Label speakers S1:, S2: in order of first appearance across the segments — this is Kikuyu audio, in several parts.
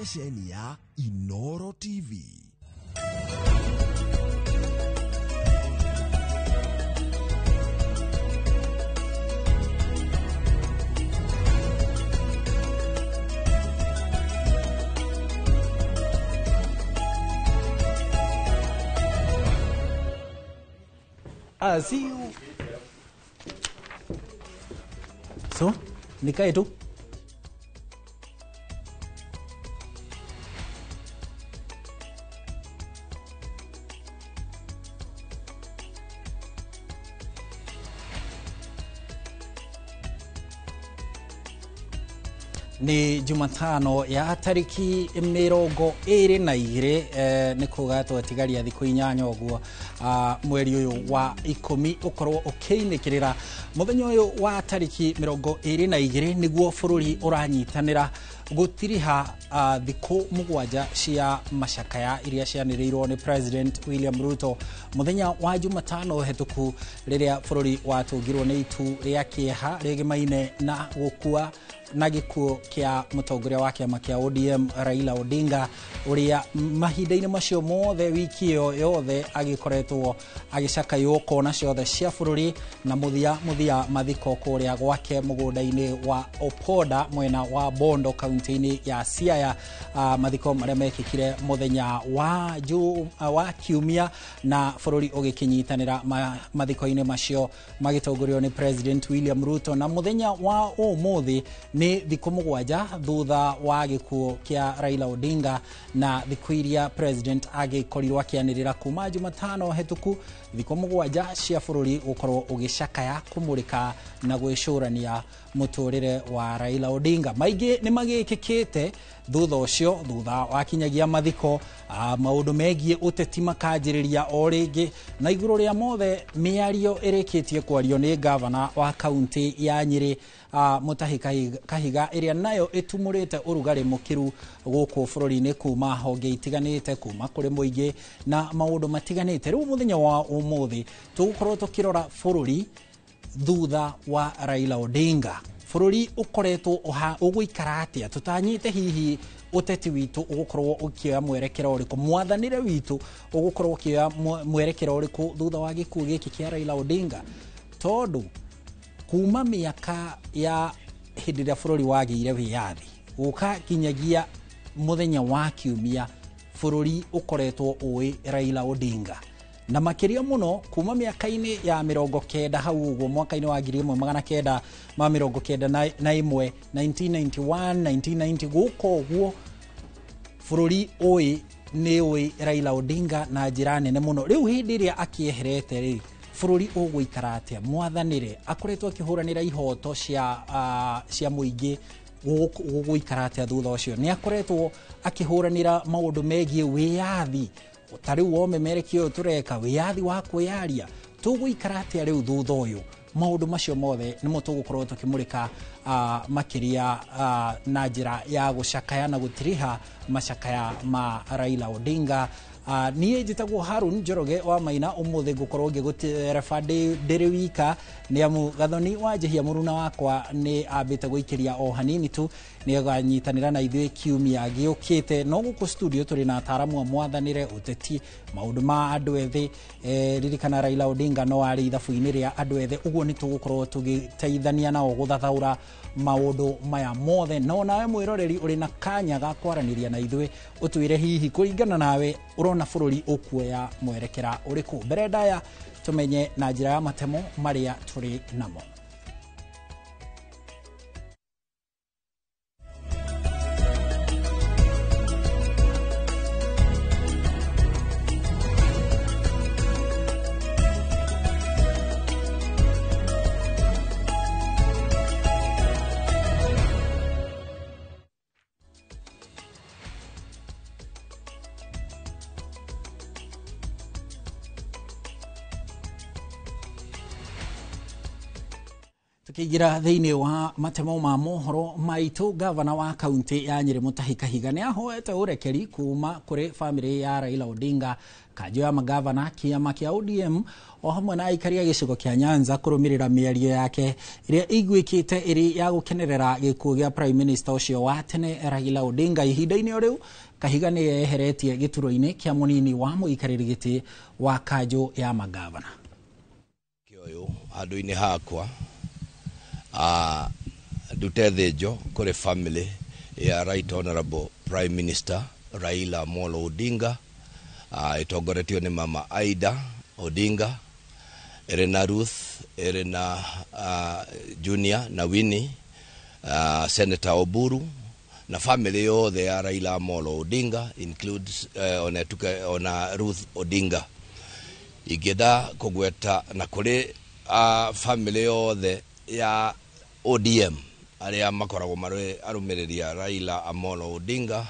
S1: ceceni ya Inoro TV.
S2: Ah, see you. So, nikae tu. Nĩ Jumatano ya tariki 22, nĩ kuga twatigaria thikũ 8 ũguo mweri ũyũ wa 10 ũkorwo ũkĩinĩkĩrĩra. Mũthenya ũyũ wa tariki 22 nĩguo bũrũri ũranyitanĩra gũtiriha thikũ 7 cia macakaya iria cianĩrĩirwo nĩ President William Ruto mũthenya wa Jumatano hetũku, rĩrĩa bũrũri watũngirwo nĩ itu rĩa kĩeha rĩgĩmaine na gũkua na gĩkuũ kĩa mũtongoria wa kĩama kĩa ODM Raila Odinga, ũrĩa mahinda-inĩ macio mothe wiki ĩyo yothe agĩkoretwo agĩcakaywo kona ciothe cia bũrũri, na mũthia mũthia mathiko kũrĩa gwake mũgũnda-inĩ wa Opoda mwena wa Bondo kaunti-inĩ ya Siaya. Mathiko marĩa mekĩkire mũthenya wa Kiumia, na bũrũri ũgĩkĩnyitanĩra mathiko-inĩ macio magĩtongorio nĩ President William Ruto. Na mũthenya wa ũmũthĩ nĩ thikũ 7 thutha wa gĩkuũ kĩa Raila Odinga, na thikũ iria President agĩkorirwo akĩanĩrĩra kuma Jumatano hetũku, thikũ 7 cia bũrũri gũkorwo ũgĩcakaya, kũmũrĩka na gwĩcũrania mũtũrĩre wa Raila Odinga. Maingĩ nĩ magĩkĩkĩte thutha ũcio, thutha wa kinyagia mathiko, maũndũ megiĩ ũteti makanjĩrĩria o rĩngĩ, na igũrũ rĩa mothe mĩario ĩrĩkĩtie kwario nĩ gavana wa kaunti ya Nyĩrĩ Mutahi Kahiga, ĩrĩa nayo ĩtumũrĩte ũrugarĩ mũkĩru gũkũ bũrũri-inĩ kuma honge itiganĩte, kuma kũrĩ mũingĩ na maũndũ matiganĩte. Rĩu mũthenya wa ũmũthĩ tũgũkorwo tũkĩrora bũrũri thutha wa Raila Odinga. Bũrũri ũkoretwo ũgũikara atĩa? Tũtanyĩte hihi ũteti witũ ũgũkorwo ũkĩoya mwerekero ũrĩkũ, mwathanĩre witũ ũgũkorwo ũkĩoya mwerekero ũrĩkũ thutha wa gĩkuũ gĩkĩ kĩa Raila Odinga? Tondũ kuma mĩaka ya hĩndĩ ĩrĩa bũrũri wagĩire wĩyathi gũka kinyagia mũthenya wa Kiumia, bũrũri ũkoretwo ũĩ Raila Odinga, na makĩria mũno kuma mĩaka-inĩ ya 90 hau ũguo, mwaka-inĩ wa 1991, 1991, 1990 gũka ũguo, bũrũri ũĩ nĩ ũĩ Raila Odinga na njĩra nene mũno. Rĩu hĩndĩ ĩrĩa akĩeherete rĩ, bũrũri ũgũikara atĩa? Mwathanĩre akoretwo akĩhũranĩra ihoto cia mũingĩ gũgũikara atĩa thutha ũcio? Nĩ akoretwo akĩhũranĩra maũndũ megiĩ wĩyathi, ta rĩu womemerekia ũyũ tũreka, wĩyathi wa kwĩyaria, tũgũikara atĩa rĩu thutha ũyũ? Maũndũ macio mothe nĩmo tũgũkorwo tũkĩmũrĩka makĩria na njĩra ya gũcakaya na gũtiriha macakaya ma Raila Odinga. Niĩ njĩtagwo Harun Njoroge wa Maina. Ũmũthĩ ngũkorwo ngĩgũtereba ndĩrĩ wika, nĩ amu Gathoni wa Njehia mũruna wakwa nĩ ambĩte gũikĩria o hanini tu, nĩ aganyitanĩra na ithuĩ kiumia gĩũkĩte. No gũkũ studio tũrĩ na ataaramu a mwathanĩre, ũteti, maũndũ ma andũ ethĩ. Ririkana Raila Odinga no arĩ ithabu-inĩ rĩa andũ ethĩ, ũguo nĩ tũgũkorwo tũgĩteithania nao gũthathaũra maũndũ maya mothe. No nawe mwĩroreri ũrĩ na kanya ga kwaranĩria na ithuĩ, ũtwĩre hihi kũringana nawe ũrona bũrũri ũkuoya mwerekera ũrĩkũ. Mbere ndaya tũmenye na njĩra ya matemo marĩa tũrĩ namo. Tukiingira thiini wa matemo ma mohoro maitu, gavana wa kaunti ya Nyeri Mutahi Kahiga ni ahoete urekeri kuma kuri family ya Raila Odinga, kanjo ya magavana, kiama kia ODM o hamwe na aikari a gicigo kia Nyanza kurumirira miario yake iria iguikite iri ya gukenerera gikuo gia Prime Minister ucio wa tene Raila Odinga. Ihinda-ini o riu Kahiga ni eheretie gituro-ini kia munini wa muikariri giti wa kanjo ya magavana.
S3: Uyu handu-ini hakwa ndute thinjo kuri family ya Right Honorable Prime Minister Raila Amolo Odinga, itongoretio ni Mama Aida Odinga, ĩrĩ na Ruth, ĩrĩ na Junior na Winnie, Senator Oburu na family yothe ya Raila Amolo Odinga includes ona tuke ona Ruth Odinga. Ingĩenda kũgweta na kũrĩ family yothe ya ODM arĩa makoragwo marĩ arũmĩrĩri a Raila Amolo Odinga,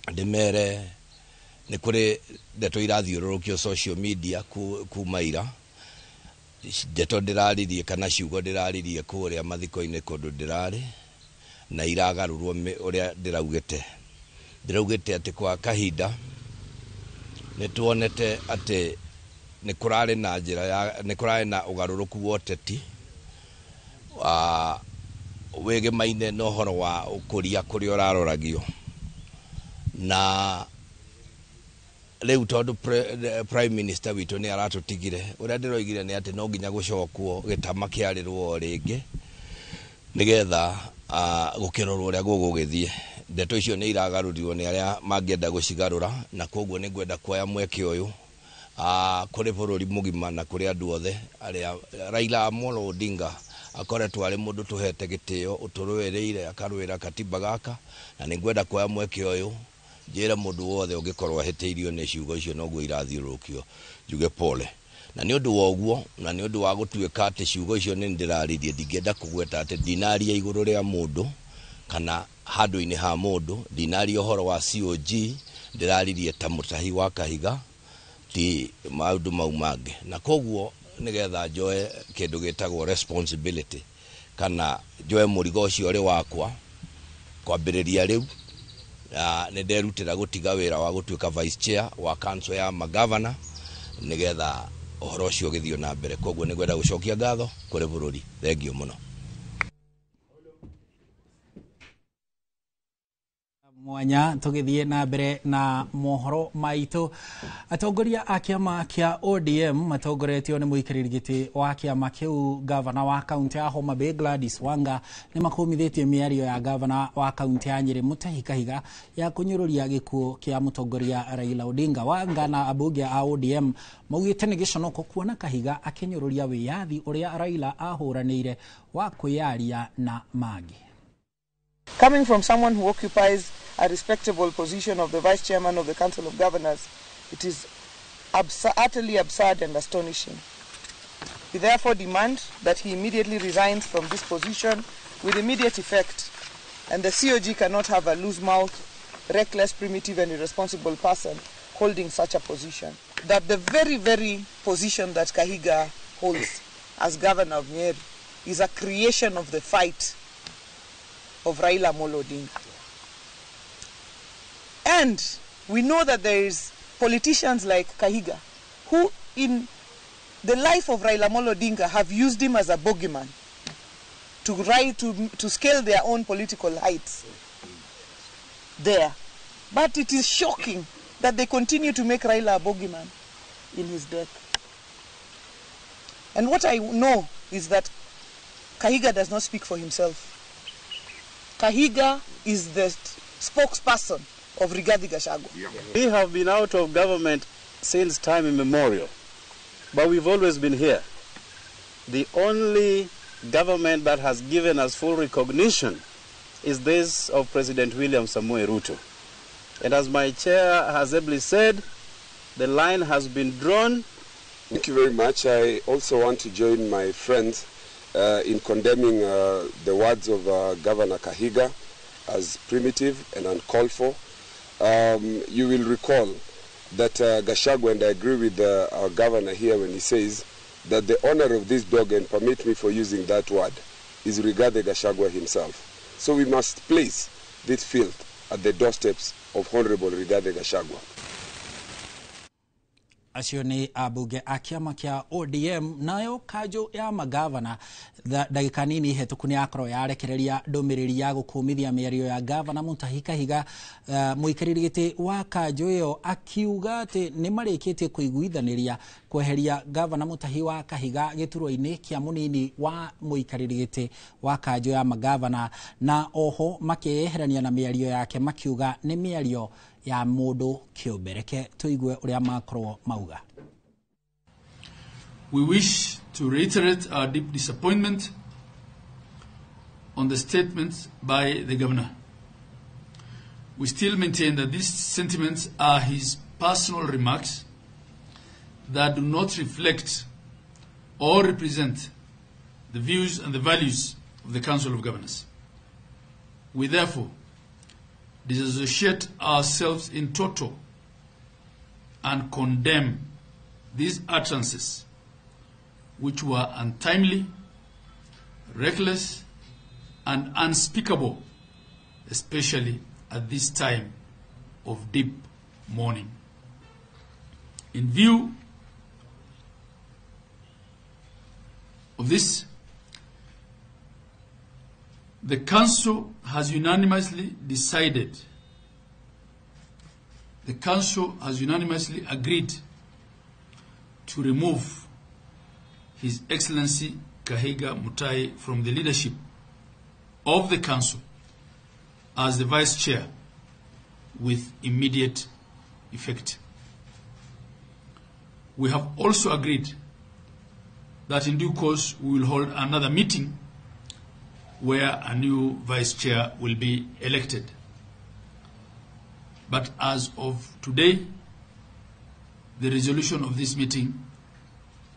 S3: ndĩmere nĩ kũrĩ ndeto irathiũrũrũkio social media kuma ira, ndeto ndĩraririe kana ciugo ndĩraririe kũrĩa mathiko-inĩ kũndũ ndĩrarĩ na iragarũrwo ũrĩa ndĩraugĩte. Ndĩraugĩte atĩ kwa kahinda nĩ tuonete atĩ nĩ kũrarĩ na njĩra ya nĩ kũrarĩ na ũgarũrũku wa ũteti wĩgĩmaine na ũhoro wa ũkũria kũrĩa ũraroragio, na rĩu tondũ Prime Minister witũ nĩ aratũtigire, ũrĩa ndĩroigire nĩ atĩ no nginya gũcokwo gĩtama kĩarĩrwo o rĩngĩ nĩgetha gũkĩrorwo ũrĩa gũgũgĩthiĩ. Ndeto icio nĩ iragarũrirwo nĩ arĩa mangĩenda gũcigarũra, na koguo nĩ ngwenda kuoya mweke ũyũ kũrĩ bũrũri mũgima na kũrĩ andũ othe arĩa Raila Amolo Odinga akoretwo arĩ mũndũ tũhete gĩtĩo, ũtũrũĩrĩire akarũĩra katiba gaka, na nĩ ngwenda kuoya mweke ũyũ njĩre mũndũ wothe ũngĩkorwo ahĩtĩirio nĩ ciugo icio noguo irathiũrũrũkio njuge pole. Na nĩ ũndũ wa ũguo, na nĩ ũndũ wa gũtuĩka atĩ ciugo icio nĩ ndĩraririe, ndingĩenda kũgweta atĩ ndinaria igũrũ rĩa mũndũ kana handũ-inĩ ha mũndũ, ndinaria ũhoro wa COG, ndĩraririe ta Mutahi wa Kahiga, ti maũndũ mau mangĩ. Na koguo nĩgetha njoe kĩndũ gĩtagwo responsibility kana njoe mũrigo ũcio ũrĩ wakwa kwambĩrĩria rĩu, nĩ nderutĩra gũtiga wĩra wa gũtuĩka vice chair wa council ya magavana nĩgetha ũhoro ũcio ũgĩthiĩ na mbere. Koguo nĩ ngwenda gũcokia ngatho kũrĩ bũrũri. Thengiũ mũno.
S2: Mwanya tugithie na mbere na mohoro maitu. Atongoria a kiama kia ODM matongoretio ni muikariri giti wa kiama kiu gavana wa kaunti ya Homa Bay Gladys Wanga ni makumithitie miario ya gavana wa kaunti ya Nyeri Mutahi Kahiga ya kunyururia gikuo kia mutongoria Raila Odinga. Wanga na abunge a ODM maugite ni giconoko kuona Kahiga akinyururia wiyathi uria Raila ahuraniire wa kwiyaria na mangi.
S4: Coming from someone who occupies a respectable position of the Vice Chairman of the Council of Governors, it is utterly absurd and astonishing. We therefore demand that he immediately resigns from this position with immediate effect, and the COG cannot have a loose-mouthed, reckless, primitive and irresponsible person holding such a position. That the very, very position that Kahiga holds as governor of Nyeri is a creation of the fight of Raila Amolo Odinga. And we know that there is politicians like Kahiga who in the life of Raila Amolo Odinga have used him as a bogeyman to rise, to scale their own political heights there. But it is shocking that they continue to make Raila a bogeyman in his death. And what I know is that Kahiga does not speak for himself. Kahiga is the spokesperson of Rigathi Gachagua.
S5: We have been out of government since time immemorial, but we've always been here. The only government that has given us full recognition is this of President William Samoei Ruto. And as my chair has ably said, the line has been drawn.
S6: Thank you very much. I also want to join my friends in condemning the words of Governor Kahiga as primitive and uncalled for. You will recall that Gachagua, and I agree with our governor here when he says that the owner of this dog, and permit me for using that word, is Rigathi Gachagua himself. So we must place this filth at the doorsteps of Honorable Rigathi Gachagua.
S2: Acio nĩ ambunge a kĩama kĩa ODM. Nayo kanjũ ya magavana ndagĩka nini hetũku nĩ yakorwo yarekereria ndũmĩrĩri ya gũkũmithia mĩario ya gavana Mutahi Kahiga, mũikarĩri gĩtĩ wa kanjũ ĩyo, akiuga atĩ nĩ marĩkĩtie kũiguithanĩria kweheria gavana Mutahi wa Kahiga gĩturwa-inĩ kĩa mũnini wa mũikarĩri gĩtĩ wa kanjũ ya magavana, na oho makĩyeherania na mĩario yake makiuga nĩ mĩario ya mũndũ kĩũmbe. Reke tũigue ũrĩa makorwo mauga.
S7: We wish to reiterate our deep disappointment on the statements by the governor. We still maintain that these sentiments are his personal remarks that do not reflect or represent the views and the values of the Council of Governors. We therefore disassociate ourselves in toto and condemn these utterances, which were untimely, reckless, and unspeakable, especially at this time of deep mourning. In view of this, the Council has unanimously decided, the Council has unanimously agreed to remove His Excellency Kahiga Mutahi from the leadership of the Council as the Vice Chair with immediate effect. We have also agreed that in due course we will hold another meeting where a new Vice Chair will be elected. But as of today, the resolution of this meeting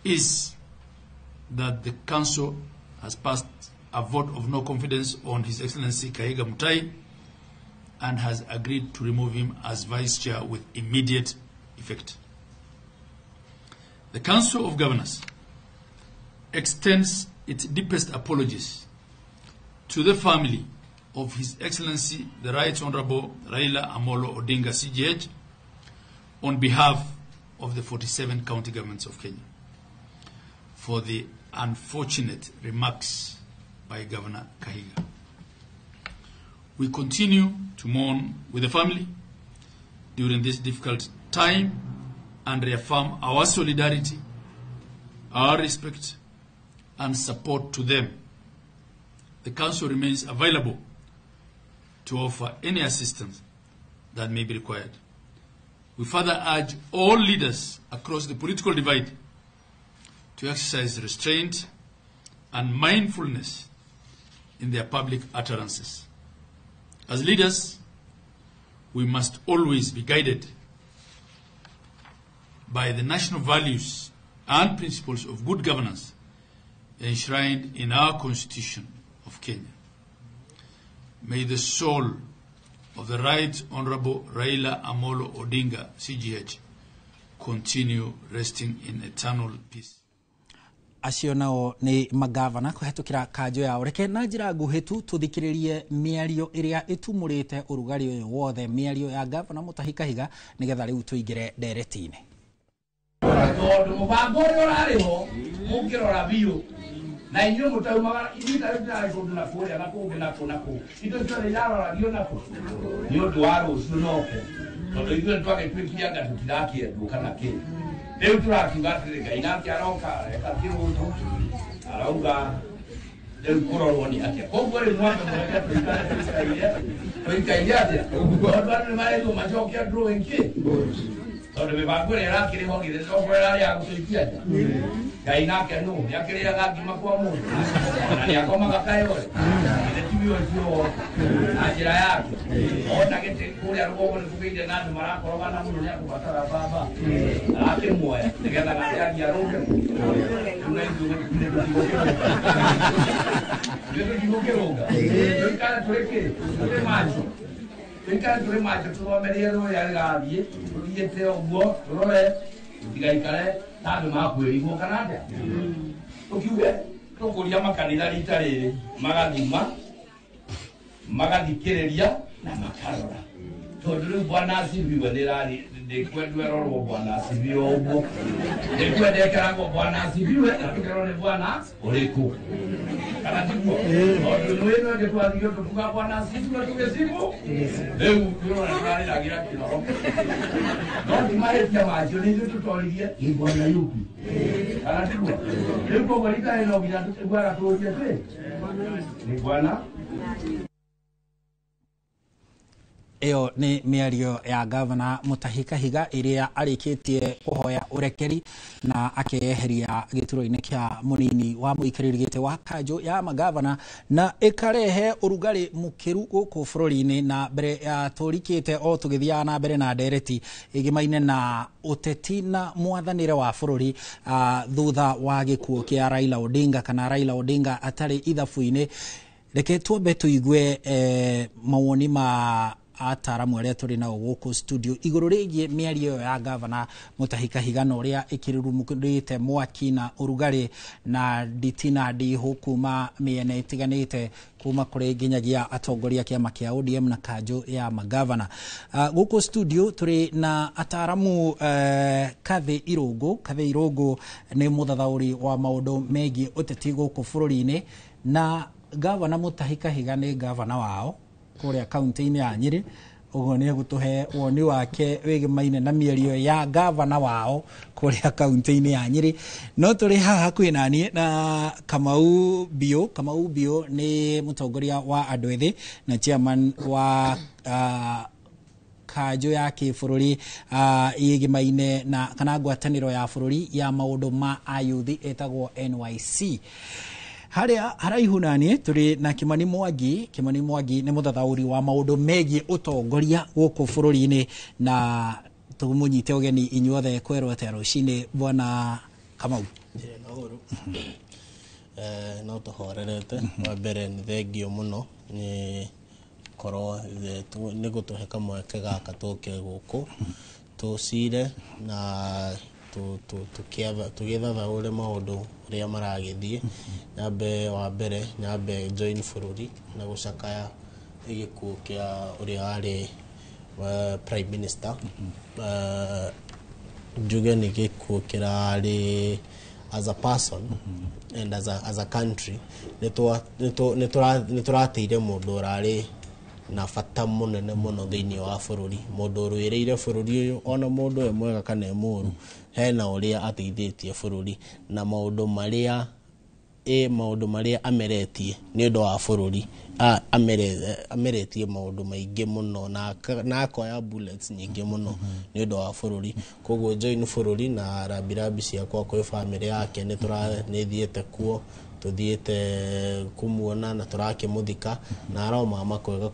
S7: is that the Council has passed a vote of no confidence on His Excellency Kahiga Mutahi and has agreed to remove him as Vice Chair with immediate effect. The Council of Governors extends its deepest apologies to the family of His Excellency the Right Honorable Raila Amolo Odinga CGH on behalf of the 47 county governments of Kenya for the unfortunate remarks by Governor Kahiga. We continue to mourn with the family during this difficult time and reaffirm our solidarity, our respect, and support to them. The Council remains available to offer any assistance that may be required. We further urge all leaders across the political divide to exercise restraint and mindfulness in their public utterances. As leaders, we must always be guided by the national values and principles of good governance enshrined in our Constitution of Kenya. May the soul of the Right Honorable Raila Amolo Odinga, CGH, continue resting in eternal peace.
S2: Acio nao nĩ magavana kũhetũkĩra kanjũ yao. Reke na njĩra nguhĩ tu tũthikĩrĩrie mĩario ĩrĩa ĩtumũrĩte ũrugarĩ ũyũ wothe, mĩario ya gavana Mutahi Kahiga, nĩgetha rĩu tũingĩre ndereti-inĩ.
S8: Tondũ mũbango ũrĩa ũrarĩ ho mũngĩrora biũ na inyuĩ mũtaumaga ithuĩ ta rĩu tũrarĩ kũndũ na kũrĩa na kũngĩ na kũ na kũ indo ciothe iraroragio na kũ nĩ ũndũ wa rũciũ noke tondũ ithuĩ nĩtwagĩtuĩkire anga tũtirakĩendwo kana kĩ. Rĩu tũrakiuga atĩrĩ Ngai nake aroka areka kĩrũtũ arauga rĩu kũrorwo nĩ atĩa. Koguo rĩu mwambe mũreke tũikare tũikaire tũikaire atĩa tondũ andũ nĩmarerirwo macoke drawing kĩ tondũ mĩbango ĩrĩa ĩrakĩrĩ ho githĩ tokorwo ĩrarĩ ya gũtũikia nja. Ngai nake nũ nĩakĩrĩaga ngima kwa mũndũ ona nĩakomaga kayore githĩ tiwe ũcio na njĩra yake ona gĩtĩ kũrĩa rũgongo nĩkũgĩire na andũ marakorogana mũno nĩakũbatara baba arakĩmuoya nĩgetha nake athiĩ arũnge rĩu na ithuĩ tũtigũkĩrũnga tũikare tũrĩ kĩ tũrĩ macho tũikare tũrĩ macho tũthome rĩera ũrĩa rĩrathiĩ tũthiĩte ũguo tũrore tũtigaikare Na andũ makwĩrigwo kana atĩa? Tũkiuge tũkũria makanitha rita rĩrĩ magathima magathikĩrĩria na makarora tondũ rĩu bwana asifiwe nĩrari ndĩkwendwo ĩrorwo bwana asifiwe ũguo ndĩkwendekeragwo bwana asifiwe na tũkerwo nĩ bwana ũrĩkũ kana tiguo tondũ nĩ ĩno ĩngĩ twathio tũkuga bwana asifiwe tũgĩcibu rĩu tũrona tũrarĩragĩra kĩnoro no ti mahĩtia macio nĩ ithuĩ tũtoririe nĩ bwana yupi kana tiguo rĩu koguo rita rĩrĩ no nginya tũiguaga tũrie twĩ nĩ bwana.
S2: Ĩyo nĩ mĩario ya gavana Mutahi Kahiga ĩrĩa arĩkĩtie kũhoya ũrekeri na akeyeheria gĩturwa-inĩ kĩa mũnini wa mũikarĩri gĩtĩ wa kanjũ ya magavana na ĩkarehe ũrugarĩ mũkĩru gũkũ bũrũri-inĩ. Na mbere ya tũrikĩte o tũgĩthiaga na mbere na ndereti ĩgĩmaine na ũteti na mwathanĩre wa bũrũri thutha wa gĩkuũ kĩa Raila Odinga kana Raila Odinga atarĩ ithabu-inĩ, reke twambe tũigue mawoni ma ataramu arĩa tũrĩ nao gũkũ studio igũrũ rĩgiĩ mĩario ĩyo ya gavana Mutahi Kahiga na ũrĩa ĩkĩrurumũrĩte mwaki na ũrugarĩ na nditi na ndihũ kuma mĩena ĩtiganĩte kuma kũrĩ nginyagia atongoria kĩama kĩa ODM na kanjũ ya magavana. Gũkũ studio tũrĩ na ataramu Kathĩ Irũngũ. Kathĩ Irũngũ nĩ mũthathaũri wa maũndũ megiĩ ũteti gũkũ bũrũri-inĩ na gavana Mutahi Kahiga nĩ gavana wao kũrĩa kaunti-inĩ ya Nyĩrĩ, ũguo nĩ egũtũhe woni wake wĩgĩmaine na mĩario ya gavana wao kũrĩa kaunti-inĩ ya Nyĩrĩ. No tũrĩ haha hakuhĩ na niĩ na Kamau Biũ. Kamau Biũ nĩ mũtongoria wa andũ ethĩ na chairman wa kanjũ ya kĩbũrũri ĩgĩmaine na kana ngwatanĩro ya bũrũri ya maũndũ ma ayuthi ĩtagwo NYC. Harĩa haraihu naniĩ tũrĩ na Kimani Mwangi. Kimani Mwangi nĩ mũthathaũri wa maũndũ megiĩ ũtongoria gũkũ bũrũri-inĩ na tũmũnyite ũgeni inyuothe kwerwo atĩa rũcinĩ bwana Kamau.
S9: Ndirĩ na ũru. No tũhorerete. Wa mbere nĩ thengio mũno nĩ korwo nĩ gũtũhe kamweke gaka tũke gũkũ tũcire na tũgĩthathaũre maũndũ ũrĩa maragĩthiĩ. Nyambe wa mbere nyambe join bũrũri na gũcakaya gĩkuũ kĩa ũrĩa warĩ prime minister. Njuge nĩ gĩkuũ kĩrarĩ as a person and as a country nĩ tũrateire mũndũ ũrarĩ na bata mũnene mũno thĩinĩ wa bũrũri, mũndũ ũrũĩrĩire bũrũri ũyũ, ona mũndũ e mwega kana e mũũru hena ũrĩa ateithĩtie bũrũri na maũndũ marĩa ameretie nĩ ũndũ wa bũrũri. Ameretie maũndũ maingĩ mũno na akoya bullets nyingĩ mũno nĩ ũndũ wa bũrũri. Koguo join bũrũri na rambirambi ciakwa kwĩ bamĩrĩ yake nĩ thiĩte kuo, tũthiĩte kũmuona na tũrakĩmũthika na aroma kwega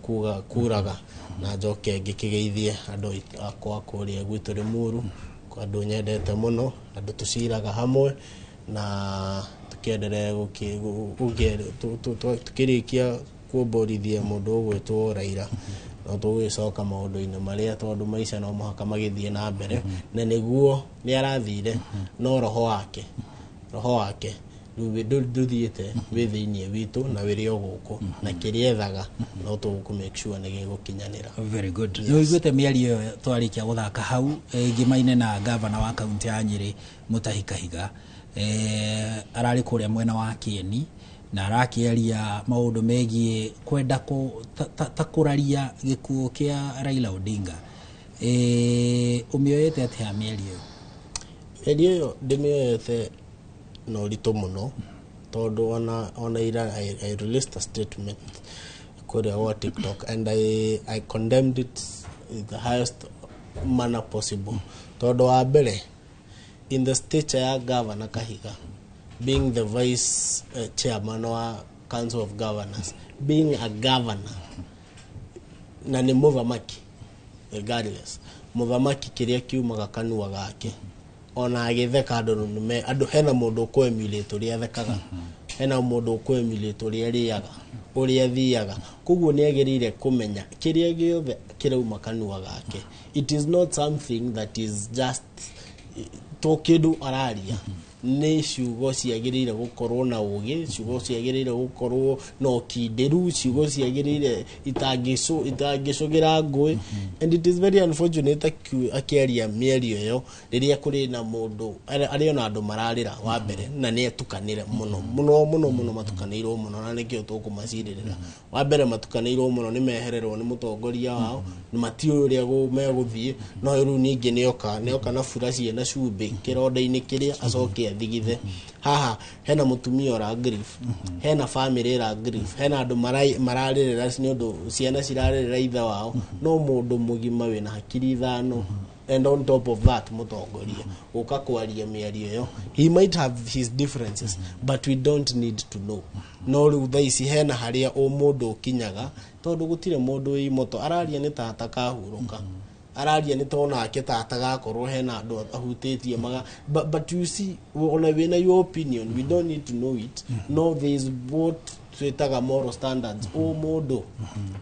S9: kuraga na njoke ngĩkĩgeithie andũ akwa kũrĩa gwitũ Rĩmuru, andũ nyendete mũno, andũ tũciraga hamwe na tũkĩendelee tũkĩrĩkia kuomborithia mũndũ ũgwĩtwo Raila no tũgũgĩcoka maũndũ-inĩ marĩa tondũ maica no mũhaka magĩthiĩ na mbere na nĩguo nĩ arathire no roho wake ndũthiĩte wĩ thĩinĩ witũ na wĩrĩ o gũkũ na kĩrĩa ethaga no tũgũkũ make sure nĩ gĩgũkinyanĩra.
S2: Very good. Nĩ ũiguĩte mĩario ĩyo twarĩkia gũthaka hau ĩgĩmaine na gavana wa kaunti ya Nyĩrĩ Mutahi Kahiga. Ararĩ kũrĩa mwena wa Kieni na arakĩaria maũndũ megiĩ kwenda ta kũraria gĩkuũ kĩa Raila Odinga. Ũmĩoete atĩa mĩario ĩyo?
S9: Mĩario ĩyo ndĩmĩoete na ũritũ mũno tondũ ona ira I released a statement kũrĩa gwa TikTok and I condemned it in the highest manner possible. Tondũ wa mbere in the stature ya Governor Kahiga being the vice chairman wa Council of Governors, being a governor na nĩ mũthamaki regardless, mũthamaki kĩrĩa kiumaga kanua gake ona agĩtheka andũ hena mũndũ ũkũ-emulate ũrĩa athekaga, hena mũndũ ũkũ-emulate ũrĩa arĩaga, ũrĩa athiaga. Koguo nĩ agĩrĩire kũmenya kĩrĩa gĩothe kĩrauma kanua gake. It is not something that is just To kĩndũ araria nĩ ciugo ciagĩrĩire gũkorwo na ũgĩ, ciugo ciagĩrĩire gũkorwo na ũkindĩru, ciugo ciagĩrĩire itangĩcũgĩra ngũĩ. And it is very unfortunate akĩaria mĩario ĩyo rĩrĩa kũrĩ na mũndũ arĩ ona andũ mararĩra wa mbere, na nĩ atukanĩre mũno mũno mũno mũno, matukanĩirwo mũno, na nĩkĩo tũkũmacirĩrĩra. Wa mbere, matukanĩirwo mũno nĩ mehererwo nĩ mũtongoria wao, nĩ matiũĩ ũrĩa megũthiĩ. No rĩu ningĩ nĩoka na bura ciĩna cumbĩ kĩronda-inĩ kĩrĩa acoke athigithe. Haha hena mũtumia ũra grief, hena family ĩra grief, hena andũ mararĩrĩra nĩ ũndũ ciana cirarĩrĩra ithe wao, no mũndũ mũgima wĩna hakiri ithano, and on top of that mũtongoria gũka kwaria mĩario ĩyo. He might have his differences, but we don't need to know. No rĩu thaa ici hena harĩa ũmũndũ ũkinyaga, tondũ gũtirĩ mũndũ wĩ imoto. Araria nĩ tata kahurũka, araria nĩ tonake tata gakorwo hena andũ ahutĩtie maga. But you see, ona wĩna your opinion, we don't need to know it. No, there is what twĩtaga moral standards. Ũmũndũ,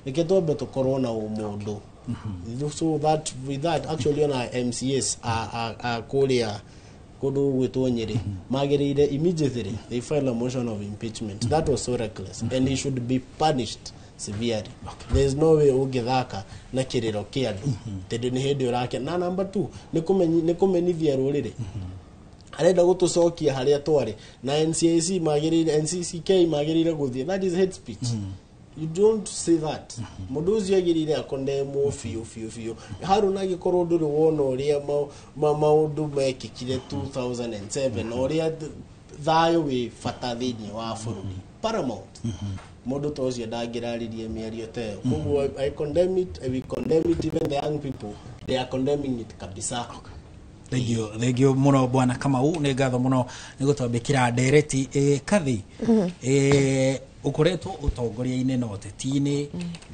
S9: reke twambe tũkorwo na ũmũndũ. So that with that, actually, ona MCAs a kũrĩa kũndũ gwĩtwo Nyĩrĩ magĩrĩire immediately they file a motion of impeachment. That was so reckless and he should be punished severely. There is no way ũngĩthaka na kĩrĩro kĩa andũ tondũ nĩ hĩndĩ ũrake. Na number two, nĩ kũmenithia rũrĩrĩ, arenda gũtũcokia harĩa twarĩ. Na NCIC magĩrĩire, NCCK magĩrĩire gũthiĩ. That is hate speech. You don't say that. Mũndũ ũcio agĩrĩire akondemwo biũ biũ biũ. Haruna, angĩkorwo ndũrĩ wona ũrĩa maũndũ mekĩkire 2007 na ũrĩa thayũ wĩ bata thĩinĩ wa bũrũri, paramount, mũndũ ta ũcio ndangĩrarĩria mĩario ta ĩyo. Koguo I condemn it, we condemn it. Even the young people, they are condemning it kabisa.
S2: Thengio, thengio muno, bwana Kamau, nĩ ngatho mũno nĩ gũtwambĩkĩra ndereti. Ĩ kathi ĩ ũkoretwo ũtongoria-inĩ na ũteti-inĩ,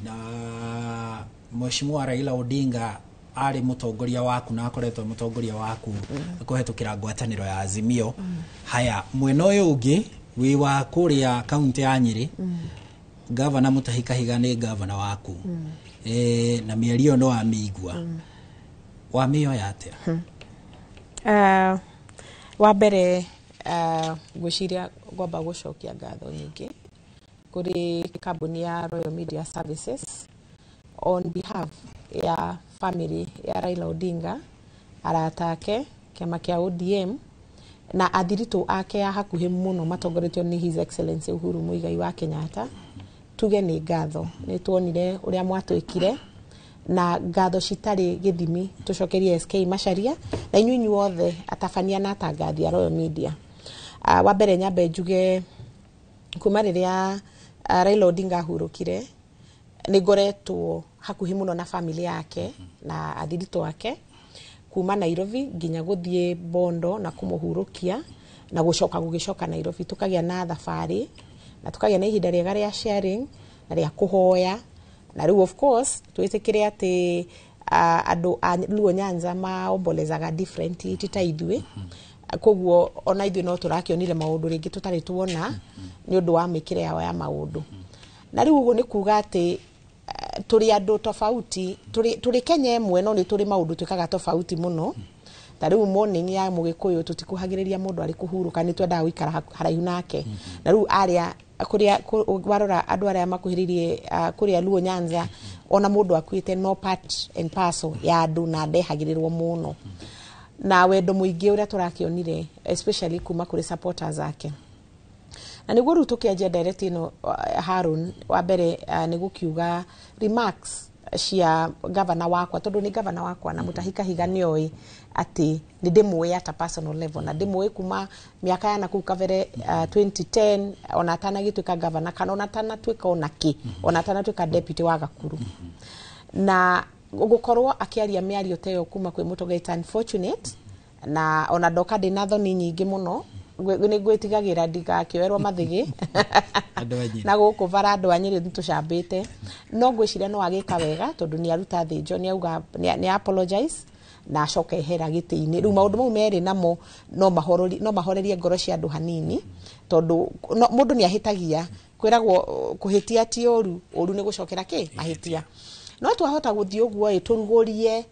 S2: na Mheshimiwa Raila Odinga arĩ mũtongoria waku na akoretwo mũtongoria waku kũhetũkĩra ngwatanĩro ya Azimio. Haya, mwena ũyũ ũngĩ wĩ wa kũrĩa kaunti ya Nyĩrĩ, gavana Mutahi Kahiga nĩ gavana waku. Na mĩario ĩyo no wamĩigua, wamĩoya atĩa?
S10: Wa mbere, ngwĩciria ngwamba gũcokia ngatho nyingĩ kũrĩ kambuni ya Royal Media Services on behalf ya family ya Raila Odinga, arata ake, kĩama kĩa ODM na athiritũ ake a hakuhĩ mũno matongoretio nĩ His Excellency Uhuru Muigai wa Kenyatta. Tuge nĩ ngatho, nĩ tuonire ũrĩa mwatwĩkire, na ngatho citarĩ gĩthimi tũcokerie SK Macharia na inyuĩ inyuothe atabania na atangathi a Royal Media. Wa mbere, nyambe njuge kuma rĩrĩa Raila Odinga ahurũkire, nĩ ngoretwo hakuhĩ mũno na family yake na athiritũ ake, kuma Nairobi nginya gũthiĩ Bondo na kũmũhurũkia na gũcoka gũgĩcoka Nairobi, tũkagĩa na thabarĩ na tũkagĩa na ihinda rĩega rĩa sharing na rĩa kũhoya. Na rĩu of course twĩtĩkĩre atĩ andũ a Luo Nyanza maombolezaga differently, ti ta ithuĩ. Koguo ona ithuĩ no tũrakĩonire maũndũ rĩngĩ tũtarĩ tuona nĩ ũndũ wa mĩkĩre yao ya maũndũ. Na rĩu ũguo nĩ kuga atĩ tũrĩ andũ tofauti, tũrĩ Kenya ĩmwe, no nĩ tũrĩ maũndũ twĩkaga tofauti mũno. Ta rĩu morning ya mũgĩkũyũ, tũtikuhagĩrĩria mũndũ arĩ kũhurũka, nĩ twendaga gũikara haraihu nake. Na rĩu arĩa kũrĩa warora andũ arĩa makuhĩrĩirie kũrĩa Luo Nyanza, ona mũndũ akuĩte, no part and parcel ya andũ na ndehagĩrĩrwo mũno na wendo mũingĩ ũrĩa tũrakĩonire, especially kuma kũrĩ supporters ake. Na nĩguo rĩu tũkĩanjia direct ĩno, Harun, wa mbere nĩ gũkiuga remarks cia gavana wakwa, tondũ nĩ gavana wakwa na Mutahi Kahiga nĩoĩ atĩ nĩ ndĩmũĩ at a personal level, na ndĩmũĩ kuma mĩaka ya nakũu kabere, 2010, ona atanagĩtuĩka gavana kana ona atanatuĩka ona kĩ, ona atanatuĩka deputy wa Gakuru. Na gũkorwo akĩaria mĩario ta ĩyo kuma kwĩ mũtongoria, it's unfortunate, na ona ndoka ndĩna thoni nyingĩ mũno. Nĩ ngwĩtigagĩra ndigakĩoerwo mathĩgĩ
S2: Andũ a Nyĩrĩ.
S10: Na gũkũ bara andũ a Nyĩrĩ nĩtũcambĩte. No ngwĩciria no agĩka wega tondũ nĩ aruta thĩnjo, nĩ auga nĩ apologize na acoka ehera gĩtĩ-inĩ. Rĩu maũndũ mau merĩ namo no mahorerie ngoro cia andũ hanini, tondũ mũndũ nĩ ahĩtagia. Kwĩragwo kũhĩtia ti ũru, ũru nĩ gũcokera kĩ mahĩtia. No twahota gũthiĩ ũguo ĩ tũrugũrie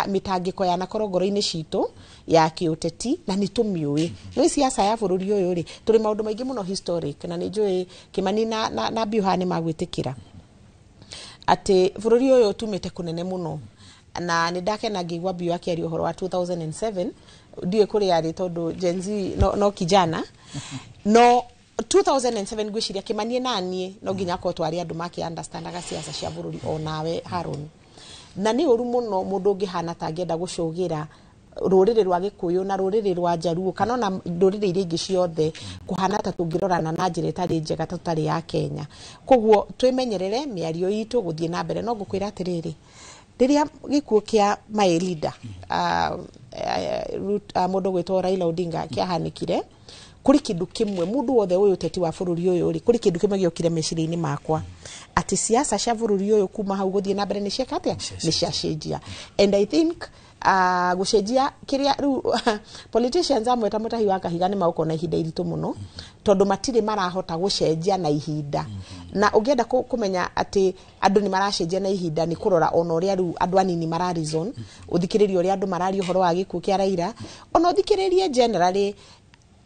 S10: Mĩtangĩko yanakorwo ngoro-inĩ citũ ya kĩũteti na nĩ tũmĩũĩ nĩ siasa ya bũrũri ũyũ rĩ, tũrĩ maũndũ maingĩ mũno historic, na nĩ njũĩ Kĩmani na Biuha nĩ magwĩtĩkĩra atĩ bũrũri ũyũ tumĩte kũnene mũno, na nĩ ndakena ngĩigua Biu akĩaria ũhoro wa 2007. Ndiũĩ kũrĩa arĩ tondũ Gen Z no kijana, no 2007 ngwĩciria Kĩmanie na niĩ no nginya akorwo twarĩ andũ makĩ understandaga siasa cia bũrũri, onawe Haron. Na nĩ ũru mũno mũndũ ũngĩhana ta angĩenda gũcũgĩra rũrĩrĩ rwa Gĩkũyũ na rũrĩrĩ rwa Njaruo kana ona ndũrĩrĩ iria ingĩ ciothe kũhana ta tũngĩrorana na njĩra ĩtarĩ njega ta tũtarĩ ya Kenya. Koguo twĩmenyerere mĩario itũ gũthiĩ na mbere. No ngũkwĩra atĩrĩrĩ, rĩrĩa gĩkuũ kĩa my leader, mũndũ gwĩtwo Raila Odinga, kĩahanĩkire, kũrĩ kĩndũ kĩmwe mũndũ wothe ũyũ ũteti wa bũrũri ũyũ rĩ, kũrĩ kĩndũ kĩmwe gĩokire meciria-inĩ makwa, atĩ siasa cia bũrũri ũyũ kuma hau gũthiĩ na mbere nĩ cieka atĩa, nĩ ciacenjia. And I think gũcenjia kĩrĩa rĩu politicians amwe ta Mũtahi wa Kahiga nĩ magũkorwo na ihinda iritũ mũno, tondũ matirĩ marahota gũcenjia na ihinda. Na ũngĩenda kũmenya atĩ andũ nĩ maracenjia na ihinda nĩ kũrora ona ũrĩa rĩu andũ anini mara reason, ũthikĩrĩrie ũrĩa andũ mararia ũhoro wa gĩkuũ kĩa Raila, ona ũthikĩrĩrie generally,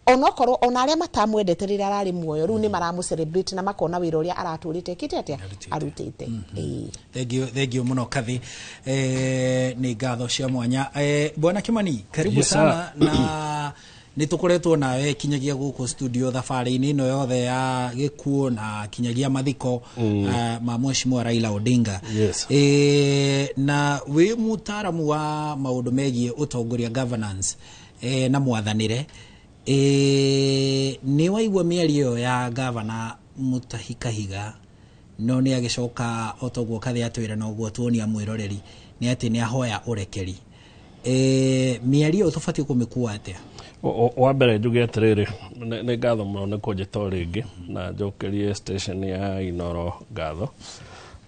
S10: onokorwo ona arĩa matamwendete rĩrĩa ararĩ muoyo rĩu nĩ maramũ celebrate na makona wĩra ũrĩa aratũrĩte ekĩte atĩa, arutĩte. Ĩĩ.
S2: Thank you, thank you muno Kathi, nĩ ngatho cia mwanya. Bwana Kimani, karibu.
S11: Yes, sir.
S2: Sana na nĩ tũkoretwo nawe kinyagia gũkũ studio thabarĩ-inĩ ĩno yothe ya gĩkuũ na kinyagia mathiko ma Mheshimiwa Raila Odinga.
S11: Yes.
S2: Na wĩ mũtaaramu wa maũndũ megiĩ ũtongoria, governance, na mwathanĩre, nĩ waigua mĩario ĩyo ya gavana Mutahi Kahiga, no nĩ agĩcoka o toguo Kathi atwĩra na ũguo tuonia mwĩroreri nĩ atĩ nĩ ahoya ũrekeri. Mĩario ĩyo tũbatiĩ kũmĩkua atĩa?
S11: Wa mbere njuge atĩrĩrĩ, nĩ ngatho mũno nĩ kũnjĩta o rĩngĩ na njokerie station ya Inoro ngatho.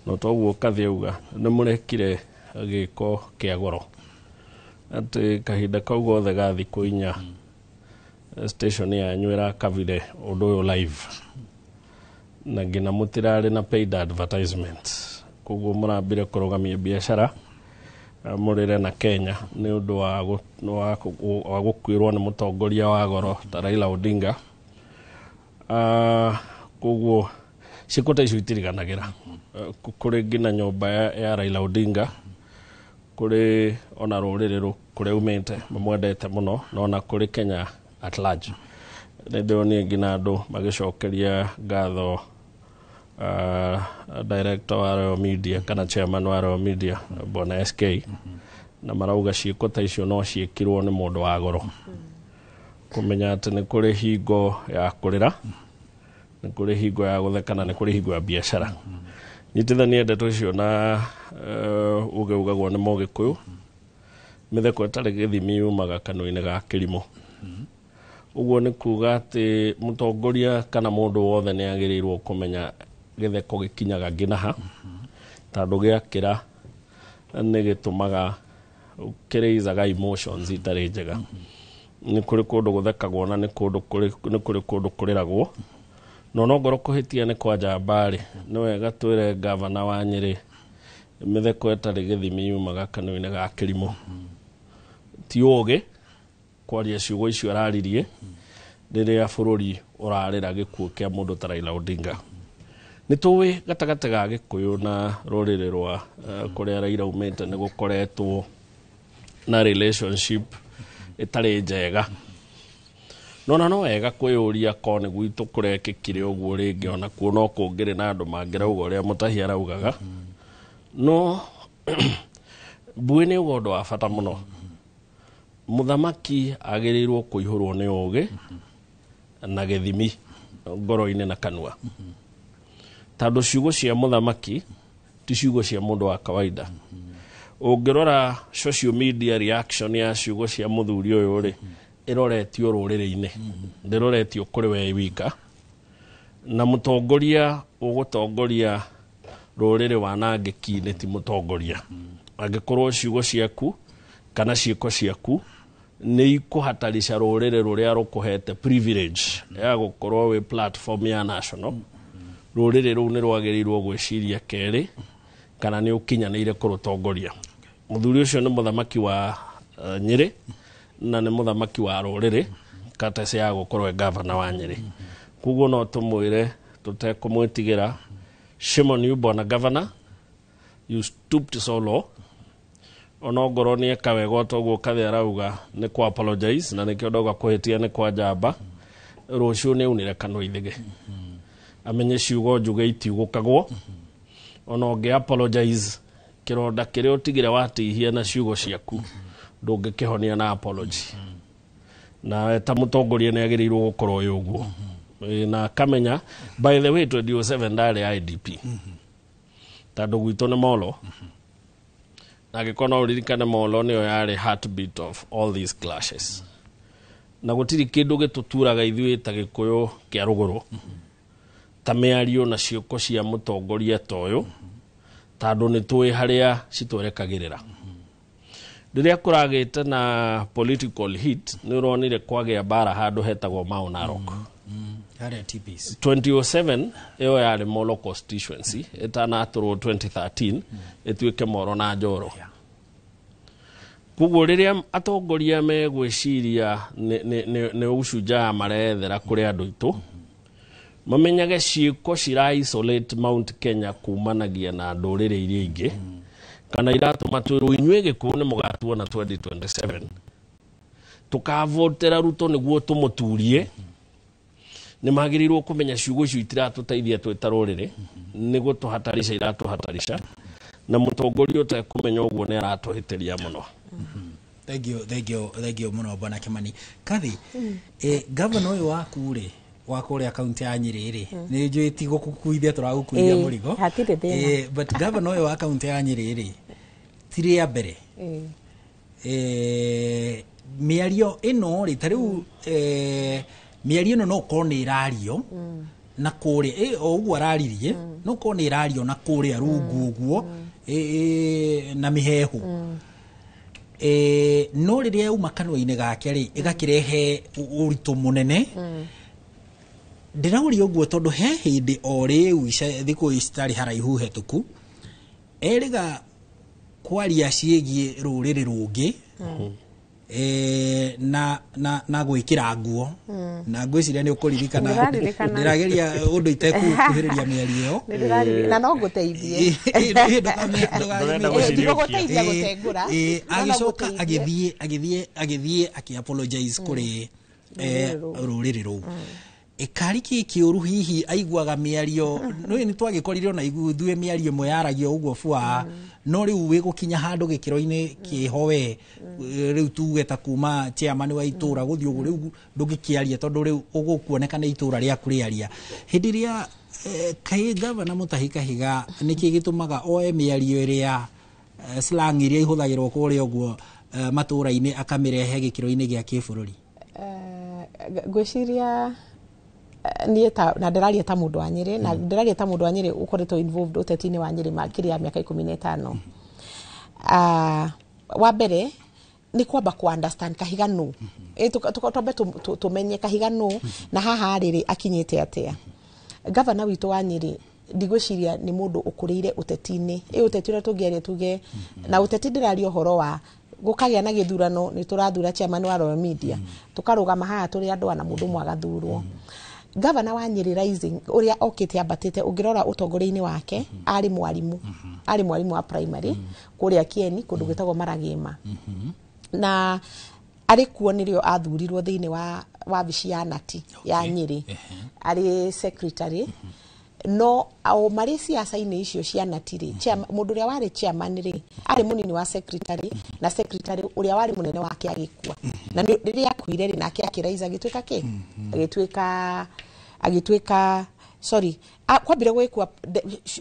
S11: No toguo Kathi auga, nĩ mũrekire gĩko kĩa goro atĩ kahinda kau gothe ga thikũ 4 station yanyu ĩrakavire ũndũ ũyũ live, na nginya mũtirarĩ na paid advertisement, koguo mũrambire kũrũgamia biacara, mũrĩre na Kenya nĩ ũndũ wa gũkuĩrwo nĩ mũtongoria wa goro ta Raila Odinga. Koguo ciĩko ta icio itiriganagĩra. Kũrĩ nginya nyũmba ya Raila Odinga, kũrĩ ona rũrĩrĩ kũrĩa umĩte mamwendete mũno, na ona kũrĩ Kenya at large. Nĩ ndĩronire nginya andũ magĩcokeria ngatho director wa Royal Media kana chairman wa Royal Media, bwana SK, na marauga ciĩko ta icio no ciĩkirwo nĩ mũndũ wa goro, kũmenya atĩ nĩ kũrĩ hingo ya kũrĩra, nĩ kũrĩ hingo ya gũtheka, na nĩ kũrĩ hingo ya biacara. Nyitithanie ndeto icio na uge ugagwo nĩ Mũgĩkũyũ, mĩtheko ĩtarĩ gĩthimi yumaga kanua-inĩ ga kĩrimũ. Ũguo nĩ kuga atĩ mũtongoria kana mũndũ wothe nĩ agĩrĩirwo kũmenya gĩtheko gĩkinyaga nginya ha, tondũ gĩakĩra nĩ gĩtũmaga kĩrĩizaga emotions itarĩ njega. Nĩ kũrĩ kũndũ gũthekagwo na nĩ kũrĩ kũndũ kũrĩragwo. No nongorwo kũhĩtia nĩ kwa njamba rĩ, nĩ wega twĩre gavana wa Nyĩrĩ mĩtheko ĩtarĩ gĩthimi yumaga kanua-inĩ ga kĩrimũ. Ti ũgĩ kwaria ciugo icio araririe rĩrĩa bũrũri ũrarĩra gĩkuũ kĩa mũndũ ta Raila Odinga. Nĩ tũĩ gatagatĩ ga Gĩkũyũ na rũrĩrĩ rwa kũrĩa Raila umĩte nĩ gũkoretwo na relationship ĩtarĩ njega, no na no wega kwĩyũria ko nĩ gwitũ kũrekĩkire ũguo rĩngĩ, ona kuo no kũngĩrĩ na andũ mangĩrauga ũrĩa Mũtahi araugaga. No mbuĩ nĩ uga ũndũ wa bata mũno, mũthamaki agĩrĩirwo kũihũrwo nĩ ũgĩ na gĩthimi ngoro-inĩ na kanua, tondũ ciugo cia mũthamaki ti ciugo cia mũndũ wa kawaida. Ũngĩrora social media reaction ya ciugo cia mũthuri ũyũ rĩ, ĩroretio rũrĩrĩ-inĩ, ndĩroretio kũrĩ we wika. Na mũtongoria ũgũtongoria rũrĩrĩ wanangĩki-inĩ ti mũtongoria angĩkorwo ciugo ciaku kana ciĩko ciaku nĩ ikũhatarisha rũrĩrĩ rũrĩa rũkũhete privilege ya gũkorwo wĩ platform ya national. Rũrĩrĩ rũu nĩ rwagĩrĩirwo gwĩciria kerĩ kana nĩ ũkinyanĩire kũrũtongoria. Muthuri ucio nĩ mũthamaki wa Nyĩrĩ na nĩ mũthamaki wa rũrĩrĩ katece ya gũkorwo e gavana wa Nyĩrĩ. Koguo no tũmwĩre tũtekũmwĩtigĩra, shame on you bwana governor, you stooped so low. Onongorwo nĩ eka wega o toguo Kathi arauga nĩ kũ apologize, na nĩkĩo ndauga kũhĩtia nĩ kwa njamba. Rũciũ nĩ aunire kanua ithige, amenye ciugo njuge itiugũkagwo. Ona ũngĩ apologize, kĩronda kĩrĩa ũtigire watihia na ciugo ciaku ndũngĩkĩhonia na apology. Na ta mũtongoria nĩ agĩrĩirwo gũkorwo ĩ ũguo. Na akamenya, by the way, 2007 ndarĩ IDP tondũ gwitũ nĩ Molo, na angĩkorwo no ũririkane Molo nĩyo yarĩ heartbeat of all these clashes, na gũtirĩ kĩndũ gĩtũturaga ithuĩ ta Gĩkũyũ kĩa rũgũrũ ta mĩario na ciĩko cia mũtongoria ta ũyũ, tondũ nĩ tũĩ harĩa citwerekagĩrĩra. Rĩrĩa kũragĩte na political heat, nĩ ũronire kwagĩa mbara handũ hetagwo Mau Narok.
S2: Harĩa TPs.
S11: 2007 ĩyo yarĩ Molo constituency ĩtanatũrwo 2013 ĩtuĩke Moro na Njoro. Koguo rĩrĩa atongoria megwĩciria nĩ ucujaa marethera kũrĩ andũ aitũ, mamenyage ciĩko cira isolate Mount Kenya kumanagia na ndũrĩrĩ iria ingĩ, kana iratũma twĩrwo inyuĩ Gĩkũyũ nĩ mũgatuona 2027 tũkavotera Ruto nĩguo tũmũturie. Nĩ magĩrĩirwo kũmenya ciugo icio itiratũteithia twĩ ta rũrĩrĩ, nĩ gũtũhatarisha iratũhatarisha, na mũtongoria ũtekũmenya ũguo nĩ aratũhĩtĩria mũno.
S2: Thank you, thank you, thank you mũno bwana Kimani. Kathi, governor ũyũ waku rĩ, wa kũrĩa kaunti ya Nyĩrĩ rĩ, nĩ njũĩ ti gũgũkuithia tũragũkuithia mũrigo.
S10: Hatirĩ thĩna.
S2: But governor ũyũ wa kaunti ya Nyĩrĩ rĩ, ti rĩa mbere. Mĩario ĩno rĩ, ta rĩu mĩario ĩno no ũkorwo nĩ ĩrario na kũrĩa o ũguo araririe, no ũkorwo nĩ ĩrario na kũrĩa rungu ũguo na mĩhehu. No rĩrĩa yauma kanua-inĩ gake rĩ, ĩgakĩrehe ũritũ mũnene. Ndĩrauria ũguo tondũ he hĩndĩ o rĩu thikũ ici citarĩ haraihu hetũku erĩga kwaria ciĩgiĩ rũrĩrĩ rũngĩ na gwĩkĩra nguo, na ngwĩciria nĩ ũkũririkana.
S10: Ndĩraririkana.
S2: Ndĩrageria ũndũ itekũkuhĩrĩria mĩario ĩyo.
S10: Na no ngũteithie.
S11: Ndũrenda gũciriũkia.
S10: Ndigũgũteithia gũtengũra. No
S2: Agĩcoka
S10: ngũteithie.
S2: agĩthiĩ akĩ apologize kũrĩ rũrĩrĩ rũu. Ĩkarĩ kĩ kĩũru hihi aiguaga mĩario nĩ twagĩkorire ona ithuĩ mĩario ĩmwe yaragio ũguo bua, no rĩu wĩgũkinya handũ gĩkĩro-inĩ kĩho we rĩu tuge ta kuma chairman wa itũra gũthiĩ ũguo, rĩu ndũngĩkĩaria tondũ rĩu ũgũkuoneka nĩ itũra rĩaku rĩaria. Hĩndĩ ĩrĩa kaĩ gavana Mutahi Kahiga nĩkĩ gĩtũmaga oe mĩario ĩrĩa slang iria ihũthagĩrwo kũrĩa ũguo matũra-inĩ akamĩrehe gĩkĩro-inĩ gĩa kĩbũrũri?
S10: Ngwĩciria niĩ ta na ndĩraria ta mũndũ wa Nyĩrĩ, na ndĩraria ta mũndũ wa Nyĩrĩ ũkoretwo involved ũteti-inĩ wa Nyĩrĩ makĩria ya mĩaka 15. Wa mbere nĩ kwamba ku understand Kahiga nũ. Twambe tũmenye Kahiga nũ na haha rĩrĩ akinyĩte atĩa. Gavana witũ wa Nyĩrĩ ndigwĩciria nĩ mũndũ ũkũrĩire ũteti-inĩ. Ũteti ũrĩa tũngĩaria tuge, na ũteti ndĩraria ũhoro wa gũkagĩa na gĩthurano, nĩ tũrathura chairman wa Royal Media, tũkarũgama haha tũrĩ andũ ana, mũndũ ũmwe agathurwo. Gavana wa Nyĩrĩ Rising ũrĩa okĩte ambatĩte, ũngĩrora ũtongoria-inĩ wake, arĩ mwarimu, arĩ mwarimu wa primary kũrĩa Kieni, kũndũ gwĩtagwo Maragĩma, na arĩ kuo nĩrĩo athurirwo thĩinĩ wa wabici ya Nati ya Nyĩrĩ arĩ secretary. No o marĩ ciaca-inĩ icio cia Nati rĩ, mũndũ ũrĩa warĩ chairman rĩ, arĩ mũnini wa secretary, na secretary ũrĩa warĩ mũnene wake agĩkua, na rĩrĩa akuire rĩ, nake akĩraisa agĩtuĩka kĩ, agĩtuĩka sorry, kwambire gwĩkua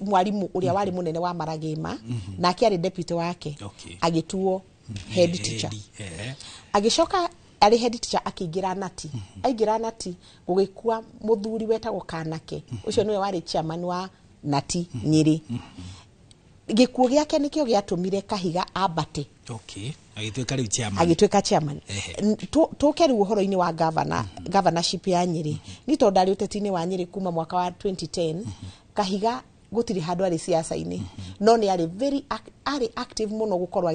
S10: mwarimu ũrĩa warĩ mũnene wa Maragĩma, nake arĩ deputy wake, agĩtuo head teacher. Agĩcoka arĩ head teacher akĩingĩra Nati. Aingĩra Nati gũgĩkua mũthuri wetagwo Kanake, ũcio nĩwe warĩ chairman wa Nati Nyĩrĩ. Gĩkuũ gĩake nĩkĩo gĩatũmire Kahiga ambate.
S2: Agĩtuĩka rĩu chairman.
S10: Agĩtuĩka chairman. Tũke rĩu ũhoro-inĩ wa governor, governorship ya Nyĩrĩ. Ni tondũ ndarĩ ũteti-inĩ wa Nyĩrĩ kuma mwaka wa 2010, Kahiga Gũtirĩ handũ arĩ siasa-inĩ, no nĩ arĩ very arĩ active mũno gũkorwo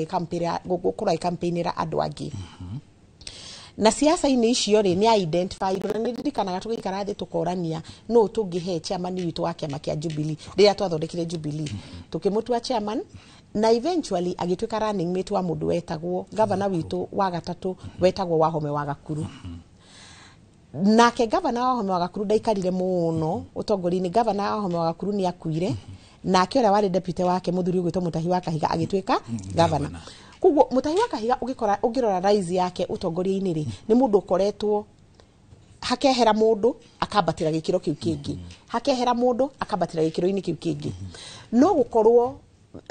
S10: agĩcampaignĩra andũ angĩ. Na siasa-inĩ icio rĩ, nĩ identify na nĩ ririkanaga tũgĩikara thĩ tũkorania nũ tũngĩhe chairman witũ wa kĩama kĩa Jubilee. Rĩrĩa twathondekire Jubilee, tũkĩmũtua chairman na eventually agĩtuĩka running mate wa mũndũ wetagwo gavana witũ wa gatatũ, wetagwo Wahome wa Gakuru. Nake gavana Wahome wa Gakuru ndaikarire mũno ũtongoria-inĩ. Gavana Wahome wa Gakuru nĩ akuire, nake ũrĩa warĩ deputy wake, mũthuri ũgwĩtwo Mutahi wa Kahiga, agĩtuĩka gavana. Koguo Mutahi wa Kahiga, ũgĩkora ũngĩrora rise yake ũtongoria-inĩ rĩ, nĩ mũndũ ũkoretwo hakehera mũndũ akambatĩra gĩkĩro kĩu kĩngĩ, hakehera mũndũ akambatĩra gĩkĩro-inĩ kĩu kĩngĩ. No gũkorwo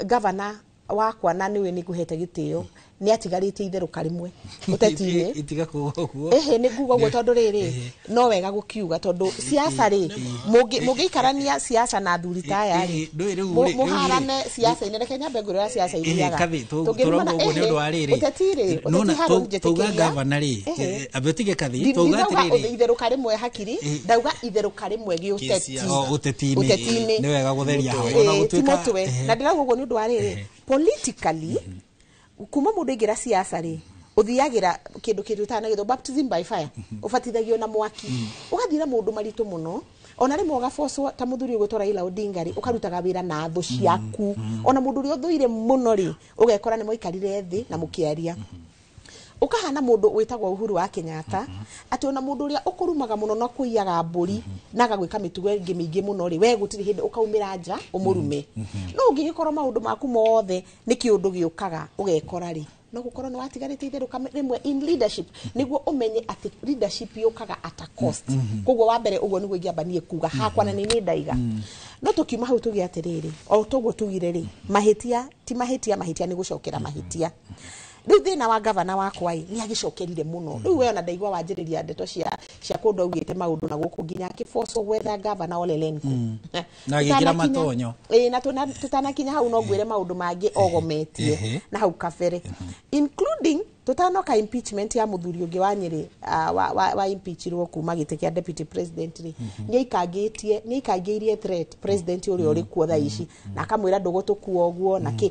S10: gavana wakwa, na nĩwe nĩ ngũhete gĩtĩo, nĩ atigarĩtie itherũka rĩmwe ũteti-inĩ.
S2: Itiga kuga ũguo.
S10: Ĩhĩ, nĩ nguga ũguo tondũ rĩrĩ, no wega gũkiuga, tondũ siasa rĩ, mũngĩikarania siasa na athuri ta aya rĩ,
S2: Ndũĩ rĩu rĩ-
S10: mũharane siasa-inĩ. Reke nyambe ngwĩre siasa ithiaga.
S2: Kathi tũrauga ũguo nĩ ũndũ wa rĩrĩ.
S10: Ũteti rĩ,
S2: Nona
S10: ũteti harũ
S2: tauga
S10: njĩtĩkĩria.
S2: gavana rĩ, ambe ũtige kathi, tauga
S10: Ndinauga
S2: atĩrĩrĩ.
S10: itherũka rĩmwe hakiri, ndauga itherũka rĩmwe gĩũteti.
S2: O, ũteti-inĩ.
S10: Ũteti-inĩ.
S2: Nĩ wega gũtheria hau. Ona
S10: Ĩĩ, ti
S2: gũtuĩka-
S10: mũtwe. Na ndĩrauga ũguo nĩ ũndũ wa rĩrĩ, politically, kuma mũndũ aingĩra siasa rĩ, ũthiagĩra kĩndũ kĩndũ na gĩtho baptism by fire, ũbatithagio na mwaki, ũgathiĩ na maũndũ maritũ mũno. Ona rĩmwe ũgabocwo ta mũthuri ũgwĩtwo Raila Odinga rĩ, ũkarutaga wĩra na thũ ciaku, ona mũndũ ũrĩa ũthũire mũno rĩ, ũgekora nĩ mwaikarire thĩ na mũkĩaria. Ũkahana mũndũ wĩtagwo Uhuru wa Kenyatta, atĩ ona mũndũ ũrĩa ũkũrumaga mũno na kũiyaga mbũri na agagwĩka mĩtugo ĩngĩ mĩingĩ mũno rĩ, we gũtirĩ hĩndĩ ũkaumĩra nja ũmũrume. No ũngĩgĩkorwo maũndũ maku mothe nĩ kĩũndũ gĩũkaga, ũgekora rĩ, no gũkorwo nĩ watigarĩte itherũka rĩmwe in leadership, nĩguo ũmenye atĩ leadership yũkaga at a cost. Koguo wa mbere, ũguo nĩguo ingĩamba niĩ kuga hakwa, na nĩ niĩ ndaiga. No tũkiuma hau tuge atĩrĩrĩ, o toguo tugire rĩ, mahĩtia ti mahĩtia, mahĩtia nĩ gũcokera mahĩtia. Rĩu thĩna wa gavana wakwa ĩ, nĩ agĩcokerire mũno. Rĩu we ona ndaigua wanjĩrĩria ndeto cia kũndũ augĩte maũndũ na gũkũ, nginya akĩbocwo gwetha gavana Ole Lenku.
S2: Na agĩkĩra matonyo.
S10: Ĩĩ, na tũtanakinya hau, no ngwĩre maũndũ mangĩ ogometie na hau kabere, including tũtanoka impeachment ya mũthuri ũngĩ wa Nyĩrĩ, wa impeachirwo kuma gĩtĩ kĩa deputy president rĩ, nĩ aikangĩirie threat president ũrĩa ũrĩ kuo thaa ici, na akamwĩra ndũgũtũkua ũguo na kĩ.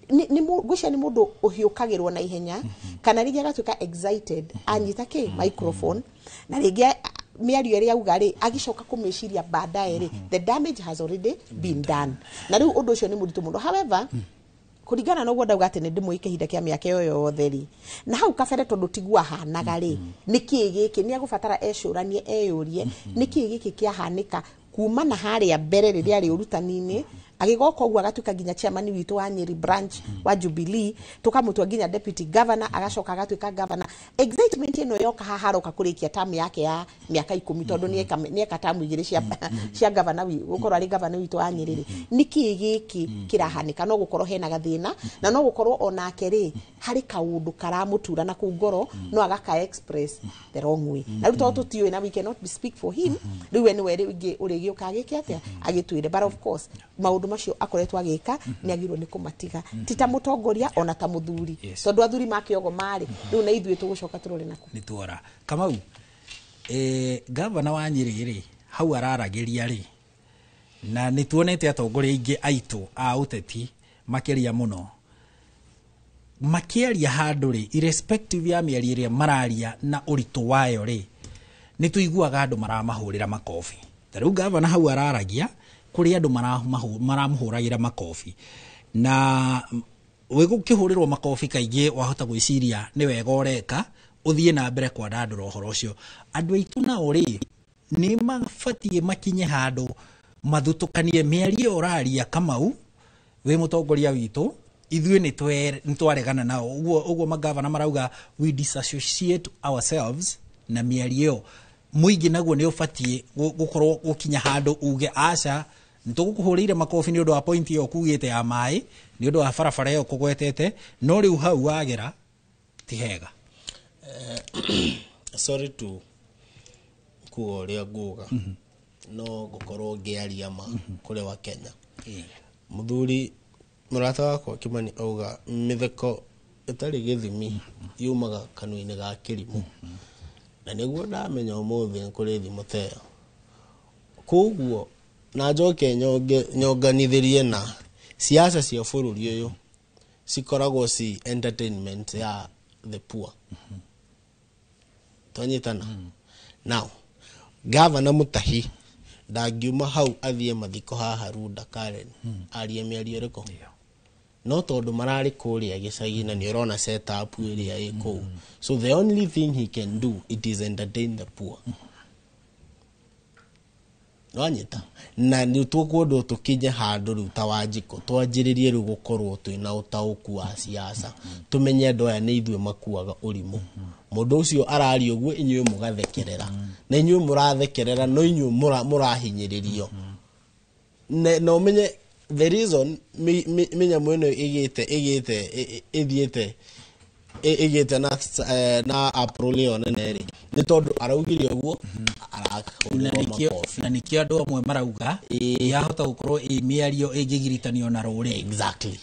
S10: Ngwĩciria nĩ mũndũ ũhiũkagĩrwo na ihenya, kana rĩngĩ agatuĩka excited anyita kĩ microphone, na rĩngĩ mĩario ĩrĩa auga rĩ, agĩcoka kũmĩciria baadaye rĩ, the damage has already been done. Na rĩu ũndũ ũcio nĩ mũritũ mũno. However, kũringana na ũguo ndauga atĩ nĩ ndĩmũĩ ihinda kĩa mĩaka ĩyo yothe rĩ, na hau kabere, tondũ tiguo ahanaga rĩ, nĩ kĩĩ gĩkĩ nĩ agũbatara ecũranie, eyũrie nĩ kĩĩ gĩkĩ kĩahanĩka kuma na harĩa mbere rĩrĩa arĩ ũrutani-inĩ, agĩgoka ũguo agatuĩka nginya chairman witũ wa Nyeri branch wa Jubilee, tũkamũtua nginya deputy governor, agacoka agatuĩka governor. Excitement ĩno yoka haha aroka kũrĩkia tamu yake ya mĩaka 10, tondũ nĩeka tamu 2 cia governor gũkorwo arĩ governor witũ wa Nyeri rĩ, nĩ kĩĩ gĩkĩ kĩrahanĩka? No gũkorwo hena gathĩna, na no gũkorwo onake rĩ, harĩ kaũndũ karamũtura na kũu ngoro, no agaka express the wrong way. Na rĩu tondũ tũtiũĩ na we cannot speak for him, rĩu we nĩwe rĩngĩ ũrĩgĩũka agĩke atĩa agĩtwĩre. But of course, maũndũ macio akoretwo agĩka nĩ agĩrĩirwo nĩ kũmatiga, ti ta mũtongoria, ona ta mũthuri, tondũ athuri makĩogo marĩ rĩu na ithuĩ tũgũcoka tũrore nako.
S2: Nĩ tuora Kamau, gavana wa Nyĩrĩ rĩ, hau araragĩria rĩ, na nĩ tuonete atongoria aingĩ aitũ a ũteti makĩria mũno makĩaria handũ rĩ, irrespective ya mĩario ĩrĩa mararia na ũritũ wayo rĩ, nĩ tũiguaga andũ maramahũrĩra makobi. Ta rĩu gavana hau araragia, kũrĩ andũ maramũhũragĩra makobi, na wĩgũkĩhũrĩrwo makobi kaingĩ wahota gwĩciria nĩ wega ũreka, ũthiĩ na mbere kwandandũra ũhoro ũcio. Andũ aitũ nao rĩ, nĩ mabatiĩ makinye handũ mathutũkanie mĩario ĩyo ũraria, Kamau, wĩ mũtongoria witũ, ithuĩ nĩ twaregana nao. Ũguo ũguo magavana marauga, we disassociate ourselves na mĩario ĩyo. Mũingĩ naguo nĩ ũbatiĩ gũkorwo gũkinya handũ uge aca, nĩ tũgũkũhũrĩire makobi nĩ ũndũ wa point ĩyo kugĩte ya maĩ, nĩ ũndũ wa barabara ĩyo kũgwetete, no rĩu hau wagera ti hega.
S9: Sorry to kuga ũrĩa nguga, no ngũkorwo ngĩaria ma kũrĩ wa Kenya. Mũthuri mũrata wakwa Kimani auga mĩtheko ĩtarĩ gĩthimi yumaga kanua-inĩ ga kĩrimũ, na nĩguo ndamenya ũmũthĩ nĩ kũrĩ thimo ta ĩyo. Koguo Na njoke nyonganithĩrie na siasa cia bũrũri ũyũ cikoragwo ci entertainment ya the poor. Twanyitana? Now gavana Mutahi ndangiuma hau athiĩ mathiko haha Runda Karen arie mĩario ĩrĩkũ, no tondũ mararĩ kũrĩa gĩcagi na nĩ ũrona setup ĩrĩa ĩ kũu, so the only thing he can do, it is entertain the poor. Wanyita? Na nĩ tũkwendwo tũkinye handũ rĩu ta Wanjikũ twanjĩrĩrie rĩu gũkorwo twĩna ũtaũku wa siasa, tũmenye andũ aya nĩ ithuĩ makuaga ũrimũ. Mũndũ ũcio araria ũguo, inyuĩ mũgathekerera, na inyuĩ mũrathekerera no inyuĩ mũrahinyĩrĩrio. Na ũmenye the reason mĩnyamũ ĩno ĩgĩte ĩgĩte ĩthiĩte ĩgĩte na uproar ĩyo nene rĩ, nĩ tondũ araugire ũguo
S2: na
S9: arahũrĩrwo
S2: nĩkĩo
S9: makobi.
S2: Na nĩkĩo andũ amwe marauga yahota gũkorwo ĩ mĩario ĩngĩgiritanio na rũrĩrĩ.
S9: Exactly.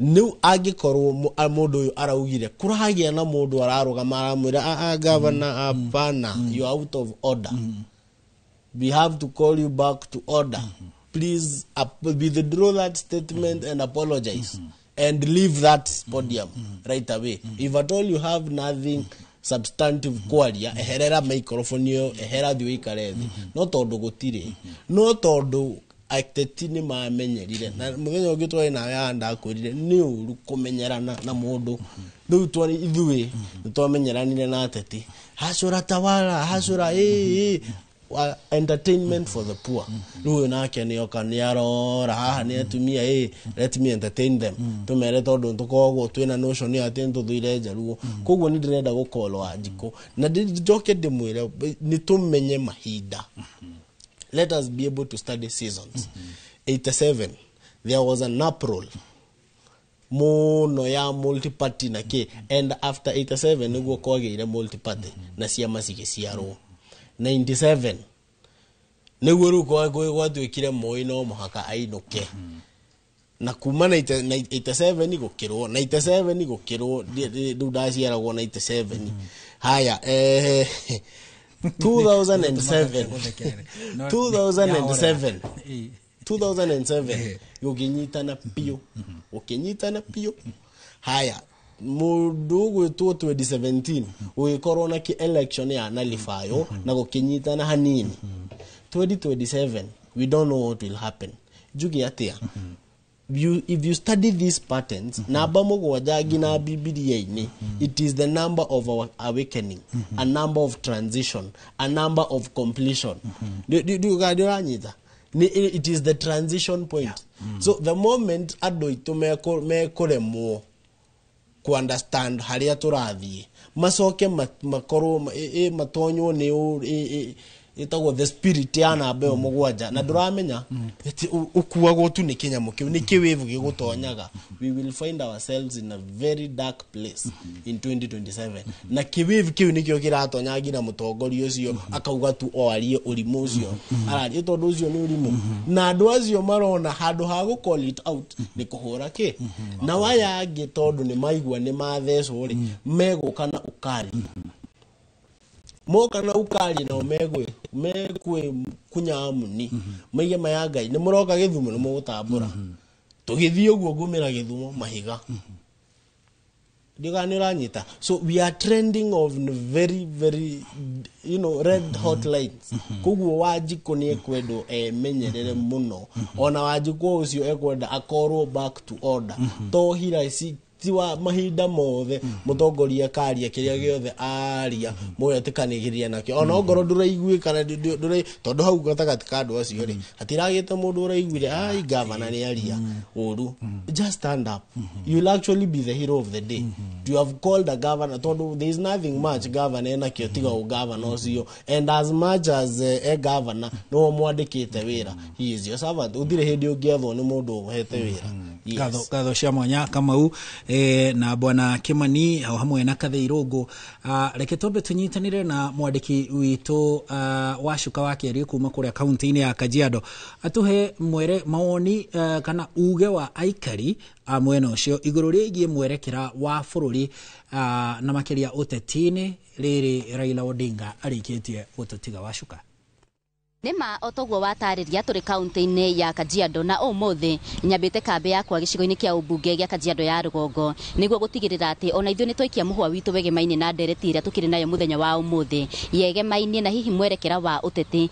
S9: Rĩu angĩkorwo mũndũ ũyũ araugire kũragĩa na mũndũ ararũgama aramwĩra, "Ah, ah, governor, hapana, you are out of order, we have to call you back to order, please withdraw that statement and apologize and leave that podium right away. If at all you have nothing substantive kwaria, eherera microphone ĩyo, ehera, thiĩ ũikare thĩ." No tondũ gũtirĩ, no tondũ ateti nĩ mamenyerire, na mũthenya ũngĩ twarĩ nawe haha ndakwĩrire nĩ ũru kũmenyerana na mũndũ. Rĩu twarĩ ithuĩ nĩ twamenyeranire na ateti, hacũra tawara hacũra ĩ wa entertainment for the poor. Rĩu ũyũ nake nĩoka nĩ arora haha nĩ atumia, ĩ let me entertain them, tũmere tondũ tũkoragwo twĩna notion ĩyo atĩ nĩtũthũire njaruo. Koguo nĩ ndĩrenda gũkorwo Wanjikũ na njoke ndĩmwĩre nĩ tũmenye mahinda. Let us be able to study seasons. 87 there was an uproar mũno ya multi-party na kĩ, and after 87 nĩguo kwagĩire multi-party na ciama cigĩciarwo. 97 nĩguo rĩu gwatuĩkire Moi no mũhaka ainũke, na kuma 87 gũkĩrwo 97 gũkĩrwo rĩu ndaciaragwo 97. Haya, 2007, 2007, 2007 gũkĩnyitana biũ, gũkĩnyitana biũ. Haya, mũndũ ũgwĩtwo 2017 gũgĩkorwo na kĩ election ya nalifayo na gũkĩnyitana hanini. 2027 we don't know what will happen. Njuge atĩa? If you study these patterns, namba mũgwanja nginya Bibilia-inĩ, it is the number of our awakening, a number of transition, a number of completion. Ndĩranyita? It is the transition point. So the moment andũ aitũ mekũremwo ku understand harĩa tũrathiĩ, macoke makorwo matonywo nĩ ĩtagwo the spirit ya namba ĩyo mũgwanja, na ndũramenya ati ũkuagwo tu nĩ kĩnyamũ kĩu, nĩ kĩwĩvu gĩgũtonyaga, we will find ourselves in a very dark place in 2027. Na kĩwĩvu kĩu nĩkĩo kĩratonya nginya mũtongoria ũcio akauga tu o arie ũrimũ ũcio araria, tondũ ũcio nĩ ũrimũ, na andũ acio marona handũ ha gũ call it out nĩ kũhũra kĩ na waya angĩ, tondũ nĩ maigua nĩ mathecwo rĩ, megũka na ukali, moka na ukali, nao megwĩ mekwĩ kunyamuni maige maya Ngai nĩ mũroka Gĩthumo nĩ mũgũtambũra tũgĩthiĩ ũguo ngũmĩra Gĩthumo mahiga ndiga nĩ ũranyita. So we are trending on very very red hot lines. Koguo Wanjikũ nĩ ekwendwo emenyerere mũno, ona Wanjikũ ũcio ekwenda akorwo back to order, to hira ici ti wa mahinda mothe mũtongoria akaria kĩrĩa gĩothe aria mũgetĩkanĩgĩria nakĩo, ona ongorwo ndũraiguĩka na tondũ hau gatagatĩ ka andũ acio rĩ, hatiragĩte mũndũ ũraiguire ai gavana nĩ aria ũru. Just stand up, you will actually be the hero of the day. You have called a governor, tondũ there is nothing much governor enakĩo tiga ũ governor ũcio, and as much as e governor nĩwe mwandĩkĩte wĩra, he is your servant. Gũtirĩ hĩndĩ ũngĩathwo nĩ mũndũ ũhete wĩra. Yes.
S2: Ngatho cia mwanya Kamau na bwana Kimani o hamwe na Kathĩ Irũngũ. Reke twambe tũnyitanĩre na mwandĩki witũ wa Cuka wa Kĩario kuma kũrĩa kaunti-inĩ ya Kajiado atũhe mwere mawoni kana uge wa aikari a mwena ũcio igũrũ rĩgiĩ mwerekera wa bũrũri na makĩria ũteti-inĩ rĩrĩ Raila Odinga arĩkĩtie gũtũtiga. Wa Cuka.
S12: Nĩma o toguo watarĩria, tũrĩ kaunti-inĩ ya Kajiado na ũmũthĩ nyambĩte kambĩ yakwa gĩcigo-inĩ kĩa ũmbunge gĩa Kajiado ya rũgongo nĩguo gũtigĩrĩra atĩ ona ithuĩ nĩ twaikia mũhwa witũ wegemaine na ndereti ĩrĩa tũkĩrĩ nayo mũthenya wa ũmũthĩ yegemaine na hihi mwerekera wa ũteti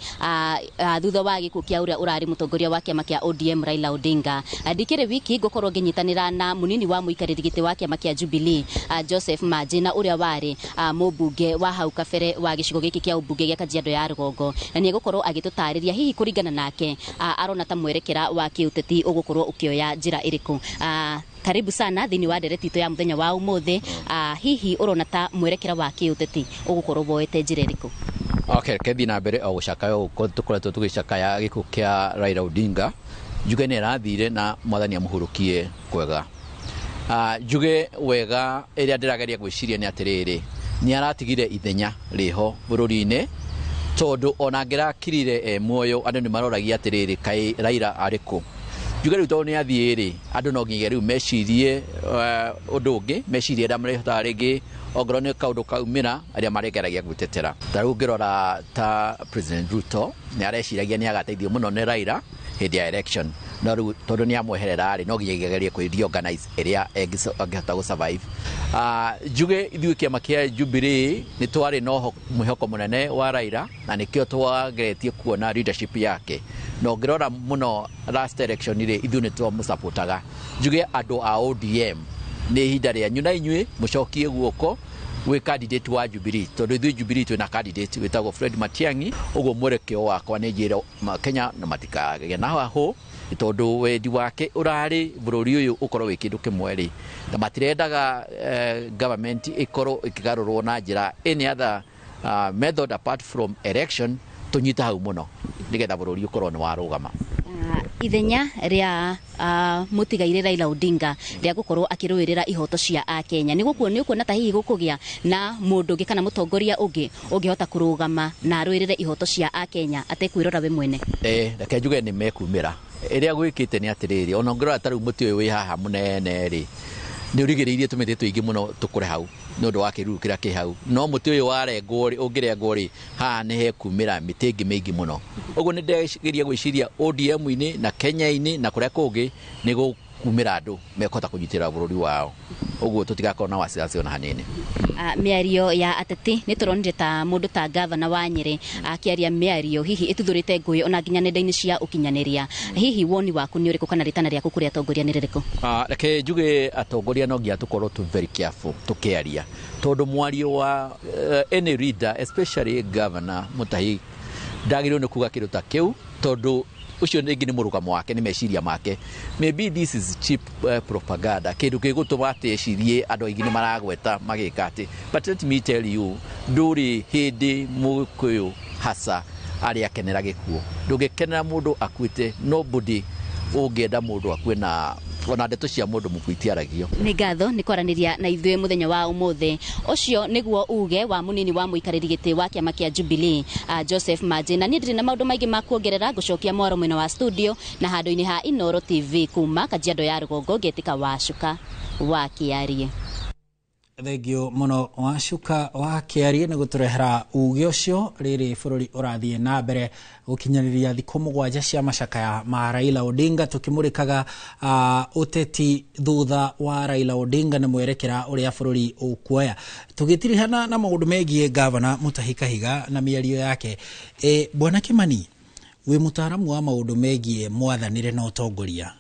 S12: thutha wa gĩkuũ kĩa ũrĩa ũrarĩ mũtongoria wa kĩama kĩa ODM Raila Odinga. Ndikĩrĩ wiki, ngũkorwo ngĩnyitanĩra na mũnini wa mũikarĩri gĩtĩ wa kĩama kĩa Jubilee Joseph Manji na ũrĩa warĩ mũmbunge wa hau kabere wa gĩcigo gĩkĩ kĩa ũmbunge gĩa Kajiado ya rũgongo, na nĩ egũkorwo agĩtũtarĩria hihi kũringana nake arona ta mwerekera wa kĩũteti ũgũkorwo ũkĩoya njĩra ĩrĩkũ. Karibu sana thĩinĩ wa ndereti itũ ya mũthenya wa ũmũthĩ. Hihi ũrona ta mwerekera wa kĩũteti ũgũkorwo woete njĩra ĩrĩkũ?
S13: Okay, reke thiĩ na mbere o gũcakaya ũguo tũkoretwo tũgĩcakaya gĩkuũ kĩa Raila Odinga. Njuge nĩ arathire na Mwathani amũhurũkie kwega. Njuge wega, ĩrĩa ndĩrageria gwĩciria nĩ atĩrĩrĩ, nĩ aratigire ithenya rĩho bũrũri-inĩ, tondũ ona angĩrakirire e muoyo, andũ nĩ maroragia atĩrĩrĩ, kaĩ Raila arĩ kũ? Njuge rĩu tondũ nĩ athiĩ rĩ, andũ no nginya rĩu mecirie ũndũ ũngĩ, mecirie arĩa marĩhotaga rĩngĩ ongorwo nĩ kaũndũ kaumĩra arĩa marĩgeragia gwĩtetera. Ta rĩu ũngĩrora ta President Ruto, nĩ areciragia nĩ agateithio mũno nĩ Raila hĩndĩ ya election, no rĩu tondũ nĩ amweherera rĩ, no nginya agerie kwĩ reorganize ĩrĩa angĩhota gũ survive. Njuge ithuĩ kĩama kĩa Jubilee nĩ twarĩ na mwĩhoko mũnene wa Raila, na nĩkĩo twageretie kuona leadership yake, na ũngĩrora mũno last election rĩ, ithuĩ nĩ twamũsupportaga. Njuge andũ a ODM, nĩ ihinda rĩanyu na inyuĩ mũcokie guoko gwĩ candidate wa Jubilee, tondũ ithuĩ Jubilee twĩna candidate wĩtagwo Fred Matiang'i. Ũguo mwerekeo wakwa nĩ njĩra Kenya na matikagĩe na hahũ, tondũ wendi wake ũrarĩ bũrũri ũyũ ũkorwo wĩ kĩndũ kĩmwe rĩ, na matirendaga government ĩkorwo ĩkĩgarũrwo na njĩra any other method apart from election. Tũnyite hau mũno nĩgetha bũrũri ũkorwo nĩ warũgama.
S12: Ithenya rĩa mũtigairĩ Raila Odinga rĩa gũkorwo akĩrũĩrĩra ihoto cia Akenya, nĩ gũkuo nĩ ũkuona ta hihi gũkũgĩa na mũndũ ũngĩ kana mũtongoria ũngĩ ũngĩhota kũrũgama na arũĩrĩre ihoto cia Akenya atekwĩrora we mwene?
S13: Reke njuge nĩ mekumĩra. Ĩrĩa gwĩkĩte nĩ atĩrĩrĩ, ona ũngĩrora ta rĩu mũtĩ ũyũ wĩ haha mũnene rĩ, nĩ ũrigĩrĩirie tũmĩtĩ tũingĩ mũno tũkũre hau nĩ ũndũ wa kĩruru kĩrĩa kĩ hau, no mũtĩ ũyũ warengwo rĩ, ũngĩrengwo rĩ, haha nĩ hekumĩra mĩtĩ ĩngĩ mĩingĩ mũno. Ũguo nĩ ndĩrageria gwĩciria ODM-inĩ na Kenya-inĩ na kũrĩa kũngĩ nĩ gũkumĩra andũ mekũhota kũnyitĩrĩra bũrũri wao, ũguo tũtigakorwo na wasiwasi ona hanini.
S12: Mĩario ya ateti, nĩ tũronire ta mũndũ ta gavana wa Nyĩrĩ akĩaria mĩario hihi ĩtuthũrĩte ngũĩ ona nginya nenda-inĩ cia ũkinyanĩria. Hihi woni waku nĩ ũrĩkũ kana rĩtana rĩaku kũrĩ atongoria nĩ rĩrĩkũ?
S13: Reke njuge atongoria no nginya tũkorwo tũ very careful tũkĩaria, tondũ mwario wa any leader, especially Governor Mutahi, ndagĩrĩirwo nĩ kuga kĩndũ ta kĩu, tondũ ũcio rĩngĩ nĩ mũrũgamo wake, nĩ meciria make. Maybe this is cheap propaganda, kĩndũ gĩgũtũma atĩ ecirie andũ aingĩ nĩ maragweta magĩka atĩ. But let me tell you, ndũrĩ hĩndĩ Mũgĩkũyũ hasa arĩa akenera gĩkuũ. Ndũngĩkenera mũndũ akuĩte. Nobody ũngĩenda mũndũ akue, na ona ndeto cia mũndũ mũkuĩ itiaragio.
S12: Nĩ ngatho nĩ kwaranĩria na ithuĩ mũthenya wa ũmũthĩ. Ũcio nĩguo uge wa mũnini wa mũikarĩri gĩtĩ wa kĩama kĩa Jubilee Joseph Manji, na niĩ ndirĩ na maũndũ maingĩ ma kuongerera. Ngũcokia mwaro mwena wa studio na handũ-inĩ ha Inoro TV kuma Kajiado ya rũgongo, ngetĩka Wacuka wa Kĩarie.
S2: Thengio mũno, Wacuka wa Kĩarie, nĩ gũtũrehera uge ũcio. Rĩrĩ bũrũri ũrathiĩ na mbere gũkinyanĩria thikũ 7 cia macakaya ma Raila Odinga, tũkĩmũrĩkaga ũteti thutha wa Raila Odinga na mwerekera ũrĩa bũrũri ũkuoya, tũgĩtirihana na maũndũ megiĩ gavana Mutahi Kahiga na mĩario yake. Bwana Kimani, wĩ mũtaaramu wa maũndũ megiĩ mwathanĩre na ũtongoria,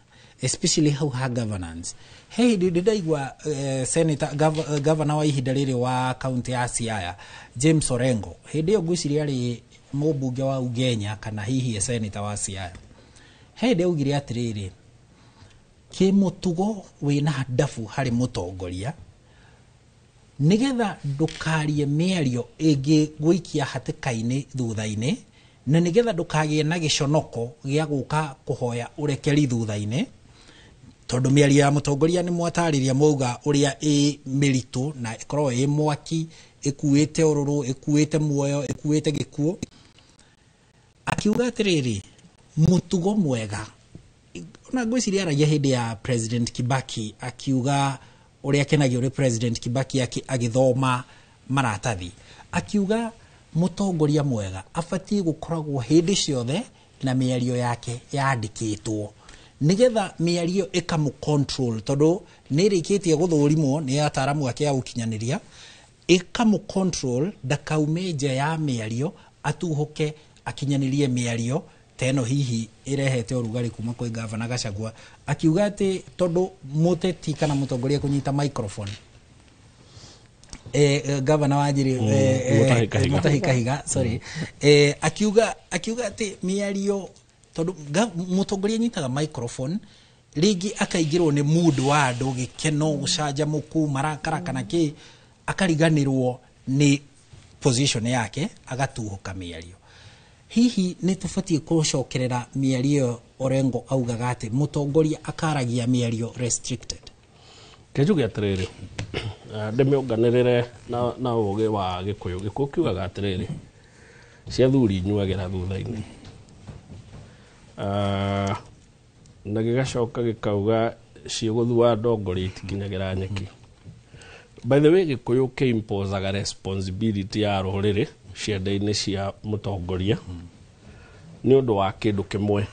S2: especially hau ha governance. He hĩndĩ ndĩraigua senator governor wa ihinda rĩrĩ wa kaunti ya Siaya, James Orengo, hĩndĩ ĩyo ngwĩciria arĩ mũmbunge wa Ugenya kana hihi senator wa Siaya, he hĩndĩ augire atĩrĩrĩ, kĩmũtugo wĩna ndabu harĩ mũtongoria, nĩgetha ndũkarie mĩario ĩngĩgũikia hatĩka-inĩ thutha-inĩ, na nĩgetha ndũkagĩe na gĩconoko gĩa gũka kũhoya ũrekeri thutha-inĩ, tondũ mĩario ya mũtongoria nĩ mwatarĩria mwauga ũrĩa ĩ mĩritũ na ĩkoragwo ĩ mwaki, ĩkuĩte ũrũrũ, ĩkuĩte muoyo, ĩkuĩte gĩkuũ. Akiuga atĩrĩrĩ, mũtugo mwega, ona ngwĩciria aragia hĩndĩ ya President Kibaki, akiuga ũrĩa akenagio nĩ President Kibaki agĩthoma maratathi, akiuga Mũtongoria mwega abatiĩ gũkoragwo hĩndĩ ciothe na mĩario yake yandĩkĩtwo, nĩgetha mĩario ĩkamũ control, tondũ nĩ ĩrĩkĩtie gũthũrimwo nĩ ataramu ake a ũkinyanĩria, ĩkamũ control ndakaume nja ya mĩario, atuhũke akinyanĩrie mĩario ta ĩno hihi ĩrehete ũrugarĩ kuma kwĩ Gavana Gachagua, akiuga atĩ tondũ mũteti kana mũtongoria kũnyita microphone, gavana wa Njiri,
S11: Mutahi Kahiga.
S2: Mutahi Kahiga, sorry, akiuga atĩ mĩario, tondũ mũtongoria anyitaga microphone rĩngĩ akaingĩrwo nĩ mood wa andũ, gĩkeno, gũcanjamũku, marakara kana kĩ, akariganĩrwo nĩ position yake, agatuhũka mĩario. Hihi nĩ tũbatiĩ gũcokerera mĩario ĩyo Orengo augaga atĩ mũtongoria akaragia mĩario restricted?
S11: Kenjuge atĩrĩrĩ, ndĩmĩũnganĩrĩre na ũgĩ wa Gĩkũyũ. Gĩkũyũ kiugaga atĩrĩrĩ, cia thuri inyuagĩra thutha-inĩ. Na gĩgacoka gĩkauga ciĩgũthua ndongoria itikinyagĩra nyeki. By the way, Gĩkũyũ kĩimposaga responsibility ya rũrĩrĩ ciande-inĩ cia mũtongoria nĩ ũndũ wa kĩndũ kĩmwe.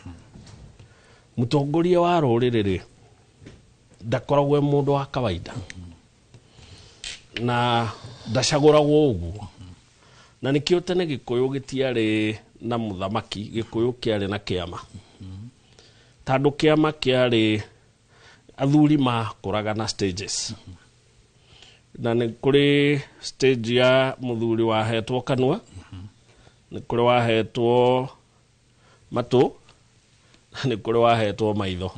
S11: Mũtongoria wa rũrĩrĩ rĩ, ndakoragwo e mũndũ wa kawaida na ndacagũragwo ũguo, na nĩkĩo tene Gĩkũyũ gĩtiarĩ na mũthamaki, Gĩkũyũ kĩarĩ na kĩama, tondũ kĩama kĩarĩ athuri makũraga na stages, na nĩ kũrĩ stage ya mũthuri wahetwo kanua, nĩ kũrĩ wahetwo matũ, na nĩ kũrĩ wahetwo maitho,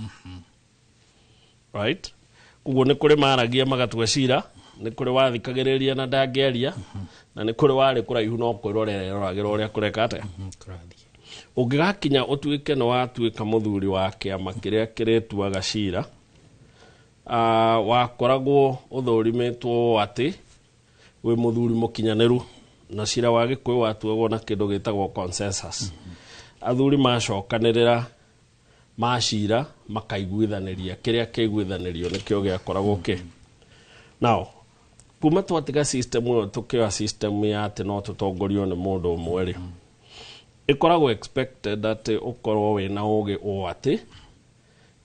S11: right? Koguo nĩ kũrĩ maragia magatua cira, nĩ kũrĩ wathikagĩrĩria na ndangĩaria, na nĩ kũrĩ warĩ kũraihu no kwĩrorera eroragĩra ũrĩa kũreka atĩa. Ũngĩgakinya ũtuĩke nĩ watuĩka mũthuri wa kĩama kĩrĩa kĩrĩtuaga cira, wakoragwo ũthũrimĩtwo atĩ wĩ mũthuri mũkinyanĩru, na cira wa Gĩkũyũ watuagwo na kĩndũ gĩtagwo consensus. Athuri macokanĩrĩra macira makaiguithanĩria, kĩrĩa kĩaiguithanĩrio nĩkĩo gĩakoragwo kĩ. Now kuma twatiga system ĩyo tũkĩoya system ya atĩ no tũtongorio nĩ mũndũ ũmwe rĩ, ĩkoragwo expected atĩ ũkorwo wĩna ũgĩ ũũ atĩ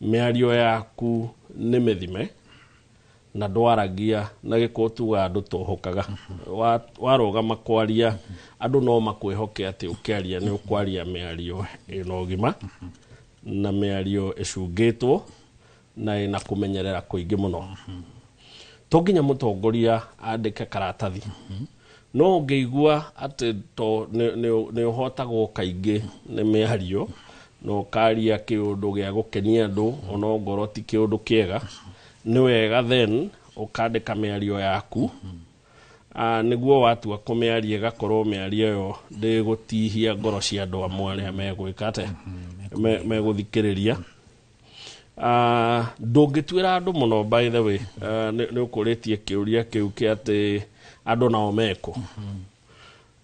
S11: mĩario yaku nĩ mĩthime na ndwaragia na gĩkũ tugaga andũ tũhũkaga. Warũgama kwaria, andũ no makwĩhoke atĩ ũkĩaria nĩ ũkwaria mĩario ĩna ũgima na mĩario ĩcungĩtwo na ĩna kũmenyerera kũingĩ mũno. To nginya mũtongoria andĩke karatathi, no ũngĩigua atĩ to nĩ ũhotagwo kaingĩ nĩ mĩario na ũkaria kĩũndũ gĩa gũkenia andũ, ona ongorwo ti kĩũndũ kĩega, nĩ wega then ũkandĩka mĩario yaku, nĩguo watua kũmĩaria ĩgakorwo mĩario ĩyo ndĩgũtihia ngoro cia andũ amwe arĩa megwĩka atĩa, megũthikĩrĩria. Ndũngĩtuĩra andũ mũno. By the way, nĩ ũkũrĩtie kĩũria kĩu kĩa atĩ andũ nao mekũ,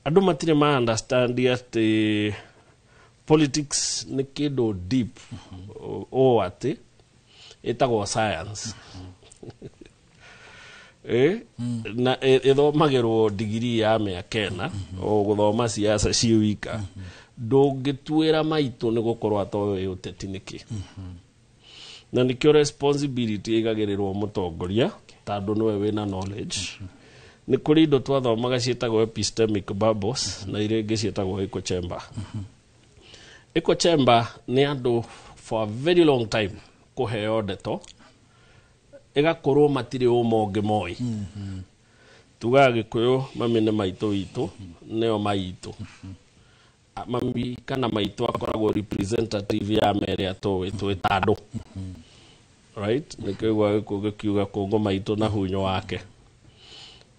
S11: andũ matirĩ ma understand atĩ politics nĩ kĩndũ deep ũũ atĩ ĩtagwo science, na ĩthomagĩrwo digiri ya mĩaka 4, o gũthoma siasa ciĩ wika. Ndũngĩtuĩra maitũ nĩ gũkorwo atoĩ ũteti nĩkĩ, na nĩkĩo responsibility ĩigagĩrĩrwo mũtongoria, tondũ nĩwe wĩna knowledge. Nĩ kũrĩ indo twathomaga ciĩtagwo epistemic bubbles na iria ingĩ ciĩtagwo echo chamber. Echo chamber nĩ andũ for a very long time kũheo ndeto ĩgakorwo matirĩ ũma ũngĩ moĩ. Tugaga Gĩkũyũ mami nĩ maitũ witũ, nĩo maitũ. Mami kana maitũ akoragwo representative ya merĩa tũĩ twĩ ta andũ, right? Nĩkĩo igua Gĩkũyũ gĩkiuga kũngũ maitũ na hunyo wake,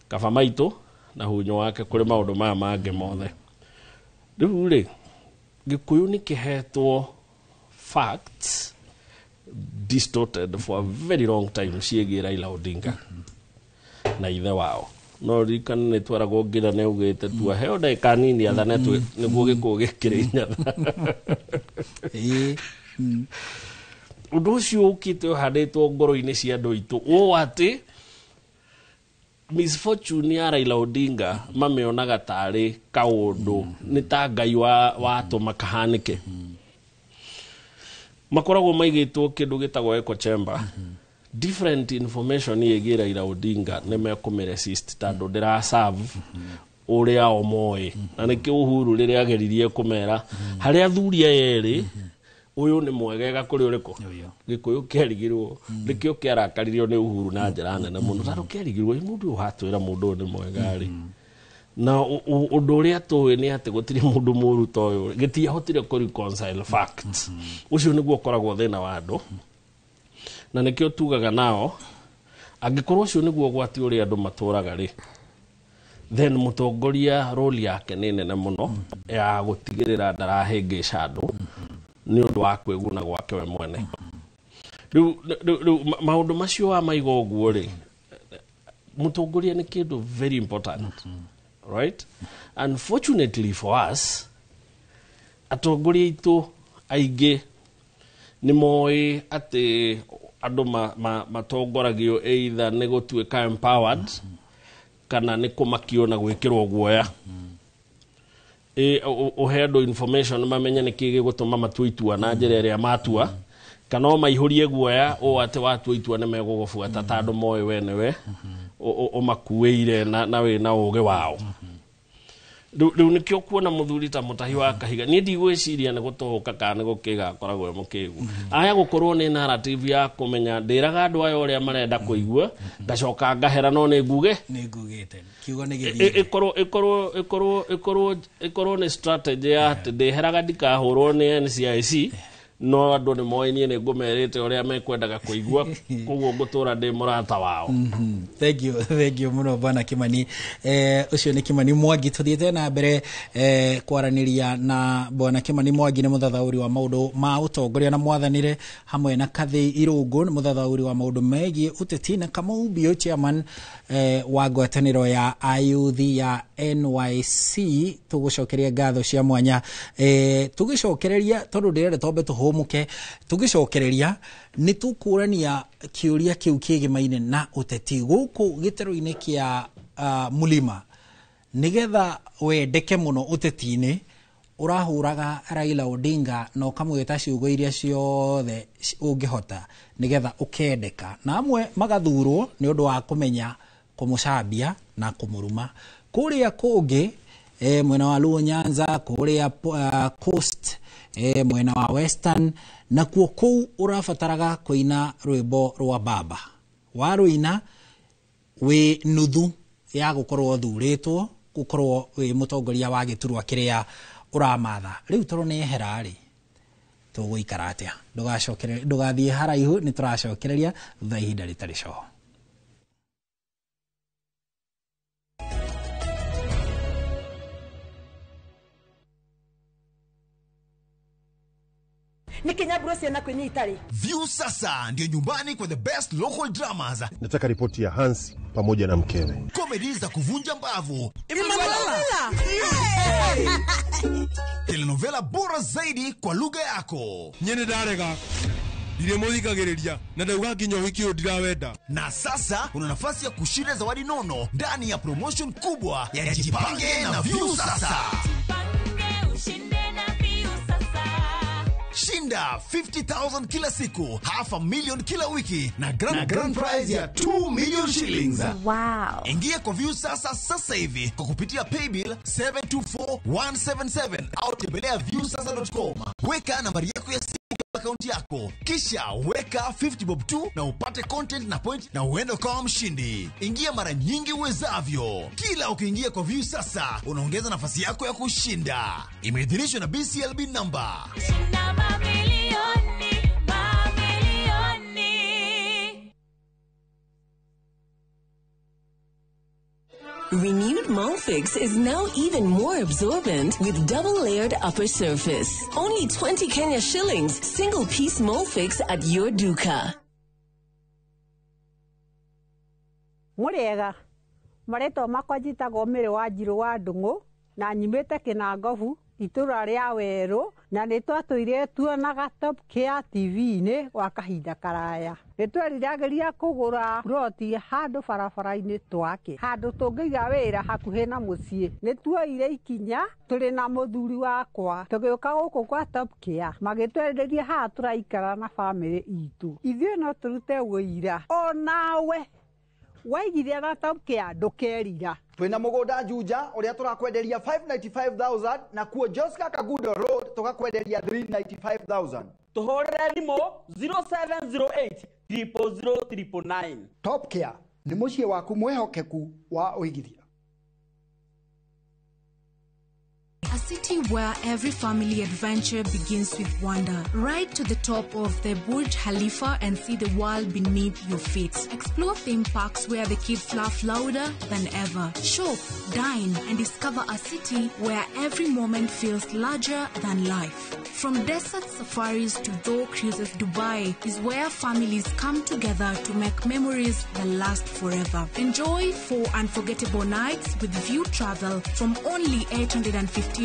S11: kaba maitũ na hunyo wake kũrĩ maũndũ maya mangĩ mothe. Rĩu rĩ, Gĩkũyũ nĩ kĩhetwo facts distorted for a very long time ciĩgiĩ Raila Odinga na ithe wao. No ririkane nĩ twaragwo nginya nĩ augĩte tua heo ndagĩka nini athane nĩguo gĩkũyũ gĩkĩrĩ inyatha. Ũndũ ũcio ũkĩte ũhandĩtwo ngoro-inĩ cia andũ aitũ ũũ atĩ Misfortune ya Raila Odinga mamĩonaga tarĩ kaũndũ nĩ ta Ngai watũma kahanĩke. Makoragwo maigĩtwo kĩndũ gĩtagwo echo chamber. Different information ĩgiĩ Raila Odinga nĩ mekũmĩresist tondũ ndĩra serve ũrĩa o moĩ. Na nĩkĩo Uhuru rĩrĩa ageririe kũmera harĩa athuri aya erĩ, ũyũ nĩ mwegega kũrĩ ũrĩkũ. Gĩkũyũ kĩarigirwo nĩkĩo kĩarakaririo nĩ Uhuru na njĩra nene mũno, tondũ kĩarigirwo mũndũ ũyũ hatwĩra mũndũ ũyũ nĩ mwega rĩ. Na ũndũ ũrĩa tũĩ nĩ atĩ gũtirĩ mũndũ mũru ta ũyũ, gĩtiahotire kũ reconcile facts. Ũcio nĩguo ũkoragwo thĩna wa andũ, na nĩkĩo tugaga nao angĩkorwo ũcio nĩguo ũgwati ũrĩa andũ matũraga rĩ, then mũtongoria role yake nĩ nene mũno ya gũtigĩrĩra ndarahĩngĩca andũ nĩ ũndũ wa kwĩguna gwake we mwene. Rĩu maũndũ macio wamaiga ũguo rĩ, mũtongoria nĩ kĩndũ very important, right? Unfortunately for us, atongoria aitũ aingĩ nĩ moĩ atĩ andũ matongoragio either nĩ gũtuĩka empowered kana nĩ kũmakio na gwĩkĩrwo guoya. Ũhe andũ information mamenye nĩkĩ gĩgũtũma matue itua na njĩra ĩrĩa matua, kana o maihũrie guoya ũũ atĩ watua itua nĩ megũgũbuata tondũ moĩ we nĩwe ũmakuĩire na wĩna ũgĩ wao. Rĩu nĩkĩo kuona mũthuri ta Mũtahi wa Kahiga, niĩ ndigwĩciria nĩ gũtũhũka kana nĩ gũkĩga akoragwo e mũkĩgu. Aya gũkorwo nĩ narrative ya kũmenya ndĩraga andũ aya ũrĩa marenda kũigua, ngacoka ngahera no nĩ nguge.
S2: Nĩ ngugĩte. Kiugo nĩ gĩthiĩ.
S11: Ĩkorwo nĩ strategy ya atĩ ndĩheraga ndikahũrwo nĩ NCIC, no andũ nĩ moĩ niĩ nĩ ngũmerĩte ũrĩa mekwendaga kũigua, koguo ngũtũra ndĩ mũrata wao.
S2: Thank you, thank you mũno Bwana Kimani. Ũcio nĩ Kimani Mwangi. Tũthiĩte na mbere kwaranĩria na Bwana Kimani Mwangi, nĩ mũthathaũri wa maũndũ ma ũtongoria na mwathanĩre, hamwe na Kathĩ Irũngũ, nĩ mũthathaũri wa maũndũ megiĩ ũteti, na Kamau Biũ, chairman wa ngwatanĩro ya ayuthi ya NYC. Tũgũcokeria ngatho cia mwanya. Tũgĩcokereria, tondũ ndĩrenda twambe tũhũmũke, tũgĩcokereria nĩ tũkũrania kĩũria kĩu kĩgĩmaine na ũteti gũkũ gĩtarũ-inĩ kĩa Mulima. Nĩgetha wendeke mũno ũteti-inĩ, ũrahũraga Raila Odinga na ũkamwĩta ciugo iria ciothe ũngĩhota nĩgetha ũkendeka, na amwe magathurwo nĩ ũndũ wa kũmenya kũmũcambia na kũmũruma. Kũrĩa kũngĩ mwena wa Luo Nyanza, kũrĩa Coast, mwena wa Western, nakuo kũu ũrabataraga kũina rwĩmbo rwa baba. Warũina wĩ nuthu ya gũkorwo ũthurĩtwo gũkorwo wĩ mũtongoria wa gĩturwa kĩrĩa ũramatha. Rĩu tondũ nĩ ehera rĩ, tũgũikara atĩa? Ndũgathiĩ haraihu, nĩ tũracokereria thutha ihinda rĩtarĩ coho.
S1: View sasa ndio nyumbani kwa the best local dramas.
S14: Nataka ripoti ya Hans pamoja na mkewe.
S1: Comedy za kuvunja mbavu. Telenovela bora zaidi kwa lugha yako.
S15: Nyene darega. Na
S1: Na sasa una nafasi ya kushinda zawadi nono ndani ya promotion kubwa ya Jipange na View sasa. Shinda 50,000 kila siku, 500,000 kila wiki na grand prize ya 2 million shillings.
S16: Wow.
S1: Ingia kwa View sasa sasa hivi kwa kupitia paybill 724177 au tembelea viewsasa.com. Weka nambari yako ya simu akaunti yako, kisha weka 50 bob 2 na upate content na point na uende kwa mshindi. Ingia mara nyingi uwezavyo. Kila ukiingia kwa View sasa unaongeza nafasi yako ya kushinda. Imeidhinishwa na BCLB number.
S16: Shinda mamilioni, mamilioni.
S17: Renewed Molfix is now even more absorbent with double-layered upper surface. Only 20 Kenya shillings, single-piece Molfix at your duka.
S18: Muriega, marĩtwa makwa njĩtagwo Mary Wanjirũ wa Ndung'u na nyumĩte Kĩnangobu
S15: Itũra rĩa werũ na nĩ twatũire tuonaga Top Care TV-inĩ gwa kahinda karaya. Nĩ tweriragĩria kũgũra ploti handũ barabara-inĩ twake, handũ tũngĩiga wĩra hakuhĩ na mũciĩ. Nĩ tuoire ikinya tũrĩ na mũthuri wakwa tũgĩũka gũkũ kwa Top Care, magĩtwenderia haha tũraikara na bamĩrĩ itũ. Ithuĩ no tũrute wũira onawe waigithia na Top Care ndũkerira.
S18: Twina mugunda Juja uria turakwenderia 595,000 na kuo Joska Kagudo Road tukakwenderia 395,000.
S19: Tuhurire thimu 0708 000
S18: Top Care ni muciĩ waku mwihokeku wa uigithia.
S20: A city where every family adventure begins with wonder. Ride to the top of the Burj Khalifa and see the world beneath your feet. Explore theme parks where the kids laugh louder than ever. Shop, dine, and discover a city where every moment feels larger than life. From desert safaris to dhow cruises, Dubai is where families come together to make memories that last forever. Enjoy 4 unforgettable nights with View Travel from only $815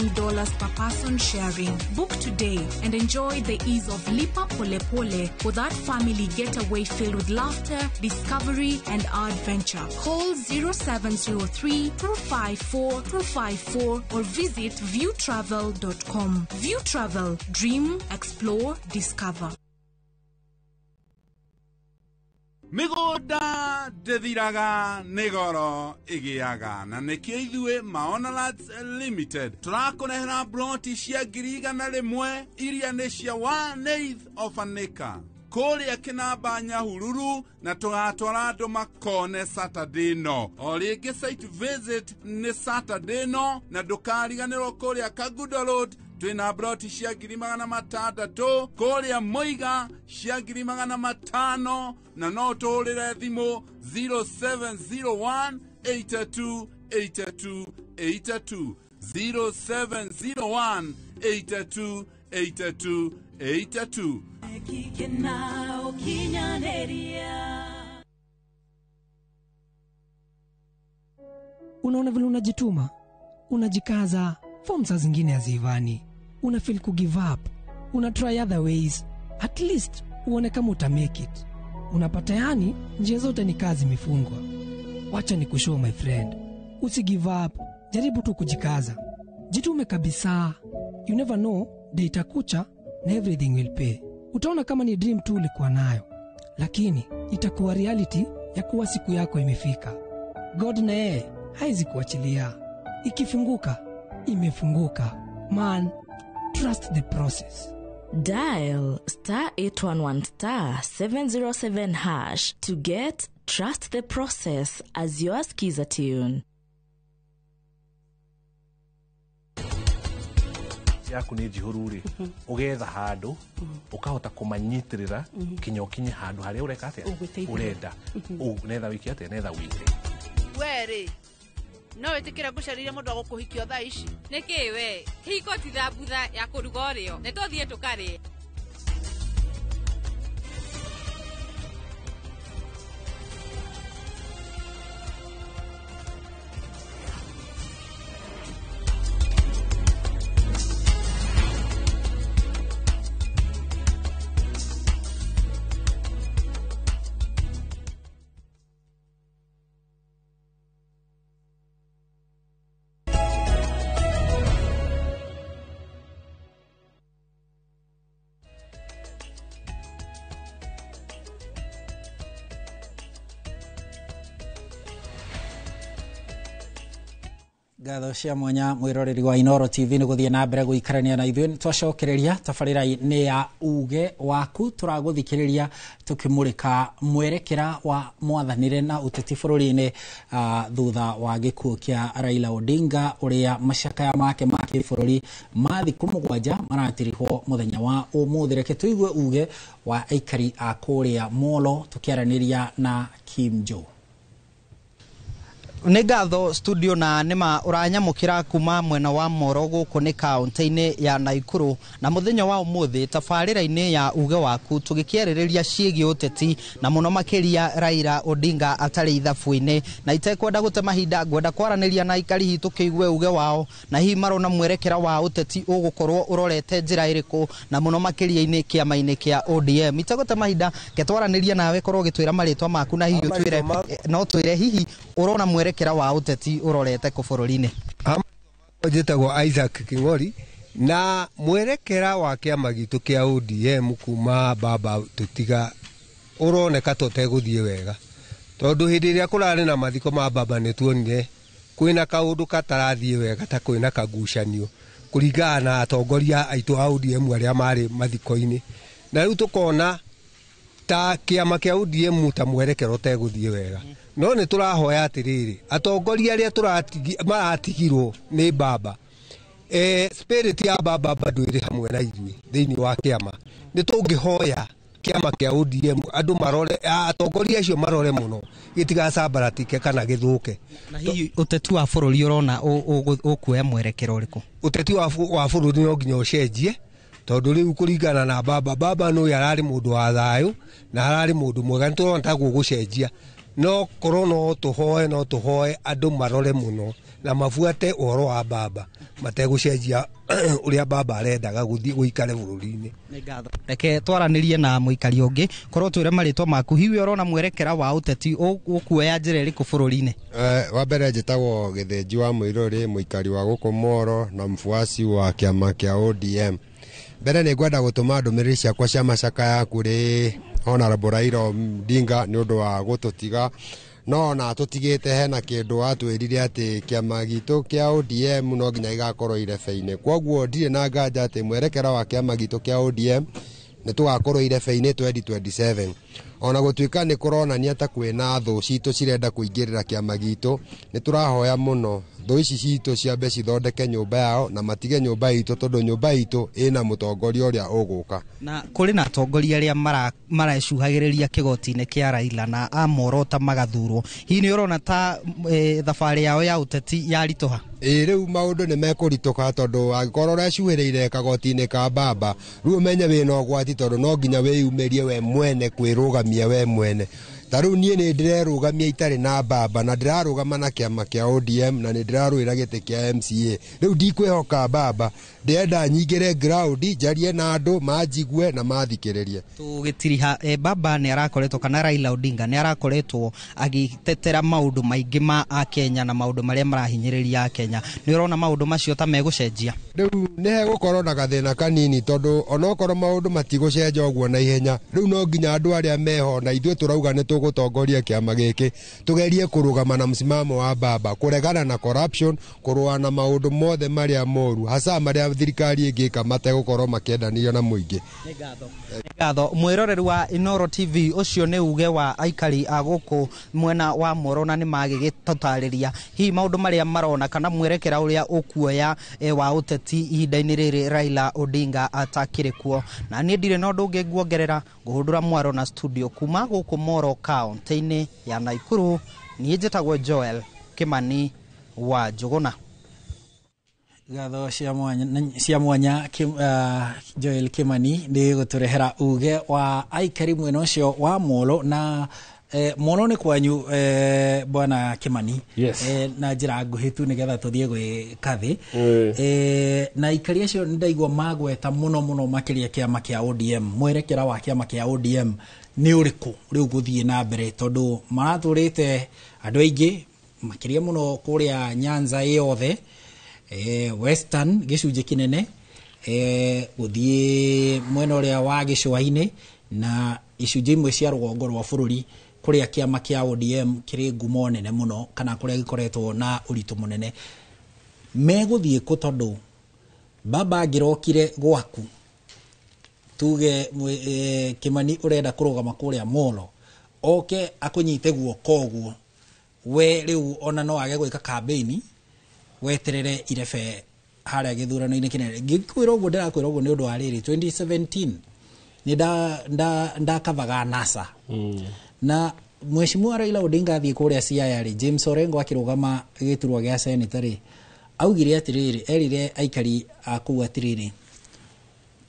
S20: per person sharing. Book today and enjoy the ease of Lipa Pole Pole for that family getaway filled with laughter, discovery, and adventure. Call 0703 254 254 or visit viewtravel.com. View Travel. Dream, explore, discover.
S21: Migunda ndĩthiraga nĩ goro ĩgĩaga na nĩkĩo ithuĩ Maona Lands Limited tũrakũrehera broti cia 100,000 iria nĩ cia 1/8 of an acre kũrĩa Kĩnamba Nyahururu na tũgatwara andũ makone Saturday no o rĩngĩ site visit nĩ Saturday no na ndũkariganĩrwo kũrĩa Kagudo Road twĩna broti cia 600,000 kũrĩa Mũiga cia 500,000 na no tũhũrĩre thimũ 0701 82 82 82 0701 82 82 82.
S22: Unaona vile unajituma, unajikaza, form saa zingine hazivani, una feel ku give up, una try other ways, at least uone kama uta make it. Unapata yani njia zote ni kazi imefungwa. Wacha ni kushow my friend, usi give up, jaribu tu kujikaza, jitume kabisa. You never know, day itakucha na everything will pay. Utaona kama ni dream tu ulikuwa nayo, lakini itakuwa reality ya kuwa siku yako imefika. God na yeye haizi kuachilia. Ikifunguka, imefunguka. Man, trust the process.
S23: Dial star 811 star 707 hash to get Trust the Process as your skiza tune.
S24: Yaku nĩ njihũru rĩ, ũgetha handũ ũkahota kũmanyitirĩra kinya ũkinye handũ harĩa ũreka atĩa ũrenda, netha wiki atĩa, netha wiki.
S25: We rĩ, no wĩtĩkĩre ngũcarĩrie mũndũ wa gũkũhikia thaa ici?
S26: Nĩkĩ we, kĩhiko ti thambutha ya kũruga ũrĩo, nĩ tũthiĩ tũkarĩe.
S2: Ngatho cia mwanya mwiroreri wa Inoro TV nĩ gũthiĩ na mbere gũikarania na ithuĩ. Twacokereria tabarĩra-inĩ ya uge waku, tũragũthikĩrĩria tũkĩmũrĩka mwerekera wa mwathanĩre na ũteti bũrũri-inĩ thutha wa gĩkuũ kĩa Raila Odinga ũrĩa macakaya make ma kĩbũrũri ma thikũ 7 maratirihwo mũthenya wa ũmũthĩ. Reke tũigue uge wa aikari a kũrĩa Molo tũkĩaranĩria na Kim Joe.
S3: Nĩ ngatho studio na nĩma ũranyamũkĩra kuma mwena wa Moro gũkũ nĩ kaũntĩ-inĩ ya Naikuru na mũthenya wa ũmũthĩ tabarĩra-inĩ ya uge waku tũgĩkĩarĩrĩria ciĩgiĩ ũteti na mũno makĩria Raila Odinga atarĩ ithabu-inĩ na itekwenda gũte mahinda ngwenda kwaranĩria na aikari hihi tũkĩigue uge wao na hihi marona mwerekera wa ũteti ũgũkorwo ũrorete njĩra ĩrĩkũ na mũno makĩria-inĩ kĩama-inĩ kĩa ODM. Itegũte mahinda ketwaranĩria nawe korwo ũgĩtwĩra marĩtwa maku na hihi ũtwĩre no twĩre hihi ũrona mwerekera wa ũteti ũrorete kũ bũrũri-inĩ.
S4: Njĩtagwo Isaac King'ori na mwerekera wa kĩama gitũ kĩa ODM kuma baba tũtiga ũroneka tũtegũthiĩ wega tondũ hĩndĩ ĩrĩa kũrarĩ na mathiko ma baba nĩ tuonire kwĩna kaũndũ katarathiĩ wega ta kwĩna kagucanio kũringana na atongoria aitũ a ODM arĩa marĩ mathiko-inĩ na rĩu tũkona ta kĩama kĩa ODM ta mwerekero ũtegũthiĩ wega no nĩ tũrahoya atĩrĩrĩ atongoria arĩa maratigirwo nĩ baba spirit ya baba bado ĩrĩ hamwe na ithuĩ thĩinĩ wa kĩama nĩ tũngĩhoya kĩama kĩa ODM andũ marore atongoria acio marore mũno gĩtigacabaratike kana gĩthũke.
S3: Na hihi ũteti wa bũrũri ũrona ũkuoya mwerekero ũrĩkũ?
S4: Ũteti wa bũrũri no nginya ũcenjie tondũ rĩu kũringana na baba baba nĩ ararĩ mũndũ wa thayũ na ararĩ mũndũ mwega nĩ tũrona ta gũgũcenjia no korwo no tũhoe andũ marore mũno na mabuate ũhoro wa baba mategũcenjia ũrĩa baba arendaga gũthiĩ gũikare bũrũri-inĩ.
S3: Nĩ ngatho. Reke twaranĩrie na mũikari ũngĩ korwo twĩre marĩtwa maku hihi ũrona mwerekera wa ũteti ũkuoya njĩra ĩrĩkũ bũrũri-inĩ?
S5: Wa mbere njĩtagwo Gĩthĩnji wa Mũirũrĩ mũikari wa gũkũ Moro na mfuasi wa kĩama kĩa ODM. Mbere nĩ ngwenda gũtũma ndũmĩrĩri ciakwa cia macakaya kũrĩ Honorable Raila Odinga nĩ ũndũ wa gũtũtiga no ona tũtigĩte hena kĩndũ atwĩrire atĩ kĩama gitũ kĩa ODM no nginya gĩgakorwo irebe-inĩ kwoguo ndirĩ na nganja atĩ mwerekera wa kĩama gitũ kĩa ODM nĩ tũgakorwo irebe-inĩ 2027 ona gũtuĩka nĩ kũronania ta kwĩna thũ citũ cirenda kũingĩrĩra kĩama gitũ nĩ tũrahoya mũno thũ ici citũ ciambe cithondeke nyũmba yao na matige nyũmba itũ tondũ nyũmba itũ ĩna mũtongoria ũrĩa ũgũka.
S3: Na kũrĩ na atongoria arĩa maracuhagĩrĩria kĩgoti-inĩ kĩa Raila na amorota magathurwo hihi nĩ ũrona ta thabarĩ yao ya ũteti yaritũha?
S5: Ĩ rĩu maũndũ nĩ mekũritũka tondũ angĩkorwo ũrecuhĩrĩire kagoti-inĩ ka baba rĩu ũmenye wĩna ũgwati tondũ no nginya wĩyumĩrie we mwene kwĩrũgamia we mwene. Ta rĩu niĩ nĩ ndĩrerũgamia itarĩ na baba na ndĩrarũgama na kĩama kĩa ODM na nĩ ndĩrarũĩra gĩtĩ kĩa MCA rĩu ndikwĩhoka baba ndĩrenda nyingĩre ground njarie na andũ manjigue na mathikĩrĩrie.
S3: Tũgĩtiriha baba nĩ arakoretwo kana Raila Odinga nĩ arakoretwo agĩtetera maũndũ maingĩ ma akenya na maũndũ marĩa marahinyĩrĩria akenya nĩ ũrona maũndũ macio ta megũcenjia?
S5: Rĩu nĩ hegũkorwo na gathĩna kanini tondũ onokorwo maũndũ matigũcenjia ũguo na ihenya rĩu no nginya andũ arĩa meho na ithuĩ tũrauga nĩ tũgũtongoria kĩama gĩkĩ tũgerie kũrũgama na msimamo wa baba kũregana na corruption kũrũa na maũndũ mothe marĩa moru hasa marĩa thirikari ĩngĩka mategũkorwo makĩendanĩrio na mũingĩ.
S3: Nĩ ngatho mwĩroreri wa Inooro TV ũcio nĩ uge wa aikari a gũkũ mwena wa Moro na nĩ magĩgĩtũtarĩria hihi maũndũ marĩa marona kana mwerekera ũrĩa ũkuoya wa ũteti ihinda-inĩ rĩrĩ Raila Odinga atakĩrĩ kuo. Na niĩ ndirĩ na ũndũ ũngĩ nguongerera ngũhũndũra mwaro na studio kuma gũkũ Moro kaũntĩ-inĩ ya Naikuru. Niĩ njĩtagwo Joel Kimani wa Njũgũna.
S2: Ngatho cia mwanya Joel Kimani nĩ gũtũrehera uge wa aikari mwena ũcio wa Molo na Molo nĩ kwanyu bwana Kimani.
S11: Yes.
S2: Na njĩra nguhĩ tu nĩgetha tũthiĩ gwĩ Kathĩ. Na aikari acio nĩ ndaigua magweta mũno mũno makĩria kĩama kĩa ODM mwerekera wa kĩama kĩa ODM nĩ ũrĩkũ rĩu gũthiĩ na mbere tondũ maratũrĩte andũ aingĩ makĩria mũno kũrĩa Nyanza yothe Western gĩcunjĩ kĩnene gũthiĩ mwena ũrĩa wa gĩcũa-inĩ na icunjĩ imwe cia rũgongo rwa bũrũri kũrĩa kĩama kĩa ODM kĩrĩ ngumo nene mũno kana kũrĩa gĩkoretwo na ũritũ mũnene megũthiĩ kũ tondũ baba angĩrokire gwaku tuge Kimani ũrenda kũrũgama kũrĩa Molo oke akũnyite guoko ũguo we rĩu ona no age gwĩka campaign weterere irebe harĩa gĩthurano-inĩ kĩnene. Ngĩkwĩra ũguo ndĩrakwĩra ũguo nĩ ũndũ wa rĩrĩ 2017 nĩ ndakavaga NASA na Mheshimiwa Raila Odinga athiĩ kũrĩa Siaya rĩ, James Orengo akĩrũgama gĩturwa gĩa senator rĩ, augire atĩrĩrĩ, erire aikari a kũu atĩrĩrĩ,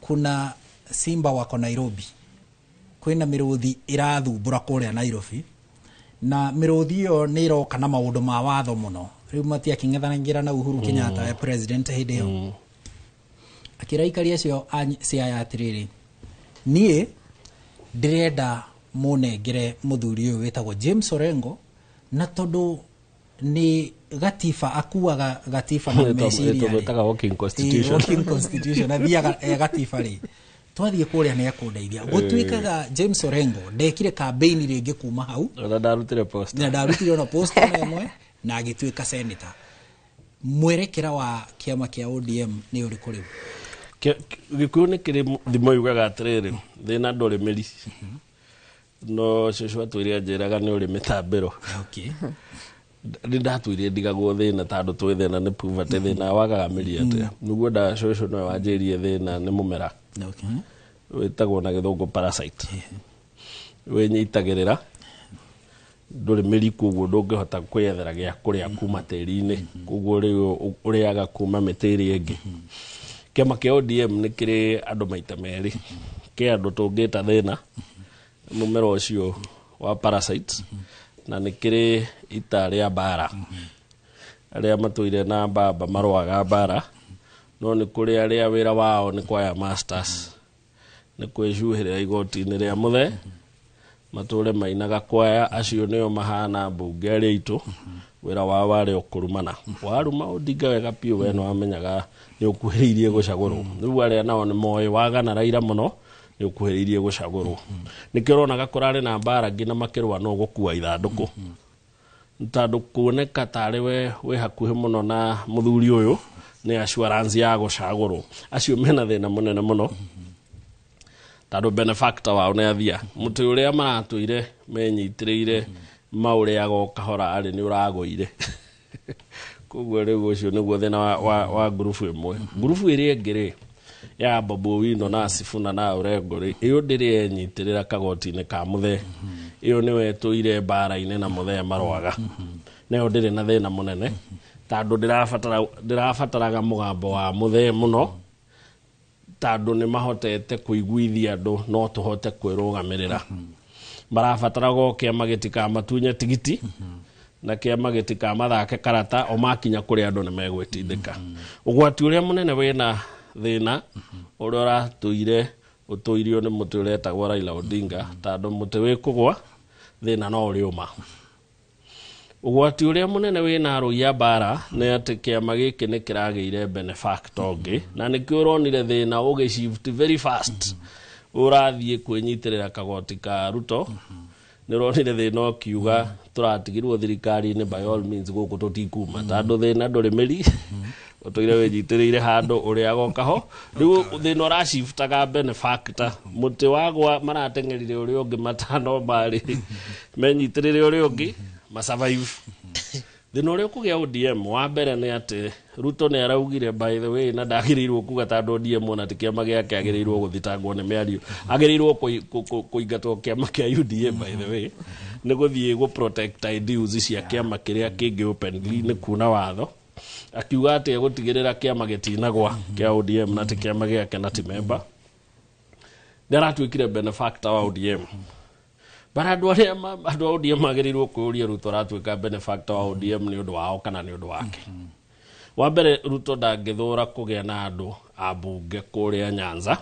S2: kuna simba wako Nairobi, kwĩna mĩrũthi ĩrathumbũra kũrĩa Nairobi, na mĩrũthi ĩyo nĩ ĩroka na maũndũ ma watho mũno. Rĩu matiakĩng'ethanagĩra na Uhuru Kenyatta e president hĩndĩ ĩyo. Akĩra aikari acio a Siaya atĩrĩrĩ, niĩ ndĩrenda mũnengere mũthuri ũyũ wĩtagwo James Orengo, na tondũ nĩ gatiba akuaga gatiba na meciria rĩ.
S11: Tũmĩtaga walking constitution.
S2: Walking constitution, athiaga e gatiba rĩ, twathiĩ kũrĩa nĩ ekũndeithia. Gũtuĩkaga James Orengo ndekire campaign rĩngĩ kuma hau,
S11: ona ndarutire post,
S2: na ndarutire ona post ona ĩmwe, na agĩtuĩka senator. Mwerekera wa kĩama kĩa ODM nĩ ũrĩkũ rĩu?
S11: Gĩkũyũ nĩ kĩrĩ thimo yugaga atĩrĩrĩ, thĩna ndũrĩ mĩri, no cũcũ atwĩre anjĩraga nĩ ũrĩ mĩtambĩro. Nĩ ndatwĩire ndigagwo thĩna tondũ twĩ thĩna nĩ poverty, thĩna wagaga mĩri atĩa. Nĩguo nda cũcũ nĩwe wanjĩrie thĩna nĩ mũmera wĩtagwo na gĩthũngũ parasite, wĩnyitagĩrĩra, ndũrĩ mĩri, koguo ndũngĩhota kwĩyethera gĩa kũrĩa kuma tĩri-inĩ, koguo rĩu ũrĩaga kuma mĩtĩ ĩrĩa ĩngĩ. Kĩama kĩa ODM nĩ kĩrĩ andũ maita merĩ, kĩ andũ tũngĩta thĩna mũmera ũcio wa parasite, na nĩ kĩrĩ ita rĩa mbara, arĩa matũire na mbamba marũaga mbara, no nĩ kũrĩ arĩa wĩra wao nĩ kwaya masters, nĩ kwĩcuhĩrĩra igoti-inĩ rĩa mũthee, matũre mainaga kwaya, acio nĩo mahana mbunge arĩa aitũ, wĩra wao warĩ o kũrumana. Waruma Odinga wega biũ, we nĩ wamenyaga nĩ ũkuhĩrĩirie gũcagũrwo. Rĩu arĩa nao nĩ moĩ wagana Raila mũno nĩ ũkuhĩrĩirie gũcagũrwo. Nĩkĩo ũronaga kũrarĩ na mbara nginya makĩrũa no gũkua ithandũkũ, tondũ kuoneka tarĩ we wĩ hakuhĩ mũno na mũthuri ũyũ nĩ assurance ya gũcagũrwo. Acio mena thĩna mũnene mũno, tondũ benefactor wao nĩ athia. Mũtĩ ũrĩa maratũire menyitĩrĩire maũrĩaga o kahora arĩ nĩ ũragũire. Koguo rĩu ũcio nĩguo thĩna wa ngurubu ĩmwe. Ngurubu ĩrĩa ĩngĩ rĩ, ya Babu Owino na Sifuna na Orengo rĩ, ĩyo ndĩrĩ yenyitĩrĩra kagoti-inĩ ka mũthee, ĩyo nĩwe ĩtũire mbara-inĩ na mũthee marũaga, nayo ndĩrĩ na thĩna mũnene tondũ ndĩrabataraga mũgambo wa mũthee mũno, tondũ nĩ mahotete kũiguithia andũ no tũhote kwĩrũgamĩrĩra. Marabataraga o kĩama gĩtikamatunye tigiti, na kĩama gĩtikamathake karata, o makinya kũrĩa andũ nĩ megwĩtindĩka. Ũgwati ũrĩa mũnene wĩna thĩna ũrĩa ũratũire ũtũirio nĩ mũtĩ ũretagwo Raila Odinga, tondũ mũtĩ wĩ kũgwa thĩna no ũrĩũma. Ũgwati ũrĩa mũnene wĩna arũi a mbara nĩ atĩ kĩama gĩkĩ nĩ kĩragĩire benefactor ũngĩ, na nĩkĩo ũronire thĩna ũgĩ shift very fast, ũrathiĩ kwĩnyitĩrĩra kagoti ka Ruto. Nĩ ũronire thĩna ũkiuga tũratigirwo thirikari-inĩ, by all means gũkũ tũtikuma, tondũ thĩna ndũrĩ mĩri, ũtũire wĩnyitĩrĩire handũ ũrĩaga o kaho. Rĩu thĩna ũraciftaga benefactor, mũtĩ wagwa marateng'erire ũrĩa ũngĩ matano marĩ menyitĩrĩre ũrĩa ũngĩ masurvive. Thĩna ũrĩa ũkũgĩa ODM wa mbere nĩ atĩ Ruto nĩ araugire, by the way, na ndagĩrĩirwo kuga tondũ ODM ona ti kĩama gĩake agĩrĩirwo gũthitangwo nĩ mĩario, agĩrĩirwo kũingatwo kĩama kĩa UDA, by the way, nĩ gũthiĩ gũ protect ideals cia kĩama kĩrĩa kĩngĩ openly nĩ kuna watho. Akiuga atĩ egũtigĩrĩra kĩama gĩtinagwa kĩa ODM na ti kĩama gĩake na ti member. Nĩ aratuĩkire benefactor wa ODM. But andũ arĩa andũ a ODM magĩrĩirwo kwĩyũria Ruto aratuĩka benefactor wa ODM nĩ ũndũ wao kana nĩ ũndũ wake. Wa mbere, Ruto ndangĩthũra kũgĩa na andũ a mbunge kũrĩa Nyanza,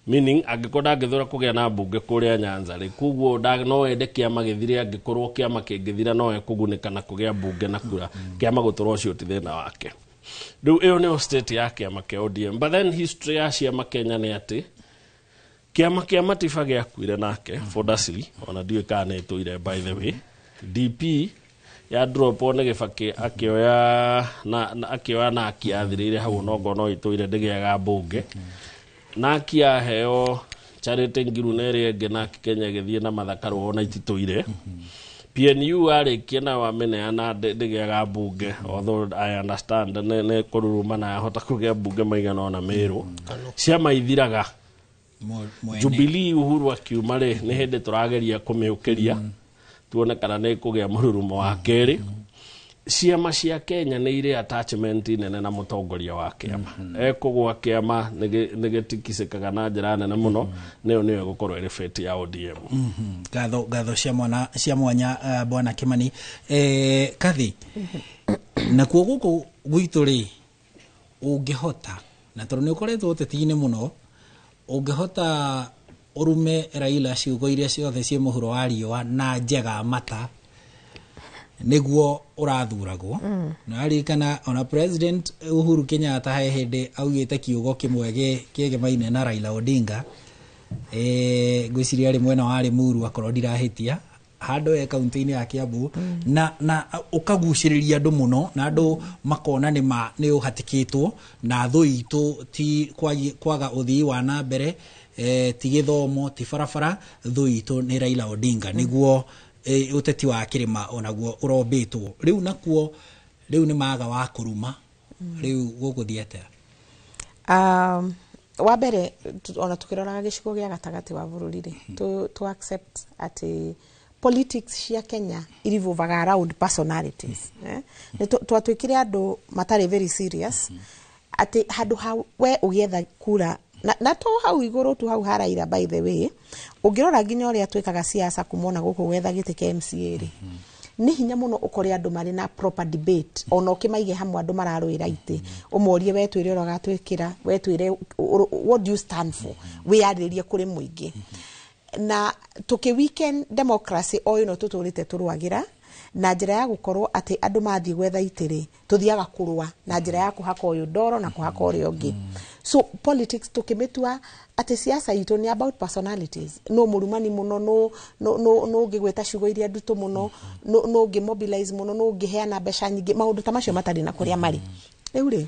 S11: meaning angĩkorwo ndangĩthũra kũgĩa na mbunge kũrĩa Nyanza rĩ, koguo no ende kĩama gĩthire, angĩkorwo kĩama kĩngĩthira no ekũgunĩka na kũgĩa mbunge na kura, kĩama gũtũra ũcio ti thĩna wake. Rĩu ĩyo nĩyo state ya kĩama kĩa ODM. But then history ya ciama Kenya nĩ atĩ kĩama kĩa Matiba gĩakuire nake Fodasili, ona ndiũĩ kana nĩ ĩtũire, by the way. DP ya dropwo nĩ Gĩbakĩ akĩoya na akĩoya naki yathirĩire hau, onongo no ĩtũire ndĩgĩaga mbunge. Naki yaheo Charity Ngiru na ĩrĩa ĩngĩ, naki Kenya ĩgĩthiĩ na Martha Karua ona ititũire. PNU arĩkia na wamĩneana ndĩgĩaga mbunge, although I understand nĩ kũruruma na yahota kũgĩa mbunge maigana ona Meru. Ciama ithiraga. Jubilee Uhuru akiuma rĩ, nĩ hĩndĩ tũrageria kũmĩũkĩria. Tuone kana nĩ kũgĩa mũrurumo wa kerĩ. Ciama cia Kenya nĩ irĩ attachment nene na mũtongoria wa kĩama. Ekũgwa kĩama nĩ gĩtikicĩkaga na njĩra nene mũno. Nĩyo nĩyo ĩgũkorwo ĩrĩ fate ya ODM.
S2: Ngatho cia mwana cia mwanya, bwana Kimani. Kathi, nakuo gũkũ gwitũ rĩ, ũngĩhota, na tondũ nĩ ũkoretwo ũteti-inĩ mũno, ũngĩhota ũrume Raila ciugo iria ciothe ciĩ mũhuro wa riũa na njega mata nĩguo ũrathuragwo. Na aririkana ona President Uhuru Kenyatta he hĩndĩ augĩte kiugo kĩmwe kĩgemaine na Raila Odinga, ngwĩciria arĩ mwena wa Limuru akorwo ndirahĩtia, handũ e kaunti-inĩ ya Kiambu, na ũkagucĩrĩria andũ mũno na andũ makona nĩ ma nĩ ũhatĩkĩtwo na thũ itũ ti kwaga ũthii wa na mbere, ti gĩthomo, ti barabara, thũ itũ nĩ Raila Odinga. Nĩguo ũteti wa kĩrĩma onaguo ũrombĩtwo rĩu, nakuo rĩu nĩ maga wa kũruma. Rĩu gũgũthiĩ atĩa?
S6: Wa mbere, ona tukĩroraga gĩcigo gĩa gatagatĩ wa bũrũri rĩ, to accept atĩ politics cia Kenya irevolvaga around personalities, eh? Nĩ twatuĩkire andũ matarĩ very serious atĩ handũ ha we ũgĩetha kura na to hau igũrũ tu, hau ha Raila. By the way, ũngĩrora nginya ũrĩa twĩkaga siasa kuma ona gũkũ gwetha gĩtĩ kĩa MCA rĩ, nĩ hinya mũno ũkore andũ marĩ na proper debate. Ona ũkĩmaige hamwe andũ mararũĩra itĩ, ũmorie, we twĩre ũrĩa ũgatwĩkĩra, we twĩre what do you stand for, wĩyarĩrie kũrĩ mũingĩ. Na tũkĩ weaken democracy o ĩno tũtũrĩte tũrũagĩra na njĩra ya gũkorwo atĩ andũ mathiĩ gwetha itĩ rĩ, tũthiaga kũrũa na njĩra ya kũhaka ũyũ ndoro na kũhaka ũrĩa ũngĩ. So politics tũkĩmĩtua atĩ siasa itũ nĩ about personalities, no mũrumani mũno, no ũngĩgweta ciugo iria nditũ mũno, no ũngĩ mobilize mũno, no ũngĩheana mbeca nyingĩ, maũndũ ta macio matarĩ na kũrĩa marĩ rĩu rĩ.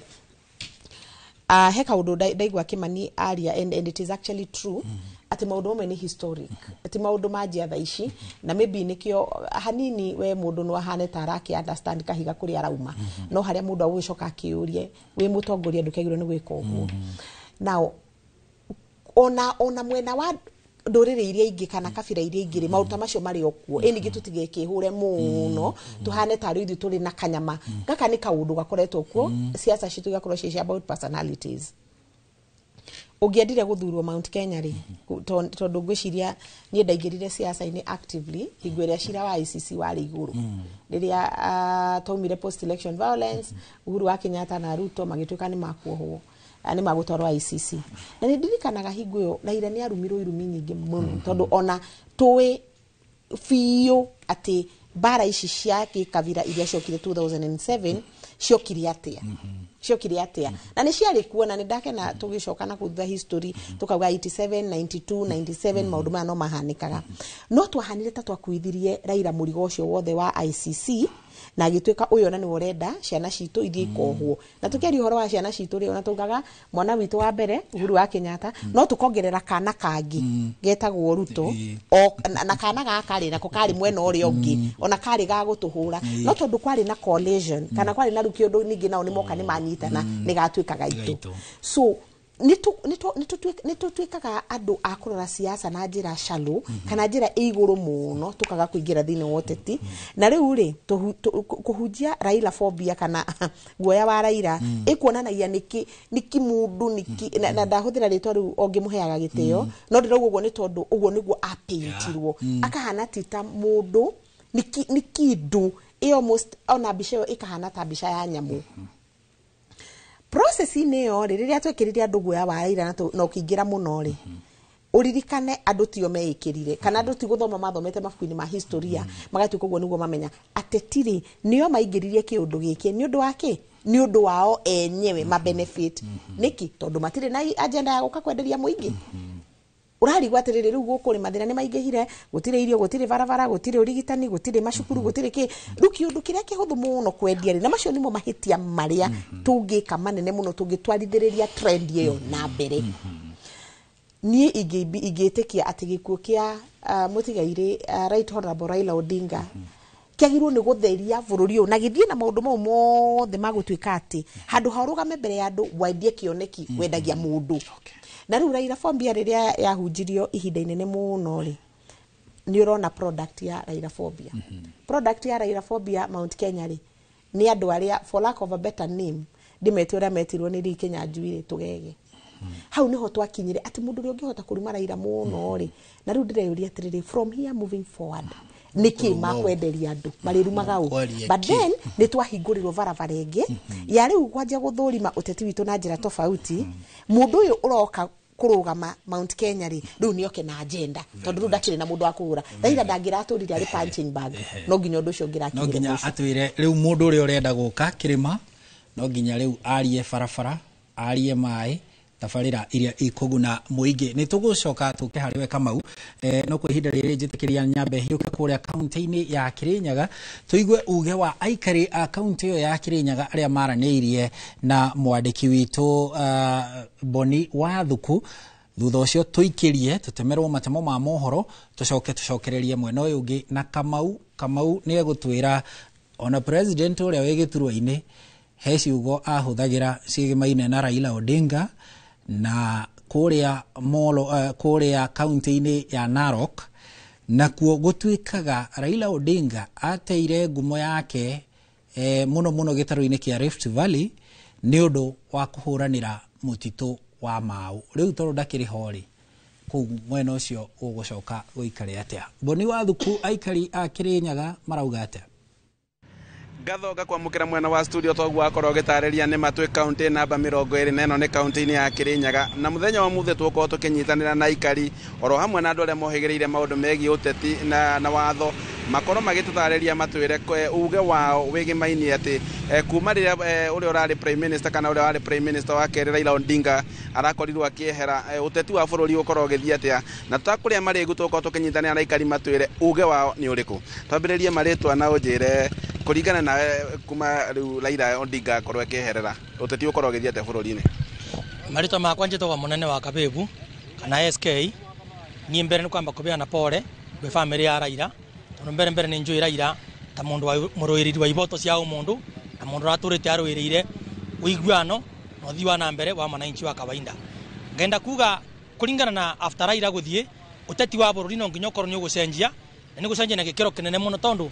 S6: He kaũndũ ndaigua Kimani aria, and it is actually true atĩ maũndũ mamwe nĩ historic, atĩ maũndũ manjia thaa ici, na maybe nĩkĩo hanini we mũndũ no ahane ta arakĩ understand kahiga kũrĩa arauma, no harĩa mũndũ agũgĩcoka akĩũrie, wĩ mũtongoria ndũkĩagĩrĩirwo nĩ gwĩka ũguo. Now ona mwena wa ndũrĩrĩ iria ingĩ kana kabira iria ingĩ rĩ, maũndũ ta macio marĩ o kuo. Ĩ ningĩ tũtigekĩhũre mũno tũhane tarĩ ithuĩ tũrĩ na kanyama gaka, nĩ kaũndũ gakoretwo kuo. Siasa citũ igakorwo ciĩ cia about personalities. Ũngĩendire gũthurwo Mount Kenya rĩ, tondũ ngwĩciria niĩ ndaingĩrire siasa-inĩ actively hingo ĩrĩa cira wa ICC warĩ igũrũ, rĩrĩa twaumire post election violence, Uhuru wa Kenyatta na Ruto magĩtuĩka nĩ makuohwo, nĩ magũtwarwo ICC. Na nĩ ndirikanaga hingo ĩyo Raila nĩ arumirwo irumi nyingĩ mũno, tondũ ona tũĩ biũ atĩ mbara ici cia gĩkabira iria ciokire 2007 ciokire atĩa, ciokire atĩa, na nĩ ciarĩ kuo. Na nĩ ndakena tũgĩcoka na kũu history tũkauga 87, 92, 97, maũndũ maya no mahanĩkaga, no twahanire ta twakuithirie Raila mũrigo ũcio wothe wa ICC, na agĩtuĩka ũyũ ona nĩwe ũrenda ciana citũ ithiĩ ikohwo. Na tũkĩaria ũhoro wa ciana citũ rĩ, ona taugaga mwana witũ wa mbere Uhuru wa Kenyatta, no tũkongerera kana kangĩ getagwo Ruto o, na kana gaka rĩ, nako karĩ mwena ũrĩa ũngĩ, ona karĩ ga gũtũhũra, no tondũ kwarĩ na coalition kana kwarĩ na rĩu kĩũndũ ningĩ nao nĩ moka nĩ manyitana, nĩ gatuĩka gaitũ. So nĩ tũtuĩkaga andũ a kũrora siasa na njĩra shallow kana njĩra ĩ igũrũ mũno, tũkaga kũingĩra thĩinĩ wa ũteti. Na rĩu rĩ, kũhunjia Raila phobia kana guoya wa Raila ĩkuonanagia nĩkĩ nĩkĩ mũndũ nĩkĩ na ndahũthĩra rĩtwa rĩu ongĩmũheaga gĩtĩo, no ndĩrauga ũguo nĩ tondũ ũguo nĩguo apĩntirwo, akahana ti ta mũndũ, nĩ kĩndũ ĩ almost, ona mbica ĩyo ĩkahana ta mbica ya nyamũ. Process-inĩ ĩyo rĩ, rĩrĩa twekĩrire andũ guoya wa Raila na ũkĩingĩra mũno rĩ, ũririkane andũ tio meĩkĩrire, kana andũ ti gũthoma mathomete mabuku-inĩ ma historia magatuĩka ũguo nĩguo mamenya. Ateti rĩ, nĩo maingĩririe kĩũndũ gĩkĩ nĩ ũndũ wa kĩ? Nĩ ũndũ wao enyewe ma benefit. Nĩkĩ? Tondũ matirĩ na agenda ya gũka kwenderia mũingĩ. Ũrarigwo atĩrĩrĩ, rĩu gũkũ rĩ, mathĩna nĩ maingĩhire, gũtirĩ irio, gũtirĩ barabara, gũtirĩ ũrigitani, gũtirĩ macukuru, gũtirĩ kĩ. Rĩu kĩũndũ kĩrĩa kĩhũthũ mũno kwendia rĩ, na macio nĩmo mahĩtia marĩa tũngĩka manene mũno tũngĩtwarithĩrĩria trend ĩyo na mbere. Niĩ ingĩtĩkia atĩ gĩkuũ kĩa mũtigairĩ Right Honorable Raila Odinga kĩagĩrĩirwo nĩ gũtheria bũrũri ũyũ na gĩthiĩ na maũndũ mau mothe ma gũtuĩka atĩ handũ ha ũrũgame mbere ya andũ wendie kĩoneki, wendagia mũndũ. Na rĩu Raila phobia rĩrĩa yahunjirio ihinda inene mũno rĩ, Nĩ ũrona product ya Raila phobia. Product ya Raila phobia Mount Kenya rĩ, nĩ andũ arĩa, for lack of a better name, ndĩmete ũrĩa metirwo nĩ Lee Kinyanjui rĩ, tũgege. Hau niho twakinyire atĩ mũndũ ũrĩa ũngĩhota kũruma Raila mũno rĩ. Na rĩu ndĩreyũria atĩrĩrĩ, from here moving forward, nĩkĩ makwenderia andũ marĩrumaga ũ?
S2: Kwaria
S6: But
S2: kĩ?
S6: then nĩ twahingũrĩrwo barabara ĩngĩ ya rĩu kwanjia gũthũrima ũteti witũ na njĩra tofauti. Mũndũ ũyũ ũroka kũrũgama Mount Kenya rĩ, rĩu nĩoke na agenda, tondũ rĩu ndakĩrĩ na mũndũ wa kũhũra Raila, ndangĩratũrire arĩ punching bag. No nginya ũndũ ũcio
S2: No
S6: ũngĩrakinyire
S2: nginya
S6: mũico.
S2: Atwĩre rĩu mũndũ ũrĩa ũrenda gũka kĩrĩma no nginya rĩu arie barabara, arie maĩ, tabarĩra iria ikũguna mũingĩ. Nĩ tũgũcoka tũke harĩ we Kamau, no kwa ihinda rĩrĩ njĩtĩkĩria nyambe hiũke kũrĩa kaunti-inĩ ya Kĩrĩnyaga, tũigue uge wa aikari a kaunti ĩyo ya Kĩrĩnyaga arĩa maranĩirie na mwandĩki witũ Boni Wathuku. Thutha ũcio tũikĩrie tũtemerwo matemo ma mohoro, tũcoke tũcokererie mwena ũyũ ũngĩ na Kamau. Kamau nĩ egũtwĩra ona president ũrĩa wĩ gĩturwa-inĩ he ciugo ahũthagĩra ciĩgĩmaine na Raila Odinga, na kũrĩa Molo, kũrĩa kaunti-inĩ ya Narok nakuo gũtuĩkaga Raila Odinga ateire ngumo yake mũno mũno gĩtarũ-inĩ kĩa Rift Valley nĩ ũndũ wa kũhũranĩra mũtitũ wa Mau. Rĩu tondũ ndakĩrĩ ho rĩ, kũu mwena ũcio ũgũcoka gũikare atĩa? Boni Wathuku, aikari a Kĩrĩnyaga marauga atĩa?
S7: Ngatho ngakwamũkĩra mwena wa studio. Toguo wakorwo ũgĩtarĩria nĩ matwĩ kaunti namba 24 nĩ kaunti-inĩ ya Kĩrĩnyaga, na mũthenya wa mũthĩ tũgũkorwo tũkĩnyitanĩra na aikari oro hamwe na andũ arĩa mohĩgĩrĩire maũndũ megiĩ ũteti na watho, makorwo magĩtũtarĩria matwĩre uge wao wĩgĩmainie atĩ kuma rĩrĩa ũrĩa ũrarĩ prime minister kana ũrĩa warĩ prime minister wa kerĩ Raila Odinga arakorirwo akĩehera, ũteti wa bũrũri ũkorwo ũgĩthiĩ atĩa. Na tũtakũrĩa marĩgu, tũgũkorwo tũkĩnyitanĩra na aikari matwĩre uge wao nĩ ũrĩkũ. Twambĩrĩrie marĩtwa na ũnjĩre, kũringana nawe, kuma rĩu Raila Odinga akorwo akĩeherera, ũteti ũkorwo ũgĩthiĩ atĩa bũrũri-inĩ?
S8: Marĩtwa makwa njĩtagwo Mũnene wa Kabebu kana SK. Niĩ mbere nĩ kwamba kũbeana pore gwĩ bamĩrĩ ya Raila, tondũ mbere mbere nĩ njũĩ Raila ta mũndũ wa mũrũĩrĩri wa iboto cia ũmũndũ na mũndũ ũratũrĩte arũĩrĩire ũiguano na ũthii wa na mbere wa mwananchi wa kawaida. Ngenda kuga kũringana na after Raila gũthiĩ, ũteti wa bũrũri no nginya ũkorwo nĩ ũgũcenjia, na nĩ gũcenjia na gĩkĩro kĩnene mũno, tondũ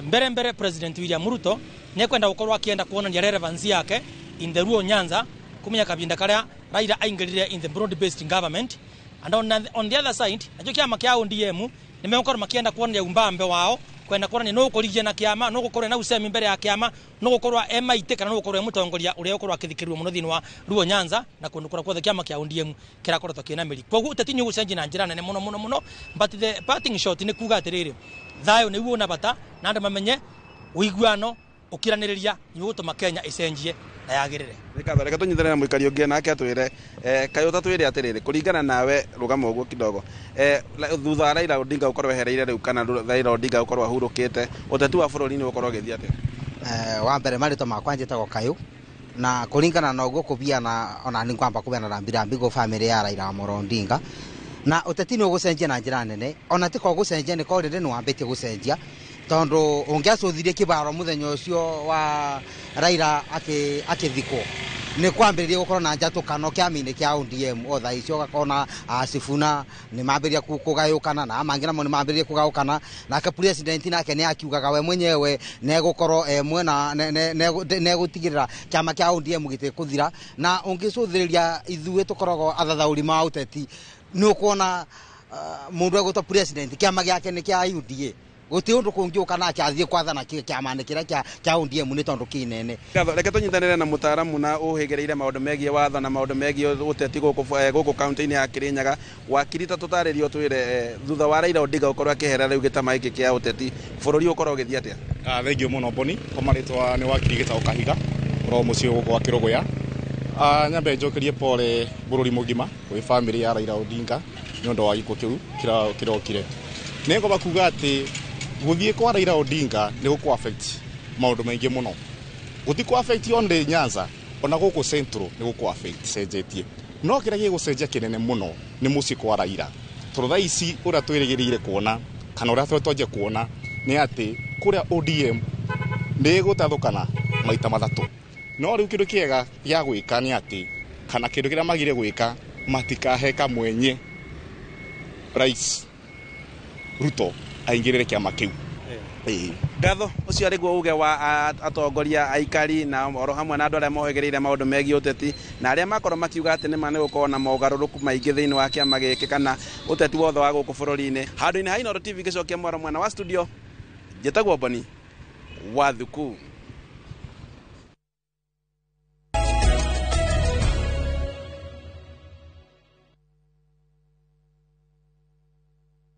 S8: mbere mbere President William Ruto nĩ ekwenda gũkorwo akĩenda kuonania relevance yake in the Luo Nyanza kumenya kavinda karia Raila aingĩrire in the broad based government. And on the other side, nakĩo kĩama kĩa ODM nĩ megũkorwo makĩenda kuonania umbambe wao, kwenda kuonania nũ ũkũrigia na kĩama, nũ ũgũkorwo na usemi mbere ya kĩama, nũ ũgũkorwo e maitĩ kana nũ ũgũkorwo e mũtongoria ũrĩa ũgũkorwo akĩthikĩrĩrio mũno thĩinĩ wa Luo Nyanza na kũndũ kũrĩa guothe kĩama kĩa ODM kĩrakoretwo kĩna mĩri. Koguo ũteti nĩ ũgũcenjia na njĩra nene mũno mũno mũno, but the parting shot nĩ kuga atĩrĩrĩ, thayũ nĩguo ũna bata na andũ mamenye ũiguano ũkiranĩrĩria nĩ ũgũtũma Kenya ĩcenjie na yagĩrĩre.
S7: Nĩkatho, reke tũnyitane na mũikari ũngĩ nake atwĩre, kaĩ ũtatwĩre atĩrĩrĩ, kũringana nawe, rũgama ũguo kidogo, thutha wa Raila Odinga gũkorwo ehereire rĩu kana Raila Odinga gũkorwo ahurũkĩte, ũteti wa bũrũri nĩ ũgũkorwo ũgĩthiĩ atĩa?
S9: Wa mbere, marĩtwa makwa njĩtagwo Kayũ, na kũringana na ũguo kũbiana ona nĩ kwamba kũbiana na mbirambi gwĩ bamĩrĩ ya Raila Amolo Odinga, na ũteti nĩ ũgũcenjia na njĩra nene. Ona ti ko gũcenjia, nĩ ko rĩrĩ nĩ wambĩtie gũcenjia, tondũ ũngĩacũthirie kĩbaro mũthenya ũcio wa Raila akĩthikwo, nĩ kwambĩrĩria gũkorwo na njatũkano kĩama-inĩ kĩa ODM. O thaa icio ũgakona Sifuna nĩ mambĩrĩria kũgayũkana na mangĩ namo nĩ mambĩrĩria kũgayũkana. Nake president nake nĩ akiugaga we mwenyewe nĩ egũkorwo e mwena nĩ egũtigĩrĩra kĩama kĩa ODM gĩtigũthira. Na ũngĩcũthĩrĩria, ithuĩ tũkoragwo athathaũri ma ũteti, nĩ ũkuona mũndũ egwĩtwo president kĩama gĩake nĩ kĩa UDA, gũtirĩ ũndũ kũngĩũka nake athiĩ kwathana kĩama-inĩ kĩrĩa kĩa ODM nĩ tondũ kĩnene.
S7: Ngatho, reke tũnyitanĩre na mũtaaramu na ũhĩgĩrĩire maũndũ megiĩ watho na maũndũ megiĩ ũteti gũkũ kaunti-inĩ ya Kĩrĩnyaga. Wakiri, ta tũtarĩrie ũtwĩre, thutha wa Raila Odinga gũkorwo akĩehera rĩu gĩtama gĩkĩ kĩa ũteti, bũrũri ũkorwo ũgĩthiĩ atĩa?
S10: Thengiũ mũno Boni, kwa marĩtwa nĩ wakiri Gĩtaũ Kahiga, ũrĩa mũciĩ gũkũ wa Kĩrũgũya. Nyambe njokerie pole bũrũri mũgima gwĩ bamĩrĩ ya Raila Odinga nĩ ũndũ wa gĩkuũ kĩu kĩrokire. Nĩ ngomba kuga atĩ gũthiĩ kwa Raila Odinga nĩ gũkũ affect maũndũ maingĩ mũno. Gũti kũ affect only Nyanza, ona gũkũ Central nĩ gũkũ affect cenjetie. No kĩrĩa gĩgũcenjia kĩnene mũno nĩ mũciĩ kwa Raila. Tondũ thaa ici ũrĩa twĩrĩgĩrĩire kuona kana ũrĩa twanjia kuona nĩ atĩ kũrĩa ODM nĩ ĩgũtathũkana maita 3. No rĩu kĩndũ kĩega gĩa gwĩka nĩ atĩ, kana kĩndũ kĩrĩa magire gwĩka, matikahe kamwenye rais. Ruto aingĩrĩre kĩama kĩu.
S7: Ngatho ũcio arĩguo uge wa atongoria aikari na oro hamwe na andũ arĩa mohĩgĩrĩire maũndũ megiĩ ũteti na arĩa makorwo makiuga atĩ nĩma nĩ gũkorwo na mogarũrũku maingĩ thĩinĩ wa kĩama gĩkĩ kana ũteti wothe wa gũkũ bũrũri-inĩ. Handũ-inĩ ha Inooro TV gĩcokia mwaro mwena wa studio, njĩtagwo Boni wa Thuku.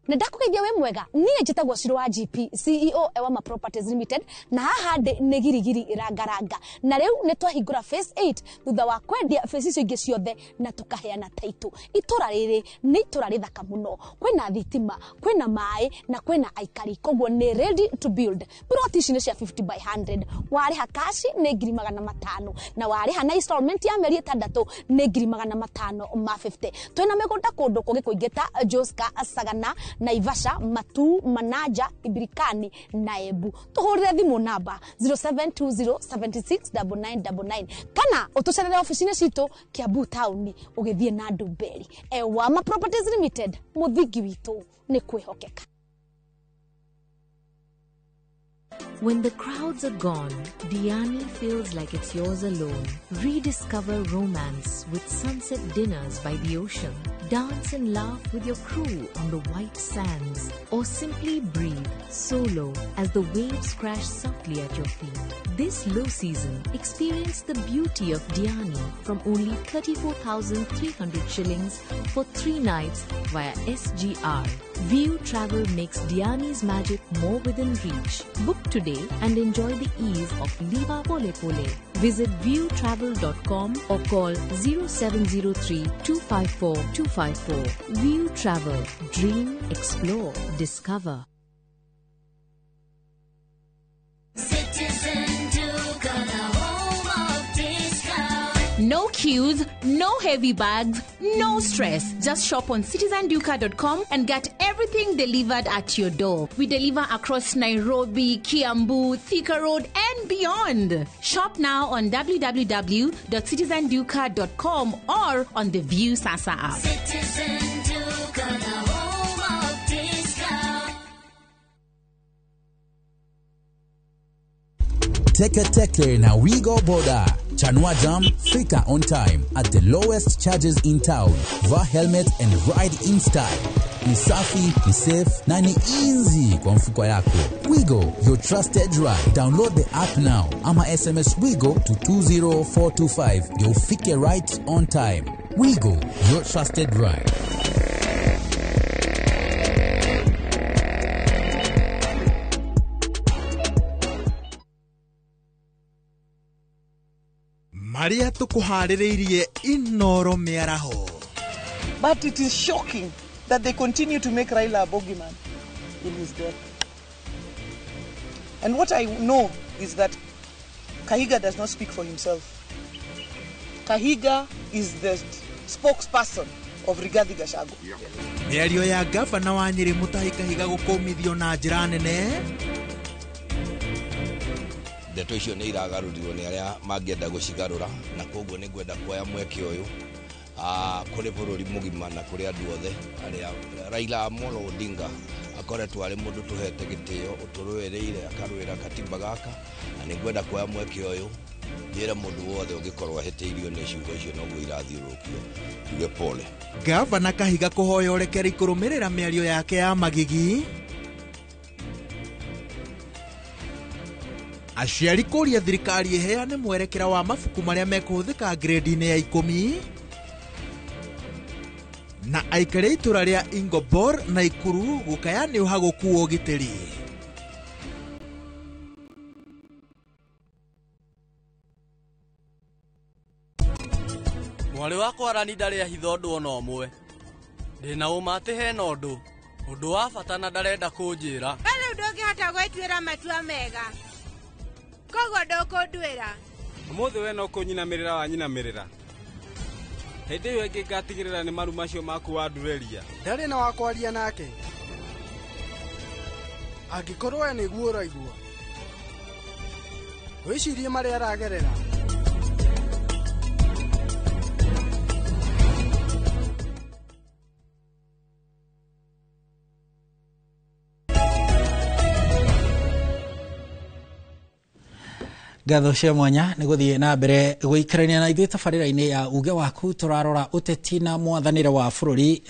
S1: Na ndakũgeithia wĩ mwega, niĩ njĩtagwo Ciro wa GP CEO Ewama Properties Limited, na haha ndĩ nĩ girigiri rangaranga, na rĩu nĩ twahingũra phase 8 thutha wa kwendia phase icio ingĩ ciothe na tũkaheana title. Itũra rĩrĩ nĩ itũra rĩthaka mũno, kwĩna thitima, kwĩna maĩ na kwĩna aikari, koguo nĩ ready to build. Plot ici nĩ cia 50 by 100, warĩha cash nĩ 500,000 na warĩha na installment ya mĩeri 6 nĩ 550,000. Twĩna mĩgũnda kũndũ kũngĩ kũingĩ ta Joska, Sagana, Naivasha, Matu, Manaja, Ibirikani na Embu. Tuhurire thimu namba 0720769999 kana utucerere ofici-inĩ citũ Kiambu town ũgĩthiĩ na Ndumberi. Ewama Properties Limited, mũthingi witũ nĩ kwĩhokeka.
S20: When the crowds are gone, Diani feels like it's yours alone. Rediscover romance with sunset dinners by the ocean. Dance and laugh with your crew on the white sands. Or simply breathe solo as the waves crash softly at your feet. This low season, experience the beauty of Diani from only 34,300 shillings for 3 nights via SGR. View Travel makes Diani's magic more within reach. Book today and enjoy the ease of Liva Pole Pole. Visit viewtravel.com or call 0703 254 254. View Travel. Dream, explore, discover.
S12: Citizen Duka, the home of discount.
S13: No queues, no heavy bags, no stress. Just shop on citizenduka.com and get everything delivered at your door. We deliver across Nairobi, Kiambu, Thika Road, and beyond. Shop now on www.citizenduka.com or on the View Sasa app.
S12: Citizen Duka, the home of discount.
S14: Teke Teke na Wigo Boda. Chanua Jam, fika on time at the lowest charges in town. Vaa helmet and ride in style. Ni safi, ni safe na ni easy kwa mfuko yako. Wigo, your trusted ride. Download the app now ama SMS Wigo to 20425 ndio ufike right on time. Wigo, your trusted ride.
S16: Maria tukuharĩrĩirie Inooro mĩaraho.
S17: But it is shocking that they continue to make Raila a bogeyman in his death. And what I know is that Kahiga does not speak for himself. Kahiga is the spokesperson of Rigathi Gachagua.
S16: Mĩario ya gavana wa Nyĩrĩ Mutahi Kahiga gũkũmithio na njĩra nene.
S27: Ndeto icio nĩ iragarũrirwo nĩ arĩa mangĩenda gũcigarũra, na koguo nĩ ngwenda kuoya mweke ũyũ kũrĩ bũrũri mũgima na kũrĩ andũ othe arĩa Raila Amolo Odinga akoretwo arĩ mũndũ tũhete gĩtĩo, ũtũrũĩrĩire akarũĩra katiba gaka, na nĩ ngwenda kuoya mweke ũyũ njĩre mũndũ wothe ũngĩkorwo ahĩtĩirio nĩ ciugo icio noguo irathiũrũrũkio njuge pole.
S16: Gavana Kahiga kũhoya ũrekeri kũrũmĩrĩra mĩario yake ya magigi. Aciari kũria thirikari ĩheane mwerekera wa mabuku marĩa mekũhũthĩka grade-inĩ ya 10, na aikari a itũra rĩa Ingobor na Ikuru gũkaya nĩ ũhagũku wa ũgitĩri.
S28: Mwarĩ wakwa Arani ndarĩ ahitha ũndũ ona ũmwe. Ndĩna ũma atĩ hena ũndũ wa bata na ndarenda kũnjĩra.
S25: We rĩu ndũngĩhota gwĩtuĩra matua mega, koguo ndũkũnduĩra.
S29: Ũmũthĩ we no kũnyinamĩrĩra wanyinamĩrĩra. Hĩndĩ ĩyo ĩngĩ ngatigĩrĩra nĩ maru macio maku wandurĩria.
S30: Ndarĩ na wa kwaria nake. Angĩkorwo we nĩguo ũraigua, wĩcirie marĩa aragerera.
S2: Ngatho cia mwanya nĩ gũthiĩ na mbere gũikarania na ithuĩ tabarĩra-inĩ ya uge waku. Tũrarora ũteti na mwathanĩre wa bũrũri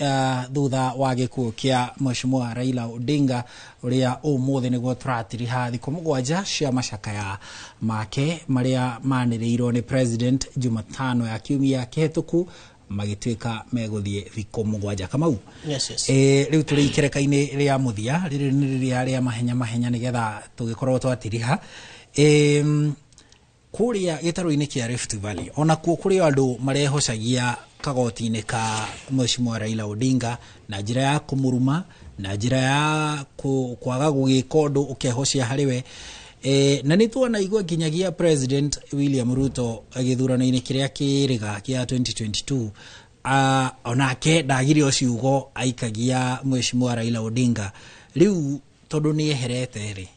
S2: thutha wa gĩkuũ kĩa Mheshimiwa Raila Odinga, ũrĩa ũmũthĩ nĩguo tũratiriha thikũ 7 cia macakaya make marĩa manĩrĩirwo nĩ President Jumatano ya kiumia kĩhĩtũku, magĩtuĩka megũthiĩ thikũ 7. Kamau,
S4: Yes.
S2: Rĩu tũrĩ ikereka-inĩ rĩa mũthia, rĩrĩ nĩ rĩrĩa rĩa mahenya mahenya nĩgetha tũgĩkorwo twatiriha. Kũrĩa gĩtarũ-inĩ kĩa Rift Valley onakuo kũrĩ andũ marehocagia kagoti-inĩ ka Mheshimiwa Raila Odinga na njĩra ya kũmũruma, na njĩra ya kwaga gũgĩka ũndũ ũkehocia harĩ we. Na nĩ tuonaigua nginyagia President William Ruto gĩthurano-inĩ kĩrĩa kĩrĩga kĩa 2022, onake ndagire o ciugo aikagia Mheshimiwa Raila Odinga. Rĩu tondũ nĩ eherete rĩ,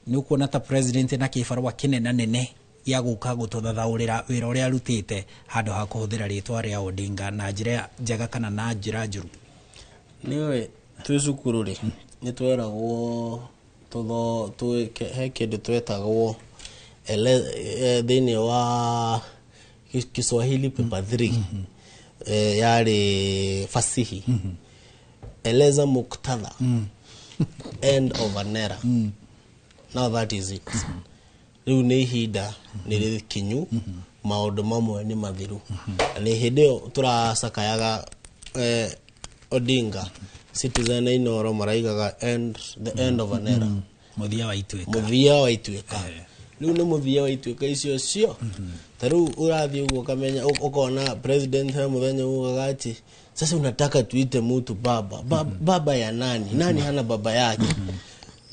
S2: nĩ ũkuona ta president na kĩbarũa kĩnena nene gĩa gũka gũtũthathaũrĩra wĩra ũrĩa arutĩte handũ ha kũhũthĩra rĩtwa rĩa Odinga na njĩra njega kana na njĩra njũru?
S4: Nĩũĩ twĩ cukuru rĩ, nĩ tweragwo tũtho twĩke he kĩndũ twetagwo thĩinĩ wa Kiswahili paper 3, yarĩ fasihi, eleza muktadha, end of an era. Now that is it. Rĩu nĩ ihinda nĩ rĩkinyu, maũndũ mamwe nĩ mathiru. Na nĩ hĩndĩ ĩyo tũracakayaga Odinga, Citizen na Inooro maraigaga end, the end of an era.
S2: Mũthia wa ituĩka.
S4: Mũthia wa ituĩka. Rĩu nĩ mũthia wa ituĩka icio cio. Ta rĩu ũrathiĩ ũguo ũkamenya, ũkona president he mũthenya ugaga atĩ sasa unataka tuite mtu baba. Baba ya nani? Nani hana baba yake?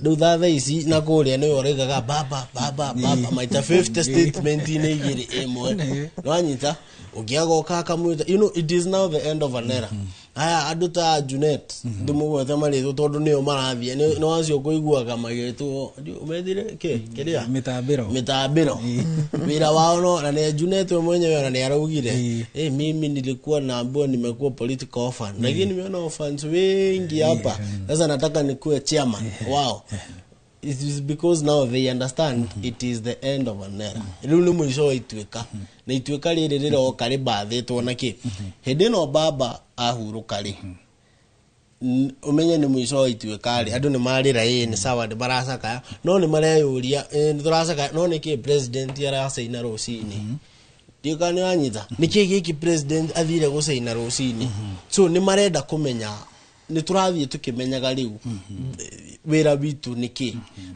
S4: Rĩu thaa ici na kũrĩa nĩwe ũraigaga baba baba baba maita 50 statement-inĩ igĩrĩ ĩmwe. Nĩwanyita? Ũngĩ agoka akamwĩta, it is now the end of an era. Aya andũ ta Junet, ndĩmũgwete marĩtwa tondũ nĩo marathiĩ, nĩ acio kũiguaga magĩtwo methire kĩ kĩrĩa
S2: mĩtambĩro.
S4: Mĩtambĩro wĩra wao no na nĩ Junet we mwenyewe ona nĩ araugire, mimi nilikuwa naambiwa nimekuwa political orphan, lakini nimeona orphans wengi hapa, sasa nataka nikuwe chairman wao. It is because now they understand it is the end of an era. Rĩu nĩ mũico wa ituĩka, na ituĩka rĩrĩ rĩroka rĩmbathĩtwo na kĩ. Hĩndĩ ĩno baba ahurũka rĩ, ũmenye nĩ mũico wa ituĩka rĩ, andũ nĩ marĩra, ĩ nĩ sawa, nĩ maracakaya, no nĩ mareyũria, nĩ tũracakaya, no nĩkĩ president aracaina rũcinĩ? Ndiũĩ kana nĩ wanyita. Nĩkĩ gĩkĩ president athire gũcaina rũcinĩ? So nĩ marenda kũmenya, nĩ tũrathiĩ tũkĩmenyaga rĩu wĩra witũ nĩ kĩ.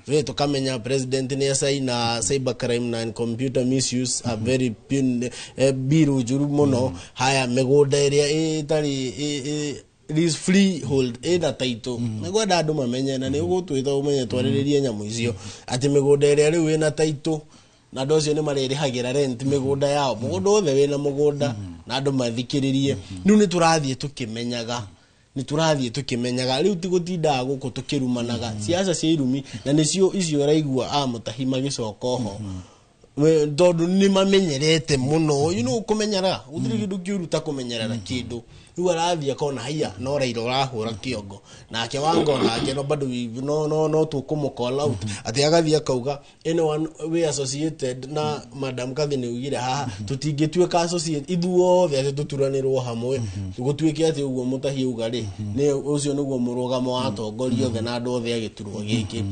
S4: We tũkamenya president nĩ acaina cyber crime na computer misuse, a very bill njũru mũno. Haya, mĩgũnda ĩrĩa ĩtarĩ this freehold ĩna title, nĩngwenda andũ mamenye, na nĩ ũgũtwĩta ũmenye twarĩrĩrie nyamũ icio, atĩ mĩgũnda ĩrĩa rĩu ĩna title na andũ acio nĩ marĩrĩhagĩra rent mĩgũnda yao, mũgũnda wothe wĩna mũgũnda, na andũ mathikĩrĩrie. Rĩu nĩ tũrathiĩ tũkĩmenyaga, nĩ tũrathiĩ tũkĩmenyaga rĩu ti gũtindaga gũkũ tũkĩrumanaga ciaca cia irumi, na nĩcio icio ũraigua a mũtahi magĩcoka oho, tondũ nĩ mamenyerete mũno, kũmenyera gũtirĩ kĩndũ kĩũru ta kũmenyerera kĩndũ. Rĩu arathiĩ akona haiya no Raila ũrahũra kĩongo nake Wanga onake no bado no no no tũkũmũ call out, atĩ agathiĩ akauga anyone we associated na Madam Kathy nĩ ugire haha tũtingĩtuĩka associate ithuothe atĩ tũturanĩrwo hamwe gũtuĩke atĩ ũguo mũtahi auga rĩ, nĩ ũcio nĩguo mũrũgamo wa atongoria othe na andũ othe a gĩturwa gĩkĩ,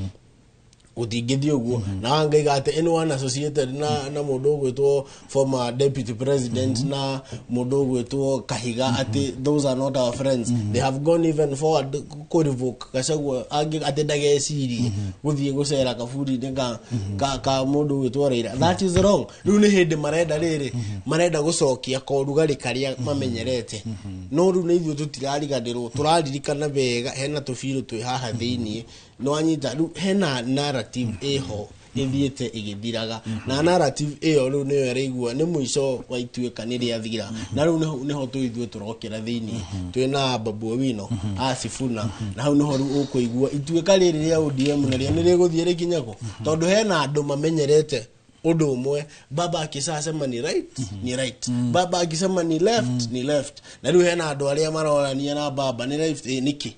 S4: gũtingĩthiĩ ũguo. Na Wanga aiga atĩ anyone associated na mũndũ ũgwĩtwo former deputy president na mũndũ ũgwĩtwo Kahiga, atĩ those are not our friends. They have gone even forward kũ revoke Gachagua atĩ ndagecirie gũthiĩ gũcera kaburi-inĩ ka mũndũ ũgwĩtwo Raila. That is wrong. Rĩu nĩ hĩndĩ marenda rĩrĩ, marenda gũcokia korugarĩ karĩa mamenyerete, no rĩu nĩ ithuĩ tũtirariganĩrwo, tũraririkana wega hena tũbirũ twĩ haha thĩiniĩ. Nĩwanyita? Rĩu hena narrative ĩho ĩthiĩte ĩgĩthiraga, na narrative ĩyo rĩu nĩyo ĩraigua nĩ mũico wa ituĩka nĩ rĩathira, na rĩu nĩho tũ ithuĩ tũrokĩra thĩiniĩ twĩna Babu Owino a Sifuna, na hau nĩho rĩu ũkũigua ituĩka rĩrĩ rĩa ODM narĩo nĩ rĩgũthiĩ rĩkinye kũ, tondũ hena andũ mamenyerete ũndũ ũmwe, baba akishasema ni right ni right, baba akisema ni left ni left, na rĩu hena andũ arĩa marorania na baba ni left, nĩkĩ?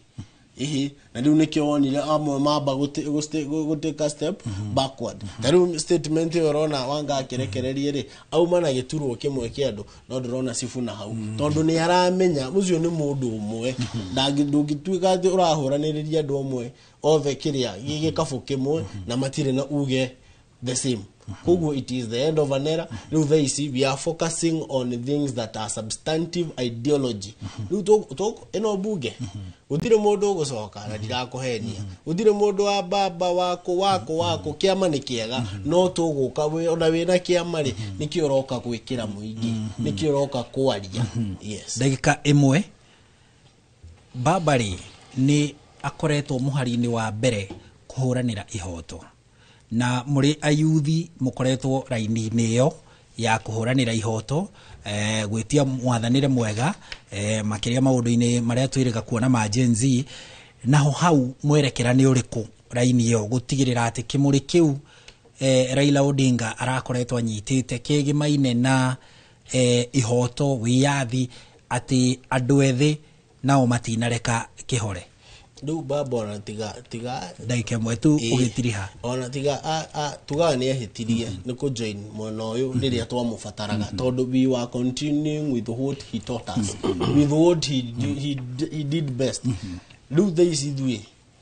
S4: Ihi na riu nikio wonire amwe mamba guteka step backward. Ta riu statement ĩyo ũrona Wanga akĩrekererie rĩ, auma na gĩturwo kĩmwe kĩa andũ, no ndũrona Sifuna hau, tondũ nĩ aramenya ũcio nĩ mũndũ ũmwe. Ndũngĩtuĩka atĩ ũrahũranĩrĩria andũ amwe othe kĩrĩa gĩkabũ kĩmwe na matirĩ na uge the same. Koguo it is the end of an era. Rĩu thaa ici we are focusing on things that are substantive ideology. Rĩu ĩno bunge gũtirĩ mũndũ ũgũcoka, na ndirakũhenia, gũtirĩ mũndũ wa baba wako wako wako. Kĩama nĩ kĩega, no tũgũka ona wĩna kĩama rĩ, nĩkĩo ũroka gwĩkĩra mũingĩ, nĩkĩo ũroka kwaria. Yes.
S2: Ndagĩka ĩmwe, baba rĩ nĩ akoretwo mũhari-inĩ wa mbere kũhũranĩra ihoto, na mũrĩ ayuthi mũkoretwo raini-inĩ ĩyo ya kũhũranĩra ihoto, gwĩtia mwathanĩre mwega, makĩria maũndũ-inĩ marĩa twĩrĩga kuona ma Gen Z. Naho hau mwerekera nĩ ũrĩkũ raini ĩyo gũtigĩrĩra atĩ kĩmũrĩ kĩu Raila Odinga arakoretwo anyitĩte kĩgĩmaine na ihoto, wĩyathi, atĩ andũ ethĩ nao matinareka kĩhore?
S4: Rĩu baba ona tiga tiga
S2: Ndagĩka ĩmwe tu. Ũgĩtiriha.
S4: Ona tiga tugaga nĩ ahĩtirie nĩ kũjoin mwena ũyũ rĩrĩa twamũbataraga, tondũ we were continuing with what he taught us, with what he did best. Rĩu thaa ici ithuĩ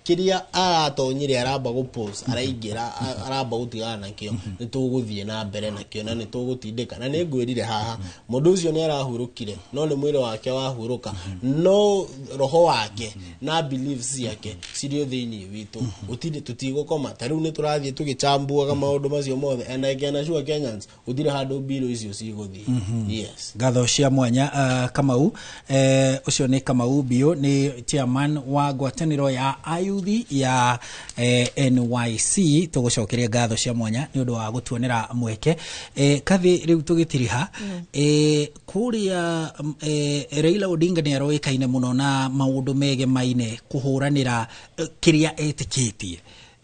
S4: kĩrĩa aratonyire aramba gũpose araingĩra, aramba gũtigana nakĩo, nĩ tũgũthiĩ na mbere nakĩo na nĩ tũgũtindĩka. Na nĩ ngwĩrire haha, mũndũ ũcio nĩ arahurũkire, no nĩ mwĩrĩ wake wahurũka, no roho wake na beliefs ciake cirĩ o thĩinĩ witũ. Gũtirĩ, tũtigũkoma. Ta rĩu nĩ tũrathiĩ tũgĩchambuaga maũndũ macio mothe, and I can assure Kenyans gũtirĩ handũ mbirũ icio cigũthiĩ. Yes.
S2: Ngatho cia mwanya, Kamau. Ũcio nĩ Kamau Biũ, nĩ chairman wa ngwatanĩro ya ayuthi ya NYC. Tũgũcokeria ngatho cia mwanya nĩ ũndũ wa gũtuonera mweke. Kathi rĩu tũgĩtiriha, kũrĩa Raila Odinga nĩ aroĩkaine mũno na maũndũ megemaine kũhũranĩra kĩrĩa etĩkĩtie.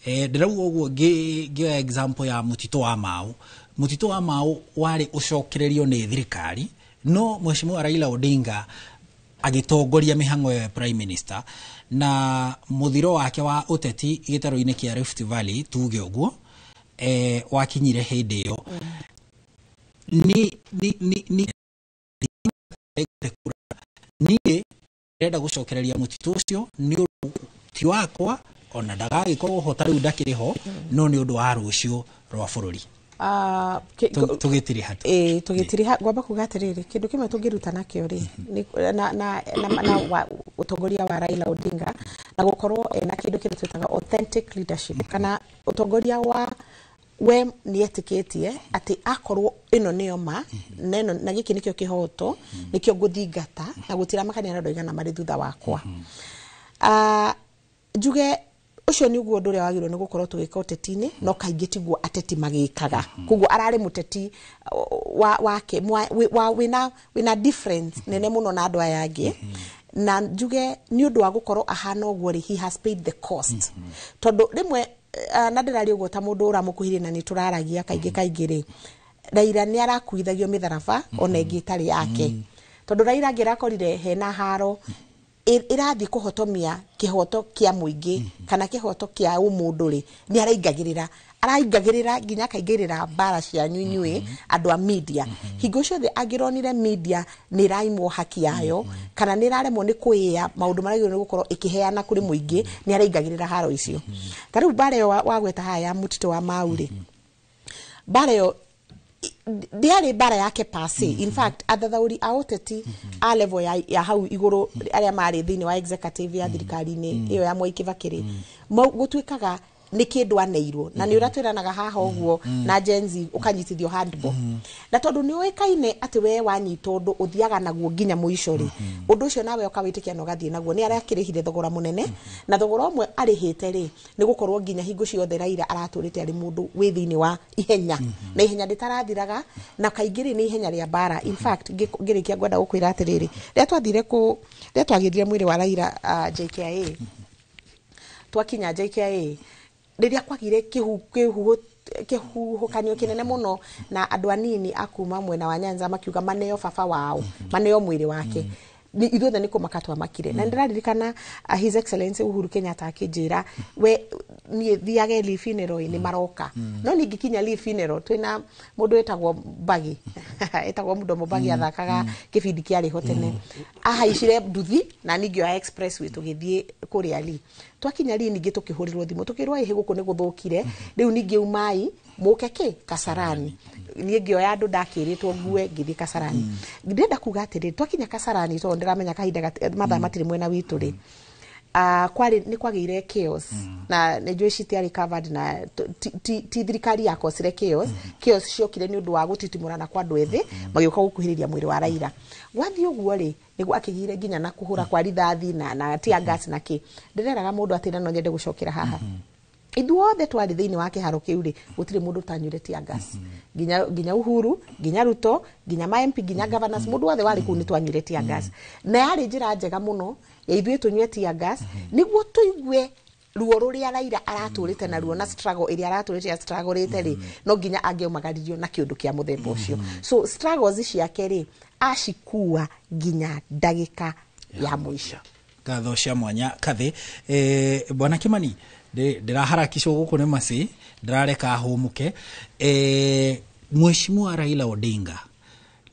S2: Ndĩrauga ũguo ngĩoya example ya mũtitũ wa Mau. Mũtitũ wa Mau warĩ ũcokererio nĩ thirikari, no Mheshimiwa Raila Odinga agĩtongoria mĩhang'o ĩyo ya prime minister na mũthiro wake wa ũteti gĩtarũ-inĩ kĩa Rift Valley, tuge ũguo, wakinyire hĩndĩ ĩyo nĩ niĩ ndĩrenda gũcokereria mũtitũ ũcio nĩ ũndũ ti wakwa, ona ndagagĩkorwo ho ta rĩu ndakĩrĩ ho, no nĩ ũndũ wa rũciũ rwa bũrũri. Tũgĩtiriha tu.
S6: Ĩĩ, tũgĩtiriha ngwamba kuga atĩrĩrĩ, kĩndũ kĩmwe tũngĩruta nakĩo rĩ nĩ na ũtongoria wa Raila Odinga na gũkorwo ena kĩndũ kĩrĩa twĩtaga authentic leadership, kana ũtongoria wa we nĩ etĩkĩtie atĩ akorwo ĩno nĩyo ma na ĩno na gĩkĩ nĩkĩo kĩhoto, nĩkĩo ngũthingata na gũtiramakania na andũ aigana marĩ thutha wakwa. Njuge ũcio nĩguo ũndũ ũrĩa wagĩrĩirwo nĩ gũkorwo tũgĩka ũteti-inĩ, no kaingĩ tiguo ateti magĩkaga. Koguo ararĩ mũteti wa wake wa wĩna difference nene mũno na andũ aya angĩ. Na njuge nĩ ũndũ wa gũkorwo ahana ũguo rĩ, he has paid the cost, tondũ rĩmwe na ndĩraria ũguo ta mũndũ ũramũkuhĩrĩria na nĩ tũraragia kaingĩ kaingĩ rĩ, Raila nĩ arakuithagio mĩtharaba ona ĩngĩ ĩtarĩ yake, tondũ Raila angĩrakorire hena haro ĩrathiĩ kũhotomia kĩhoto kĩa mũingĩ kana kĩhoto kĩa ũmũndũ rĩ, nĩ araingagĩrĩra nginya akaingĩrĩra mbara cianyu inyuĩ andũ a media. Hingo ciothe angĩronire media nĩ ĩraimwo haki yayo kana nĩ ĩraremwo nĩ kwĩĩa maũndũ marĩa yagĩrĩirwo nĩ gũkorwo ĩkĩheana kũrĩ mũingĩ, nĩ araingagĩrĩra haro icio. Ta rĩu mbara ĩyo wagweta haha ya mũtitũ wa Mau rĩ, mbara ĩyo ndĩarĩ mbara yake per se. In fact, athathaũri a ũteti a level ya hau igũrũ arĩa marĩ thĩinĩ wa executive ya thirikari-inĩ ĩyo ya Mwai Kibaki rĩ, gũtuĩkaga nĩ kĩndũ aneirwo na nĩ ũrĩa twĩranaga haha ũguo na Gen Z ũkanyitithio handball, na tondũ nĩ ũĩkaine atĩ we wanyita ũndũ ũthiaga naguo nginya mũico rĩ, ũndũ ũcio nawe ũkawĩtĩkia na ũgathiĩ naguo. Nĩ arakĩrĩhire thogora mũnene, na thogora ũmwe arĩhĩte rĩ nĩ gũkorwo nginya hingo ciothe Raila aratũrĩte arĩ mũndũ wĩ thĩinĩ wa ihenya, na ihenya rĩtarathiraga, na kaingĩ rĩ nĩ ihenya rĩa mbara. In fact, ngĩrĩkia ngwenda gũkwĩra atĩrĩrĩ, rĩrĩa twathire kũ rĩrĩa twagĩrire mwĩrĩ wa Raila JKIA, twakinya JKIA rĩrĩa kwagire kĩhuhũkanio kĩnene mũno na andũ anini a kuma mwena wa Nyanza makiuga maneo baba wao, maneo mwĩrĩ wake. Ithuothe nĩ kũmaka twamakire, na ndĩraririkana His Excellency Uhuru Kenyatta akĩnjĩra, we niĩ thiage Lee funeral nĩ maroka. No niĩ ngĩkinya Lee funeral, twĩna mũndũ wĩtagwo Mbagi, etagwo Mudomo Mbagi, athakaga kĩbindi kĩarĩ ho tene, ahaicire nduthi na niĩ ngĩoya expressway tũgĩthiĩ kũrĩa Lee. Twakinya Lee ningĩ tũkĩhũrĩrwo thimũ, tũkĩrwo ĩhĩ gũkũ nĩ gũthũkire, rĩu ningĩ umai mũke kĩ Kasarani. Niĩ ngĩoya andũ ndakĩrĩtwo ngue, ngĩthiĩ Kasarani. Ndĩrenda kuga atĩrĩrĩ, twakinya Kasarani, tondũ ndĩramenya kahinda mathaa matirĩ mwena witũ rĩ, kwarĩ nĩ kwagĩire chaos, na nĩ njũĩ citiarĩ covered na ti thirikari yakosire chaos. Chaos ciokire nĩ ũndũ wa gũtitimũrana kwa andũ ethĩ magĩũka gũkuhĩrĩria mwĩrĩ wa Raila. Gwathiĩ ũguo rĩ, nĩ gwakĩgĩire nginya na kũhũra kwa rithathi na tear gas na kĩ. Ndĩreraga mũndũ atĩ na no nyende gũcokera haha, ithuothe twarĩ thĩinĩ wa kĩharo kĩu rĩ, gũtirĩ mũndũ ũtanyuire tear gas, nginya Uhuru, nginya Ruto, nginya ma MP, nginya governors, mũndũ wothe warĩ kũu nĩ twanyuire tear gas. Na yarĩ njĩra njega mũno ya ithuĩ tũnyue tear gas nĩguo tũigue ruo rũrĩa Raila aratũrĩte naruo na struggle ĩrĩa aratũrĩte astrugglĩte rĩ, no nginya angĩaumagaririo na kĩũndũ kĩa mũthemba ũcio. So struggles ciake rĩ, acikua nginya ndagĩka ya mũico.
S2: Ngatho cia mwanya kathĩ. Bwana Kimani, ndĩraharakicwo gũkũ nĩ maci, ndĩrareka hũmũke. Mheshimiwa Raila Odinga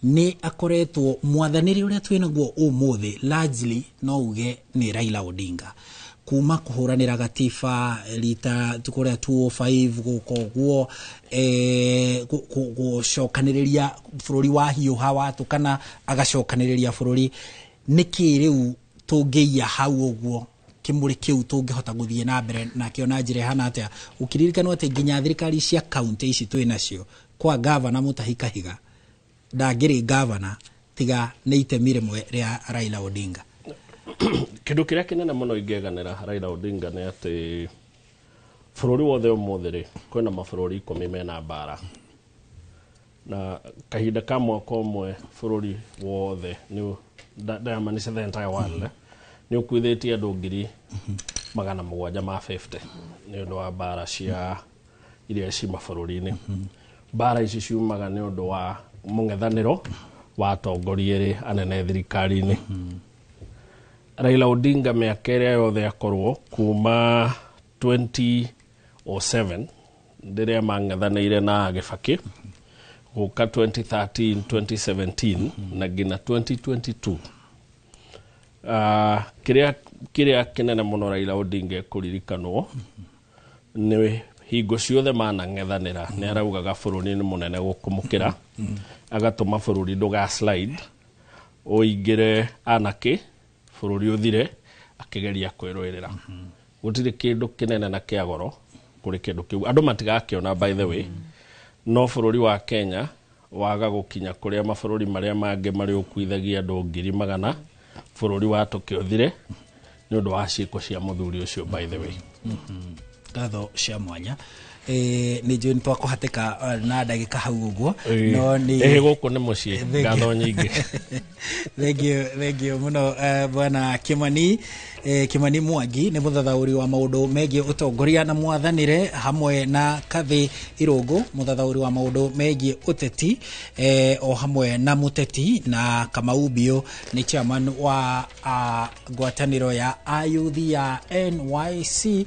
S2: nĩ akoretwo mwathanĩre ũrĩa twĩnaguo ũmũthĩ, largely no uge nĩ Raila Odinga, kuma kũhũranĩra gatiba rita kũrĩa 205 gũka ũguo, gũcokanĩrĩria bũrũri wa hiũha watũkana, agacokanĩrĩria bũrũri. Nĩkĩ rĩu tũngĩiya hau ũguo kĩmũrĩ kĩu tũngĩhota gũthiĩ na mbere nakĩo na njĩra ĩhana atĩa, ũkĩririkanwo atĩ nginya thirikari cia kaunti ici twĩ nacio, kwa gavana Mutahi Kahiga ndangĩrĩ gavana tiga nĩ itemi rĩmwe rĩa Raila Odinga?
S11: Kĩndũ kĩrĩa kĩnene mũno ingĩganĩra Raila Odinga nĩ atĩ bũrũri wothe ũmũthĩ rĩ, kwĩna mabũrũri 10 mena mbara, na kahinda ka mwaka ũmwe bũrũri wothe nĩ ndayamanisha the entire world nĩ ũkuithĩtie andũ 750,000 nĩ ũndũ wa mbara cia iria ci mabũrũri-inĩ. Mbara ici ciumaga nĩ ũndũ wa mũng'ethanĩro wa atongoria erĩ anene thirikari-inĩ. Raila Odinga mĩaka ĩrĩa yothe akorwo kuma 2007 rĩrĩa mang'ethanĩire na Gĩbakĩ, gũka 2013, 2017 na nginya 2022, kĩrĩa kĩnene mũno Raila Odinga ekũririkanwo nĩ hingo ciothe manang'ethanĩra nĩ araugaga bũrũri nĩ mũnene gũkũmũkĩra, agatũma bũrũri ndũga slide ũingĩre anarchy, bũrũri ũthire akĩgeria kwĩrũĩrĩra. Gũtirĩ kĩndũ kĩnene na kĩa goro kũrĩ kĩndũ kĩu andũ matigakĩona, by the way. No bũrũri wa Kenya waga gũkinya kũrĩa mabũrũri marĩa mangĩ marĩ ũkuithagia andũ ngiri magana, bũrũri watũke ũthire nĩ ũndũ wa ciĩko cia mũthuri ũcio, by the way.
S2: Ngatho cia mwanya. Nĩ njũĩ nĩ twakũhatĩka na ndagĩka hau ũguo, no nĩ
S11: ĩhĩ gũkũ nĩ mũciĩ.
S2: Thank you.
S11: Ngatho nyingĩ.
S2: Thank you, thank you mũno, bwana Kimani. Kimani Mwangi nĩ mũthathaũri wa maũndũ megiĩ ũtongoria na mwathanĩre, hamwe na Kathĩ Irũngũ, mũthathaũri wa maũndũ megiĩ ũteti, o hamwe na mũteti, na Kamau Mbiũ nĩ chairman wa ngwatanĩro ya ayuthi ya NYC,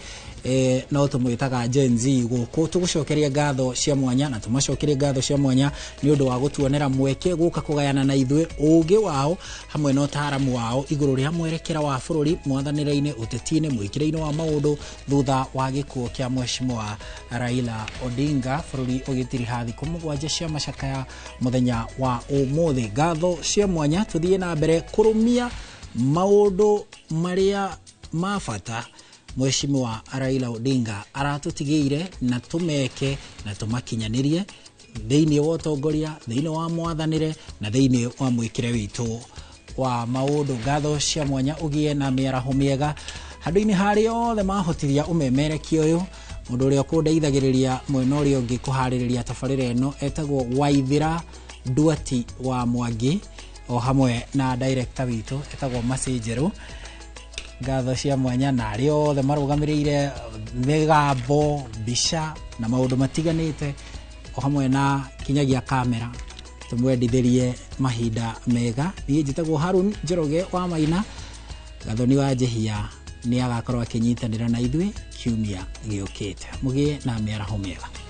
S2: no tũmwĩtaga Gen Z gũkũ. Tũgũcokeria ngatho cia mwanya na tũmacokerie ngatho cia mwanya nĩ ũndũ wa gũtuonera mweke gũka kũgayana na ithuĩ ũgĩ wao hamwe na ũtaaramu wao igũrũ rĩa mwerekera wa bũrũri, mwathanĩre-inĩ, ũteti-inĩ, mwĩkĩre-inĩ wa maũndũ thutha wa gĩkuũ kĩa mheshimiwa Raila Odinga, bũrũri ũgĩtiriha thikũ 7 cia macakaya mũthenya wa ũmũthĩ. Ngatho cia mwanya. Tũthiĩ na mbere kũrũmia maũndũ marĩa ma bata mheshimiwa Raila Odinga aratũtigĩire, na tũmeke na tũmakinyanĩrie thĩinĩ wa ũtongoria, thĩinĩ wa mwathanĩre na thĩinĩ wa mwĩkĩre witũ wa maũndũ. Ngatho cia mwanya, ũgĩe na mĩaraho mĩega handũ-inĩ harĩa othe mahotithia ũmemerekia ũyũ. Mũndũ ũrĩa ũkũndeithagĩrĩria mwena ũrĩa ũngĩ kũharĩrĩria tabarĩra ĩno etagwo Waithĩra Nduati wa Mwangi, o hamwe na director witũ etagwo Mercy Njerũ. Ngatho cia mwanya na arĩa othe marũgamĩrĩire mĩgambo, mbica na maũndũ matiganĩte, o hamwe na kinyagia kamera. Tũmwendithĩrie mahinda mega. Niĩ njĩtagwo Harun Njoroge wa Maina. Gathoni wa Njehia nĩ agakorwo akĩnyitanĩra na ithuĩ kiumia gĩũkĩte. Mũgĩe na mĩaraho mĩega.